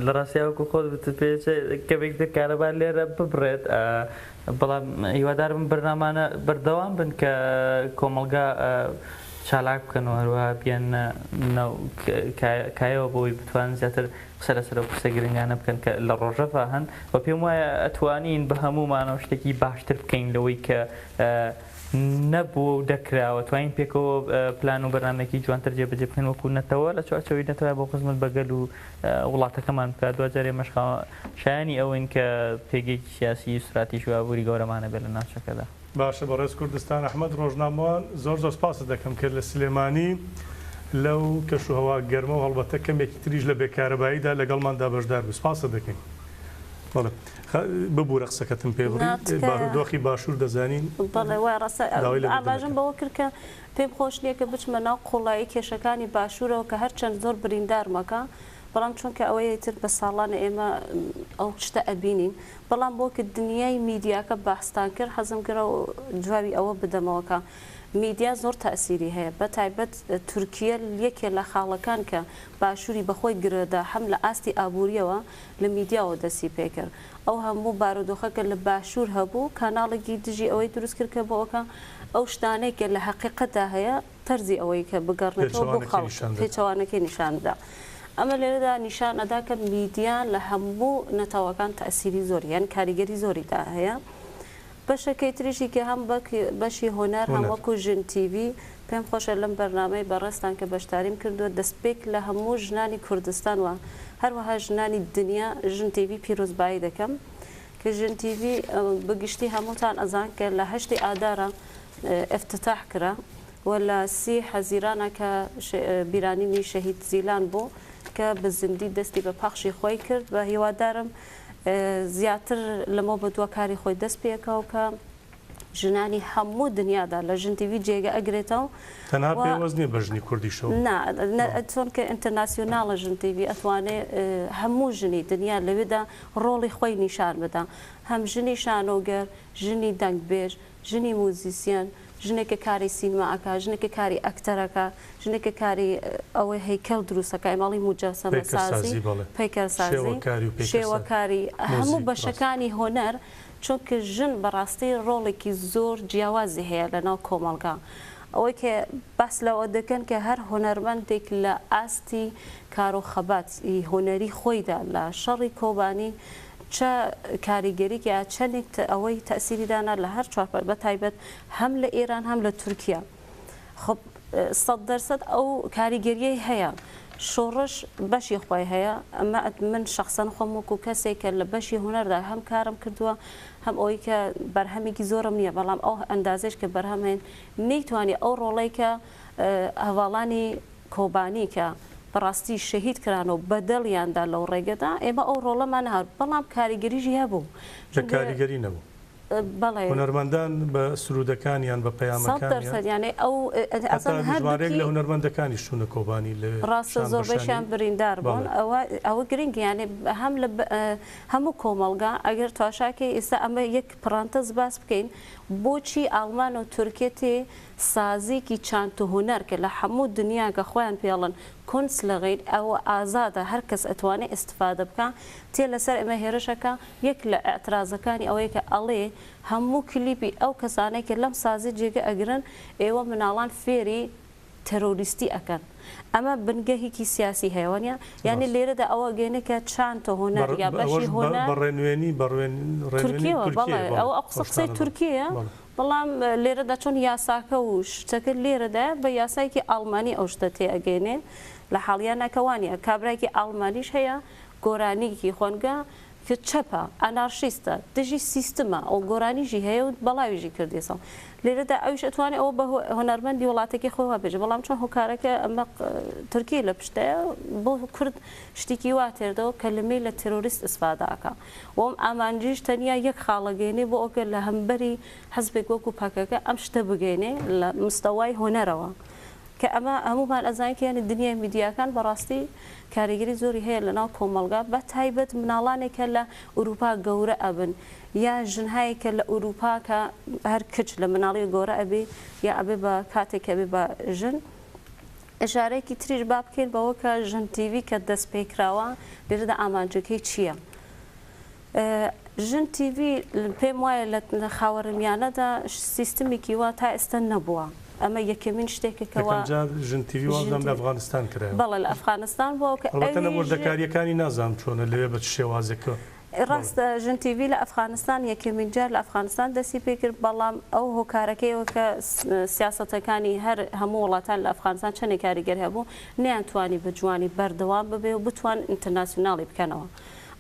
Speaker 4: لە ڕاستیا وەکو خۆت وتت پێدەچێت کەمێک تر کارەبا لێرە ببڕێت بەڵام هیوادارم بەرنامانە بەردەوام بن کە کۆمەڵگا چالاک بکەن و هەروەها بیان ناو کایەوە بۆی بتوانن زیاتر قسە لەسەر ئەو پرسە گرنگانە بکەن کە لە ڕۆژەڤا هەن و پێم وایە ئەتوانین بە هەموومانەوە شتێکی باشتر بکەین لەوەی کە نەبووە و دەکراوە توانین پێکەوە پلان و بەرنامەیەکی جوانتر جێبەجێ بکەین وەکو نەتەوە لە چوارچێوەی نەتەوە بۆ خزمەت بە گەل و وڵاتەکەمان بکات دواجار ئێمەش شایانی ئەوەین کە پێگەیەکی سیاسی و ستراتیژی و ئابووری گەورەمان هەبێت لە ناوچەکەدا.
Speaker 1: باشە بەڕێز کوردستان ئەحمەد ڕۆژنامەوان زۆر زۆر سپاست دەکەم کە لە سلێمانی لەو کەشوهەوا گەرمە و هەڵبەتە کەمێکی تریش لە بێکارەباییدا لەگەڵماندا بەشدار بووی سپاست دەکەین. بەڵێ ببورە قسەکەتم پێ بڕی بارودۆخی باشوور دەزانین.
Speaker 6: بەڵێ وایە ڕاستە ئاماژەم بەوە کرد کە پێم خۆش نییە کە بچمە ناو قوڵایی کێشەکانی باشوورەوە کە هەرچەند زۆر بریندارمەکە بەڵام چونکە ئەوەیە ئیتر بە ساڵانە ئێمە ئەو شتە ئەبینین بەڵام بۆ کە دنیای میدیاکە بەحستان کرد حەزم کرد جوابی ئەوە بدەمەوە کە میدیا زۆر تەئسیری هەیە بە تایبەت تورکیە یەکێ لە خاڵەکان کە باشووری بەخۆی گرێدا هەم لە ئاستی ئابووریەوە لە میدیاوە دەستی پێکرد ئەو هەموو بارودۆخە کە لە باشوور هەبوو کاناڵێکی دژی ئەوەی دروست کرد کە بۆ ئەوکە ئەو شتانەی کە لە هەقیقەتدا هەیە تەرزی ئەوەی کە بگەڕنێتەوە بۆ خەڵک پێچەوانەکەی نیشان بدا ئەمە لێرەدا نیشان ئەدا کە میدیا لە هەموو نەتەوەکان تەئسیری زۆری یان کاریگەری زۆری دا هەیە بەشەکەی تریشی کە هەم بەک بەشی هونەر هەم وەکو ژن تیڤی پێم خۆشە لەم بەرنامەی بەڕێزتان کە بەشداریم کردووە دەستپێک لە هەموو ژنانی کوردستان و هەروەها ژنانی دنیا ژن تیڤی پیرۆزبایی دەکەم کە ژن تیڤی بەگشتی هەمووتان ئەزان کە لە هەشتی ئادارە ئفتتاح کرا و لە سی حەزیرانە کە بیرانینی شەهید زیلان بوو کە بە زیندی دەستی بە پەخشی خۆی کرد بە هیوادارم زیاتر لەمەو بەدوا کاری خۆی دەست پێکا و کە ژنانی هەموو دنیادا لە ژن تیڤی جێگە ئەگرێتەوە.
Speaker 1: تەنها پێوەست نیە بە ژنی کوردیشەوە.
Speaker 6: نا چۆنکە ئینتەرناسیۆناڵە ژن تیڤی ئەتوانێ هەموو ژنی دنیا لەوێدا ڕۆڵی خۆی نیشان بدا هەم ژنی شانۆگەر ژنی دەنگبێژ ژنی موزیسیەن، ژنێک کە کاری سینما ئەکا، ژنێک کە کاری ئەکتەر ئەکا، ژنێک کە کاری ئەوەی هەیکەل دروست ئەکا، ئێمە ئەڵێین موجەسەمەسازی،
Speaker 1: پەیکەرسازی،
Speaker 6: شێوەکاری، هەموو بەشەکانی هونەر، چونکە ژن بەڕاستی ڕۆڵێکی زۆر جیاوازی هەیە لەناو کۆمەڵگا. ئەوەی کە باس لەوە دەکەن کە هەر هونەرمەندێک لە ئاستی کار و خەبات ی هونەری خۆیدا لە شەڕی کۆبانی چ کاریگەریک یا چەنێک ئەوەی تەئسیری دانا لە هەر چوار بە تایبەت هەم لە ئێران هەم لە تورکیا خب 100% ئەو کاریگەریەی هەیە شۆڕش بەشی خۆی هەیە ئەمە من شخصەن خۆم وەکو کەسێک کە لە بەشی هونەردا هەم کارم کردووە هەم ئەوەی کە بەرهەمێکی زۆرم نییە بەڵام ئەو ئەندازەیش کە بەرهەم هەین نەیتوانی ئەو ڕۆڵەی کە هەڤاڵانی کۆبانی کە بەڕاستی شەهید کران و بەدەڵیان دا لەو ڕێگەدا، ئێمە ئەو ڕۆڵەمان نەهات، بەڵام کاریگەریی هەبوو.
Speaker 1: کە کاریگەری نەبوو.
Speaker 6: بەڵێ.
Speaker 1: هونەرمەندان بە سروودەکانیان، بە پەیامەکانیان.
Speaker 6: 100% یانێ ئەو
Speaker 1: هەتا ژمارەیەک لە هونەرمەندەکانیش چوونە کۆبانی لەوێ
Speaker 6: ڕاستە
Speaker 1: شان بە
Speaker 6: زۆربەشیان
Speaker 1: شانی.
Speaker 6: بریندار بوون.
Speaker 1: بەڵێ.
Speaker 6: ئەوە ئەوە گرنگە یانێ هەم لە هەموو کۆمەڵگا ئەگەر تواشاکەی ئێستا ئەمە یەک پرانتز باس بکەین. بۆچی ئاڵمان و تورکیە تێ سازیکی چاند و هونەر کە لە حەموو دنیا کە خۆیان پێڵن کونسلغین ئەوە ئازادە هەر کەس ئەتوانێ ئیستفادە بکا تێ لەسەر ئێمە هێرش ئەکا یەک لە ئیعترازەکانی ئەوەیە کە ئەڵێ هەموو کلیپی ئەو کەسانەی کە لەم سازی جێگە ئەگرن ئێوە مناڵان فێری تێرۆریستی ئەکەن ئەمە بنگەهیکی سیاسی هەیە وانیە یانی
Speaker 1: ڕاست.
Speaker 6: لێرەدا ئەوە ئەگەیەنێ کە چانت و هونەر
Speaker 1: بە
Speaker 6: یا
Speaker 1: بە ئەوەش
Speaker 6: بەشی
Speaker 1: بە
Speaker 6: هونەر
Speaker 1: بە ڕێنوێنی بە ڕوێن ڕێنوێنی
Speaker 6: تورکیەوە
Speaker 1: تورکیەیە
Speaker 6: بەڵێ
Speaker 1: بەڵێ
Speaker 6: ئەوە ئەو
Speaker 1: ئەو
Speaker 6: قسە قسەی
Speaker 1: شتانە بەڵێ
Speaker 6: تورکیەیە
Speaker 1: بەڵێ.
Speaker 6: بەڵام لێرەدا چۆن یاساکە و شتەکە لێرەدایە بە یاسایەکی ئاڵمانی ئەو شتە تێ ئەگەینێ لە حاڵیانا کە وانیە کابرایەکی ئاڵمانیش هەیە گۆرانیکی خوەنگە کە چەپە، ئانارشیستە، دژی سیستمە و گۆرانیشی هەیە و بەڵاویشی کردیەسەوە. لێرەدا ئەویش ئەتوانێ ئەوە بە هونەرمەندی وڵاتەکەی خۆی وا بێژێ، بەڵام چۆن هۆکارەکە ئەمە تورکیە لە پشتەیە بۆ کورد شتێکی وا تێردەوە کەلمەی لە تێرۆریست ئیسفادە ئەکا و ئەم ئامانجیش تەنیا یەک خاڵ ئەگەینێ بۆ ئەوکە لە هەمبەری حزبێک وەکوو پەکەکە ئەم شتە بگەینێ لە مستەوای هونەرەوە. کە ئەمە هەموومان ئەزانین کە یانی دنیای میدیاکان بەڕاستی کاریگەری زۆری هەیە لەناو کۆمەڵگا بە تایبەت مناڵانێک کە لە ئوروپا گەورە ئەبن یا ژنهایەک کە لە ئوروپا کە هەر کچ لە مناڵی گەورە ئەبێ یا ئەبێ بە کاتێک کە ئەبێ بە ژن ئشارەیەکی تریش با بکەین بەوە کە ژن تیڤی کە دەست پێکراوە لێرەدا ئامانجەکەی چییە؟ ژن تیڤی پێم وایە لە خاوەرمیانەدا سیستمێکی وا تا ئێستا نەبووە. ئەمە یەکەمین شتێکە کە وا
Speaker 1: یەکەم جار ژن تیڤی
Speaker 6: ژن
Speaker 1: وابزانم لە
Speaker 6: تیڤی
Speaker 1: ئەفغانستان کرایەوە.
Speaker 6: بەڵێ لە ئەفغانستان بووە کە
Speaker 1: ئەڵبەتە لە
Speaker 6: ئەویش
Speaker 1: وردەکارییەکانی نازانم چۆنە لەوێ بە چ شێوازێکە بەڵێ.
Speaker 6: ڕاستە ژن تیڤی لە ئەفغانستان یەکەمین جار لە ئەفغانستان دەستی پێکرد، بەڵام ئەو هۆکارەکەیەوە کە سیاسەتەکانی هەر هەموو وڵاتان لە ئەفغانستان چەندێک کاریگەر هەبوو نەیانتوانی بە جوانی بەردەوام ببێ و بتوان ئینترناسیوناڵی بکەنەوە.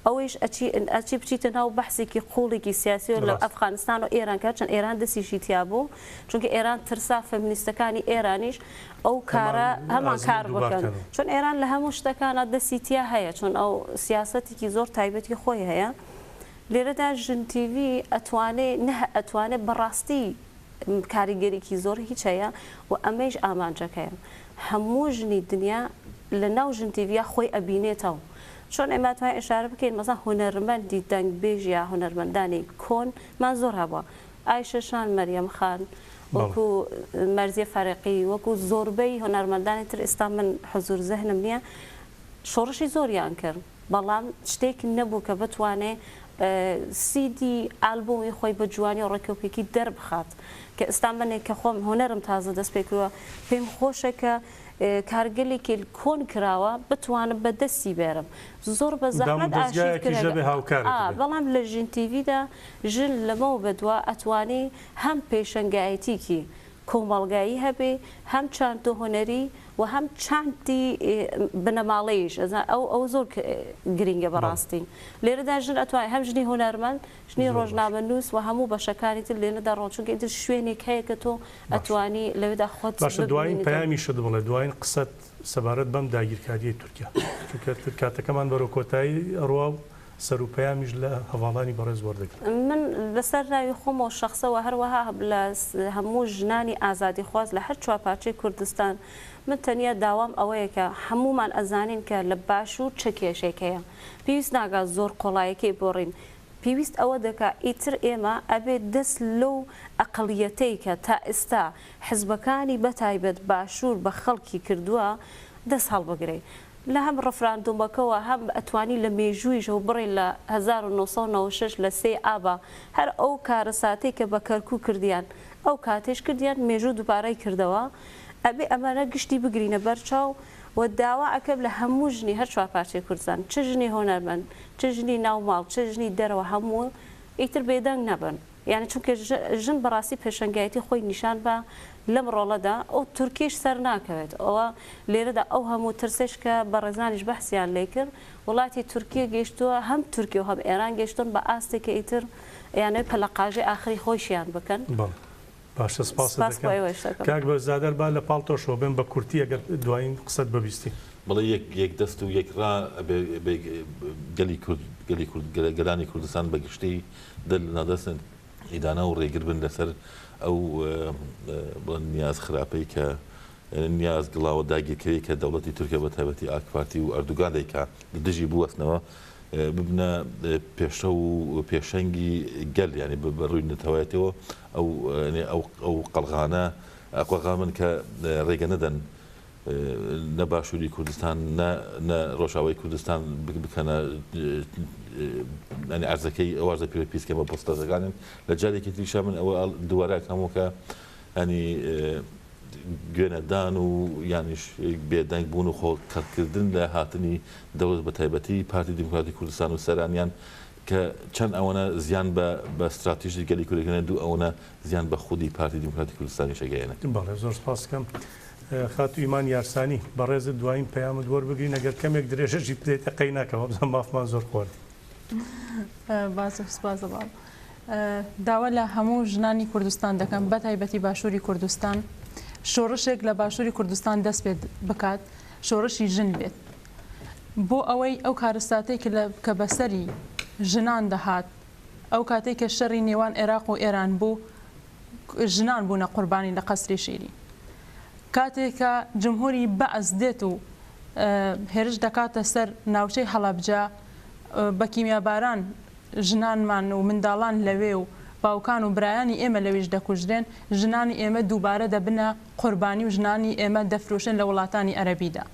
Speaker 6: ئەوەیش ئەچی ئەچی بچیتە ناو بەحسێکی قوڵێکی سیاسیەوە لە
Speaker 1: ڕاست.
Speaker 6: ئەفغانستان و ئێران کە هەرچەند ئێران دەسیشی تیا بوو چونکە ئێران ترسا فەمینیستەکانی ئێرانیش ئەو
Speaker 1: هەمان
Speaker 6: کارە هەمان
Speaker 1: ئازموون
Speaker 6: کار
Speaker 1: دووبار
Speaker 6: بکەن
Speaker 1: کەنەوە.
Speaker 6: چون ئێران لە هەموو شتەکانا دەسی تیا هەیە چون ئەو سیاسەتێکی زۆر تایبەتی خۆی هەیە لێرەدا ژن تیڤی ئەتوانێ نە ئەتوانێ بەڕاستی کاریگەریی زۆر هیچ هەیە و ئەمەیش ئامانجەکەیە هەموو ژنی دنیا لە ناو ژن تیڤیا خۆی ئەبینێتەوە چۆن ئێمە ئەتوانین ئیشارە بکەین مەسەن هونەرمەندی دەنگبێژ یا هونەرمەندانی کۆن مان زۆر هەبووە ئایشە شان مەریەم خان وەکو مەرزیە فەرقی وەکو زۆربەی هونەرمەندانی تر ئیستا من حزور زهنم نییە شۆڕشی زۆریان کرد بەڵام شتێک نەبوو کە بتوانێ سیدی ئالبومی خۆی بە جوانی و ڕێکوپێکی دەربخات کە ئێستا منێک کە خۆم هونەرم تازە دەست پێ کردووە پێم خۆشە کە کارگەلێکی کۆن کراوە بتوانم بە دەستی بێرم زۆر بە زەحمەت ئارشیڤ
Speaker 1: دامودەزگایەکیش
Speaker 6: کرێ
Speaker 1: هەبێ هاوکارت بێ.
Speaker 6: بەڵام لە ژن تیڤیدا ژن لەمەوە بەدوا ئەتوانی هەم پێشەنگایەتیکی کۆمەڵگایی هەبێ هەم چاند و هونەری و هەم چاندی بنەماڵەیش ئەزان ئەو ئەو زۆر گرینگە بەڕاستی لێرەدا ژن ئەتوانێ هەم ژنی هونەرمەند ژنی ڕۆژنامەنووس و هەموو بەشەکانی تر لێرەدا ڕۆن چونکە ئیتر شوێنێک هەیە کە تۆ ئەتوانی لەوێدا خۆت
Speaker 1: باشە دوایین
Speaker 6: ببینیتەوە.
Speaker 1: پەیامیشت بڵێ دوایین قسەت سەبارەت بەم داگیرکاریەی تورکیا چونکە کاتەکەمان بەرەو کۆتایی ئەڕوا و سەرو پەیامیش لە هەڤاڵانی بەڕێز وەردەگرم.
Speaker 6: من لەسەر ناوی خۆمەوە شەخسەوە هەروەها لە هەموو ژنانی ئازادیخواز لە هەر چوارپارچەی کوردستان من تەنیا داوام ئەوەیە کە هەموومان ئەزانین کە لە باشوور چ کێشەیەک هەیە پێویست ناکا زۆر قوڵایەکەی بۆڕین پێویست ئەوە دەکا ئیتر ئێمە ئەبێ دەست لەو ئەقڵیەتەی کە تا ئێستا حزبەکانی بەتایبەت باشوور بە خەڵکی کردووە دەست هەڵبگرین لە هەم ڕفراندومەکەوە هەم ئەتوانی لە مێژوویشەوە بڕێ لە 1996 لە سێی ئابا هەر ئەو کارەساتەی کە بە کەرکوک کردیان ئەو کاتەیش کردیان مێژوو دووبارەی کردەوە ئەبێ ئەمانە گشتی بگرینە بەر چاو و داوا ئەکەم لە هەموو ژنی هەر چوار پارچەی کوردستان چ ژنی هونەرمەند چ ژنی ناو ماڵ چ ژنی دەرەوە هەموو ئیتر بێدەنگ نەبن یانی چونکە ژن بەڕاستی پێشەنگایەتی خۆی نیشان با لەم ڕۆڵەدا ئەو تورکیش سەر ناکەوێت ئەوە لێرەدا ئەو هەموو ترسەش کە بەڕێزانیش بەحسیان لێ کرد وڵاتی تورکیە گەیشتووە هەم تورکیە و هەم ئێران گەیشتوون بە ئاستێک کە ئیتر ئەیانەوێت پەلەقاژەی ئاخری خۆیشیان بکەن.
Speaker 1: بەڵێ باشە سپاست
Speaker 6: سپاس بۆ
Speaker 1: دەکەم
Speaker 6: ئێوەش دەکەم.
Speaker 1: کاک بەرزادەر با لە پاڵ تۆشەوە بێم بە کورتی ئەگەر دوایین قسەت ببیستین.
Speaker 5: بەڵێ یەک یەک دەست و یەک ڕا ئەبێ ئەبێ گەلی کورد گەلی کورد گەلانی کوردستان بە گشتی دەر لە نادەستن ئیدانە و ڕێگر بن لەسەر ئەو بڵێن نیاز خراپەی کە نیاز گڵاوە داگیرکەری کە دەوڵەتی تورکیا بە تایبەتی ئاک پارتی و ئەردوگان دەیکا لە دژی بوەستنەوە. ببنە پێشڕەو و پێشەنگی گەل یانی بە ڕووی نەتەوایەتەوە ئەو ئەو قەڵغانە قەڵغان بن کە ڕێگە نەدەن نە باشووری کوردستان نە نە ڕۆژاوای کوردستان بکەنە ینی ئەرزەکەی ئەو ئەرزە پیرە پیسکە بە پۆستەکانن لە جارێکی تریشا من ئەوە دووارە کەمەوە کە ینی گوێنەدان و یانیش بێدەنگ بوون و خۆ کەڕکردن لە هاتنی دەوڵەت بە تایبەتی پارتی دیموکراتی کوردستان و سەرانیان کە چەند ئەوەنە زیان بە بە ستراتیژی گەلی کورد ئەگەیەنێ دوو ئەوەنە زیان بە خودی پارتی دیموکراتی کوردستانیش ئەگەیەنێ.
Speaker 1: بەڵێ زۆر سپاس دەکەم خاتوو ئیمان یارسانی. بەڕێزت دوایین پەیامت وەربگرین ئەگەر کەمێک درێژەشی بدەیتە قەی ناکەم وابزانم مافمان زۆر خواردی.
Speaker 3: باشە سپاس هەڤاڵ. داوا لە هەموو ژنانی کوردستان دەکەم بە تایبەتی باشووری کوردستان شۆڕشێک لە باشووری کوردستان دەست پێ بکات شۆڕشی ژن بێت بۆ ئەوەی ئەو کارەساتەی کە بەسەری ژنان دەهات ئەو کاتێک کە شەڕی نێوان عێراق و ئێران بوو ژنان بوونە قوربانی لە قەسری شیرین کاتێک کە جمهوری بەعس دێت و هێرش دەکاتە سەر ناوچەی هەڵەبجە بە کیمیاباران ژنانمان و منداڵان لەوێ و باوکان و برایانی ئێمە لەویش دەکوژرێن، ژنانی ئێمە دووبارە دەبنە قوربانی و ژنانی ئێمە دەفرۆشرێن لە وڵاتانی ئەرەبیدا.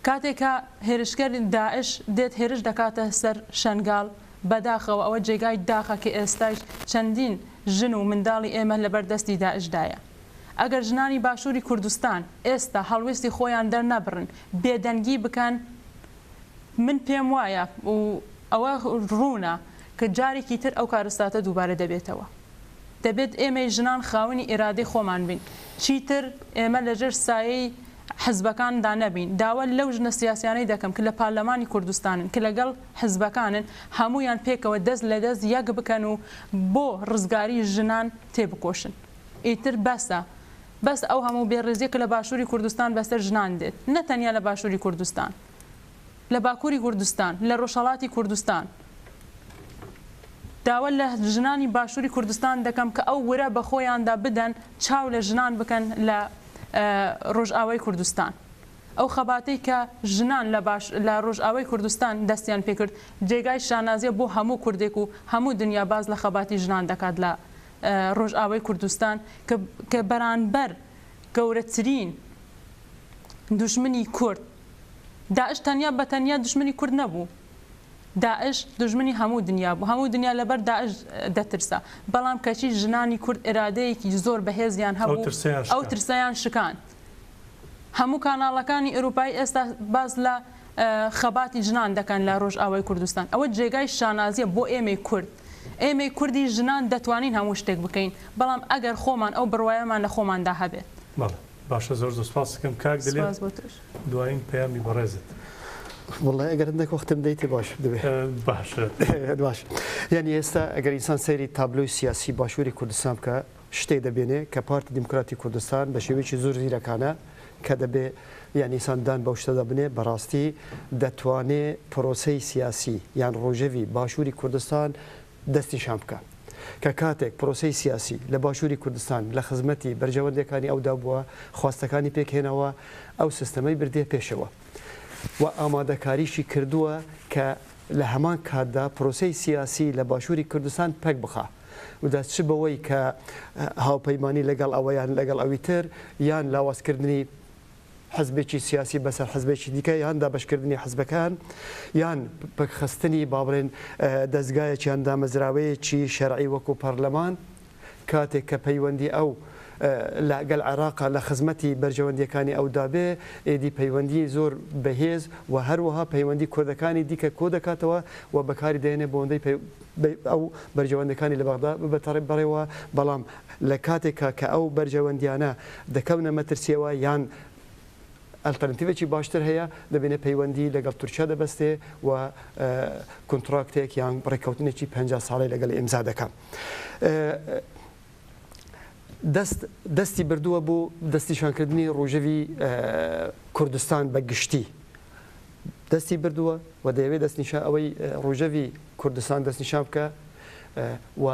Speaker 3: کاتێک کە هێرشکەر داعش دێت هێرش دەکاتە سەر شەنگال، بەداخەوە ئەوە جێگای داخە کە ئێستایش چەندین ژن و منداڵی ئێمە لەبەر دەستی داعشدایە. ئەگەر ژنانی باشووری کوردستان ئێستا هەڵوێستی خۆیان دەرنەبڕن، بێدەنگی بکەن، من پێم وایە و ئەوە ڕوونە کە جارێکی تر ئەو کارەساتە دووبارە دەبێتەوە. دەبێت ئێمەی ژنان خاوەنی ئیرادەی خۆمان بین. چیتر ئێمە لەژێر سایەی حزبەکاندا نەبین. داوا لەو ژنە سیاسیانەی دەکەم کە لە پارلەمانی کوردستانن، کە لەگەڵ حزبەکانن، هەموویان پێکەوە دەست لە دەست یەک بکەن و بۆ ڕزگاری ژنان تێبکۆشن. ئیتر بەسە. بەس ئەو هەموو بێڕێزیە کە لە باشوری کوردستان بەسەر ژنان دێت نە تەنیا لە باشوری کوردستان لە باکوری کوردستان لە ڕۆژهەڵاتی کوردستان داوا لە ژنانی باشوری کوردستان دەکەم کە ئەو ورە بە خۆیاندا بدەن چاو لە ژنان بکەن لە ڕۆژئاوای کوردستان ئەو خەباتەی کە ژنان لە باش لە ڕۆژئاوای کوردستان دەستیان پێکرد جێگای شانازیە بۆ هەموو کوردێک و هەموو دنیا باس لە خەباتی ژنان دەکات لە ڕۆژئاوای کوردستان کە کە بەرانبەر گەورەترین دوژمنی کورد داعش تەنیا بە تەنیا دوژمنی کورد نەبوو داعش دوژمنی هەموو دنیا بوو هەموو دنیا لەبەر داعش دەترسا بەڵام کەچی ژنانی کورد ئیرادەیەکی زۆر بەهێزیان هەبوو ئەو ترسەیان شکاند هەموو کاناڵەکانی ئەوروپایی ئێستا باس لە خەباتی ژنان دەکەن لە ڕۆژئاوای کوردستان ئەوە جێگای شانازیە بۆ ئێمەی کورد ئێمەی کوردی ژنان دەتوانین هەموو شتێک بکەین بەڵام ئەگەر خۆمان ئەو بڕوایەمان لە خۆماندا هەبێت.
Speaker 1: بەڵێ باشە زۆر زۆر سپاست دەکەم کاک دلێر
Speaker 3: سپاس بۆ تۆش.
Speaker 1: دوایین پەیامی بەڕێزت.
Speaker 2: وەڵای ئەگەر هەندێک وەختم دەیتێ باش دەبێ.
Speaker 1: باشە.
Speaker 2: باش یانی ئێستا ئەگەر ئینسان سەیری تابلۆی سیاسی باشووری کوردستان بکا شتێک دەبینێ کە پارتی دیموکراتی کوردستان بە شێوەیەکی زۆر زیرەکانە کە دەبێ یان ئینسان دان بەو شتەدا بنێ بەڕاستی دەتوانێ پرۆسەی سیاسی یان ڕۆژەڤی باشووری کوردستان دەستنیشان بکا کە کاتێک پرۆسەی سیاسی لە باشووری کوردستان لە خزمەتی بەرژەوەندیەکانی ئەودا بووە خواستەکانی پێکهێناوە ئەو سیستەمەی بردیە پێشەوە و ئامادەکاریشی کردووە کە لە هەمان کاتدا پرۆسەی سیاسی لە باشووری کوردستان پەک بخا. ودا چ بەوەی کە هاوپەیمانی لەگەڵ ئەوە یان لەگەڵ ئەوی تر یان لاوازکردنی حزبێکی سیاسی بەسەر حزبێکی دیکە یان دابەشکردنی حزبەکان یان پەکخستنی با بڵێن دەزگایەک یان دامەزراوەیەکی شەرعی وەکو پەرلەمان کاتێک کە پەیوەندی ئەو لەگەل عێراقا لە خزمەتی بەرژەوەندیەکانی ئەودا بێ ئێدی پەیوەندی زۆر بەهێز و هەروەها پەیوەندی کوردەکانی دیکە کۆدەکاتەوە و بەکاری دەهێنێ بۆندەی ئەو بەرژەوەندەکانی لە بەغدا ببەتە بەڕێوە، بەڵام لە کاتێکا کە ئەو بەرژەوەندیانە دەکەونە مەترسیەوە یان ئەلتەرنتیڤێکی باشتر هەیە، دەبینێ پەیوەندی لەگەڵ تورکیا دەبەستێ و کونتراکتێک یان ڕێککەوتنێکی 50 ساڵەی لەگەڵ ئیمزا دەکا. دەست دەستی بردووە بۆ دەستنیشانکردنی ڕۆژەڤی کوردستان بە گشتی. دەستی بردووە و دەیەوێت دەستنیشان ئەوەی ڕۆژەڤی کوردستان دەستنیشان بکە و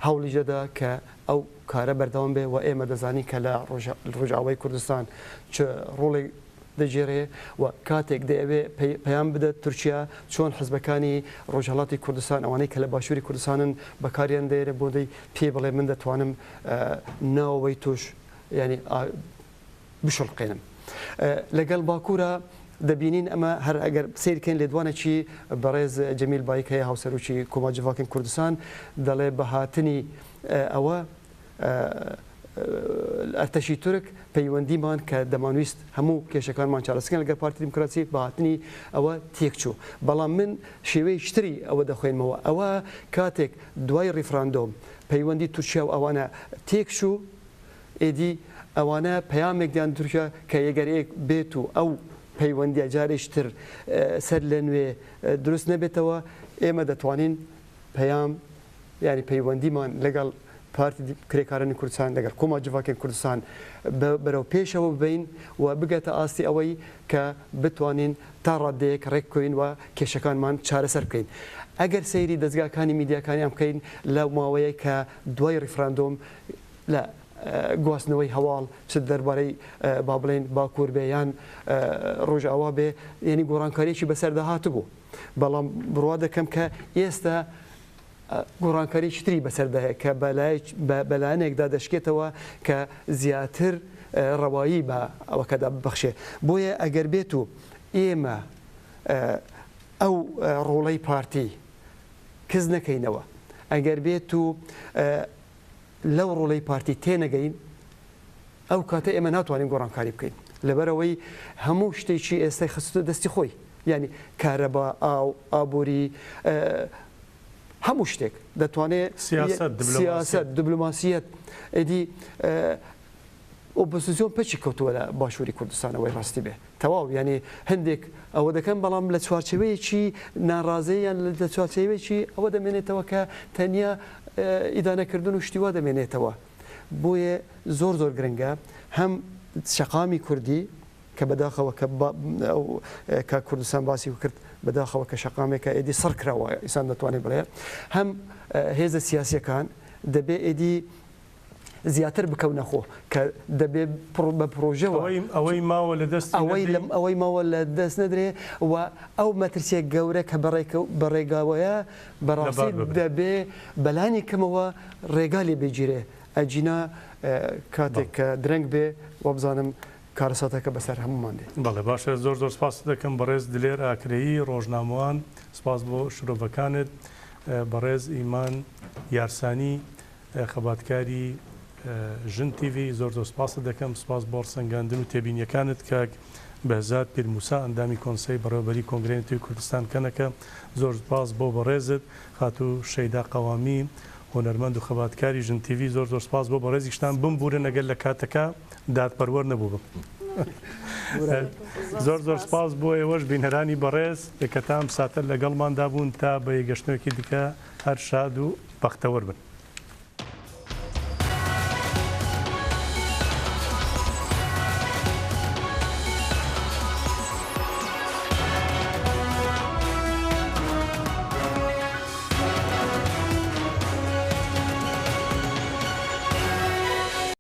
Speaker 2: هەوڵیش دەدا کە ئەو کارە بەردەوام بێ و ئێمە دەزانین کە لە ڕۆژئاوای کوردستان چ ڕۆڵێک دەگێرێ و کاتێک دەیەوێ پەیام بدات تورکیا چۆن حزبەکانی ڕۆژهەڵاتی کوردستان ئەوانەی کە لە باشووری کوردستانن بەکاریان دەێرێ بۆ دەی پێ بڵێ من دەتوانم ناوەوەی تۆش یعنی بشڵقێنم. لەگەڵ باکوورا دەبینین ئەمە هەر ئەگەر سەیرکەین لێدوانێکی بەڕێز جەمیل بایک هەیە هاوسەرۆکی کۆما جڤاکن کوردستان دەڵێ بە هاتنی ئەوە ئەرتەشی تورک پەیوەندیمان کە دەمانویست هەموو کێشەکانمان چارەسەکەن لەگەڵ پارتی دیموکراسی بە هاتنی ئەوە تێکچوو بەڵام من شێوەیەکی تری ئەوە دەخوێنمەوە ئەوە کاتێک دوای ڕیفراندۆم پەیوەندی تورکیا و ئەوانە تێکچوو ئێدی ئەوانە پەیامێک دیان تورکیا کە یەگەر ئێک بێت و ئەو پەیوەندیە جارێکی تر سەر لە نوێ دروست نەبێتەوە ئێمە دەتوانین پەیام یانی پەیوەندیمان لەگەڵ پارتی کرێکارانی کوردستان لەگەڵ کۆما جڤاکێن کوردستان بەرەو پێشەوە ببەین و بگاتە ئاستی ئەوەی کە بتوانین تا ڕادەیەک ڕێک بکەوین و کێشەکانمان چارەسەر بکەین. ئەگەر سەیری دەزگاکانی میدیاکانیان بکەین لەو ماوەیە کە دوای ڕیفراندۆم لە گواستنەوەی هەواڵ چ دەربارەی با بڵێین باکوور بێ یان ڕۆژئاوا بێ یعنی گۆڕانکاریی بەسەردا هاتبوو بەڵام بڕوا دەکەم کە ئێستا گۆڕانکاریی تری بەسەردا هەیە کە بەلایەنێکدا دەشکێتەوە کە زیاتر ڕەوایی بە ئەوەکەدا ببەخشێ بۆیە ئەگەر بێت و ئێمە ئەو ڕۆڵەی پارتی کز نەکەینەوە ئەگەر بێت و لەو ڕۆڵەی پارتی تێنەگەین ئەو کاتە ئێمە ناتوانین گۆڕانکاری بکەین لەبەرئەوەی هەموو شتێکی ئێستای خستوتە دەستی خۆی یانی کارەبا ئاو ئابووری هەموو شتێک دەتوانێت سیاسەت دبلۆماسیەت ئیدی ئۆپۆزیسیۆن پەکی کەوتووە لە باشووری کوردستانەوەی ڕاستی بێ تەواو یانی هەندێک ئەوە دەکەن بەڵام لە چوارچێوەیەکی ناڕازەی یان لە چوارچێوەیەکی ئەوە دەمێنێتەوە کە تەنیا ئیدانەکردن و شتی وا دەمێنێتەوە بۆیە زۆر زۆر گرنگە هەم شەقامی کوردی کە بەداخەوە کە کە کوردستان باسی کرد بەداخەوە کە شەقامێکە ئێدی سڕ کراوە ئیسان دەتوانێت بڵێ هەم هێزە سیاسیەکان دەبێ ئێدی زیاتر بکەونە خۆ کە دەبێ بە پرۆژەوە
Speaker 1: ئەوەی ماوە لە دەست
Speaker 2: ئەوەی لەم ئەوەی ماوە لە دەست نەدرێ و ئەو مەترسیە گەورە کە بەڕێگاوەیە بەڕاستی دەبێ بەلانی کەمەوە ڕێگا لێ بگیرێ ئەگینا کاتێک کە درەنگ بێ وابزانم کارەساتەکە بەسەر هەموومان دێ.
Speaker 1: بەڵێ باشە زۆر زۆر سپاست دەکەم بەڕێز دلێر ئاکرەیی ڕۆژنامەوان سپاس بۆ شرۆڤەکانت بەڕێز ئیمان یارسانی خەباتکاری ژن تیڤی زۆر زۆر سپاست دەکەم سپاس بۆ ڕسەنگاندن و تێبینیەکانت کاک بەهزاد پیرموسا ئەندامی کۆنسەی بەڕێوەبەری کۆنگرەی نەتەوەی کوردستان کەنەکە زۆر سپاس بۆ بەڕێزت خاتوو شەیدا قەوامی هونەرمەند و خەباتکاری ژن تیڤی زۆر زۆر سپاس بۆ بەڕێزیشتان بمبورن ئەگەر لە کاتەکە دادپەروەر نەبووبم زۆر زۆر سپاس بۆ ئێوەش بینەرانی بەڕێز کە تا ئەم ساتە لەگەڵماندا بوون تا بە یەکگەشتنەوەکی دیکە هەر شاد و بەختەوەر بن.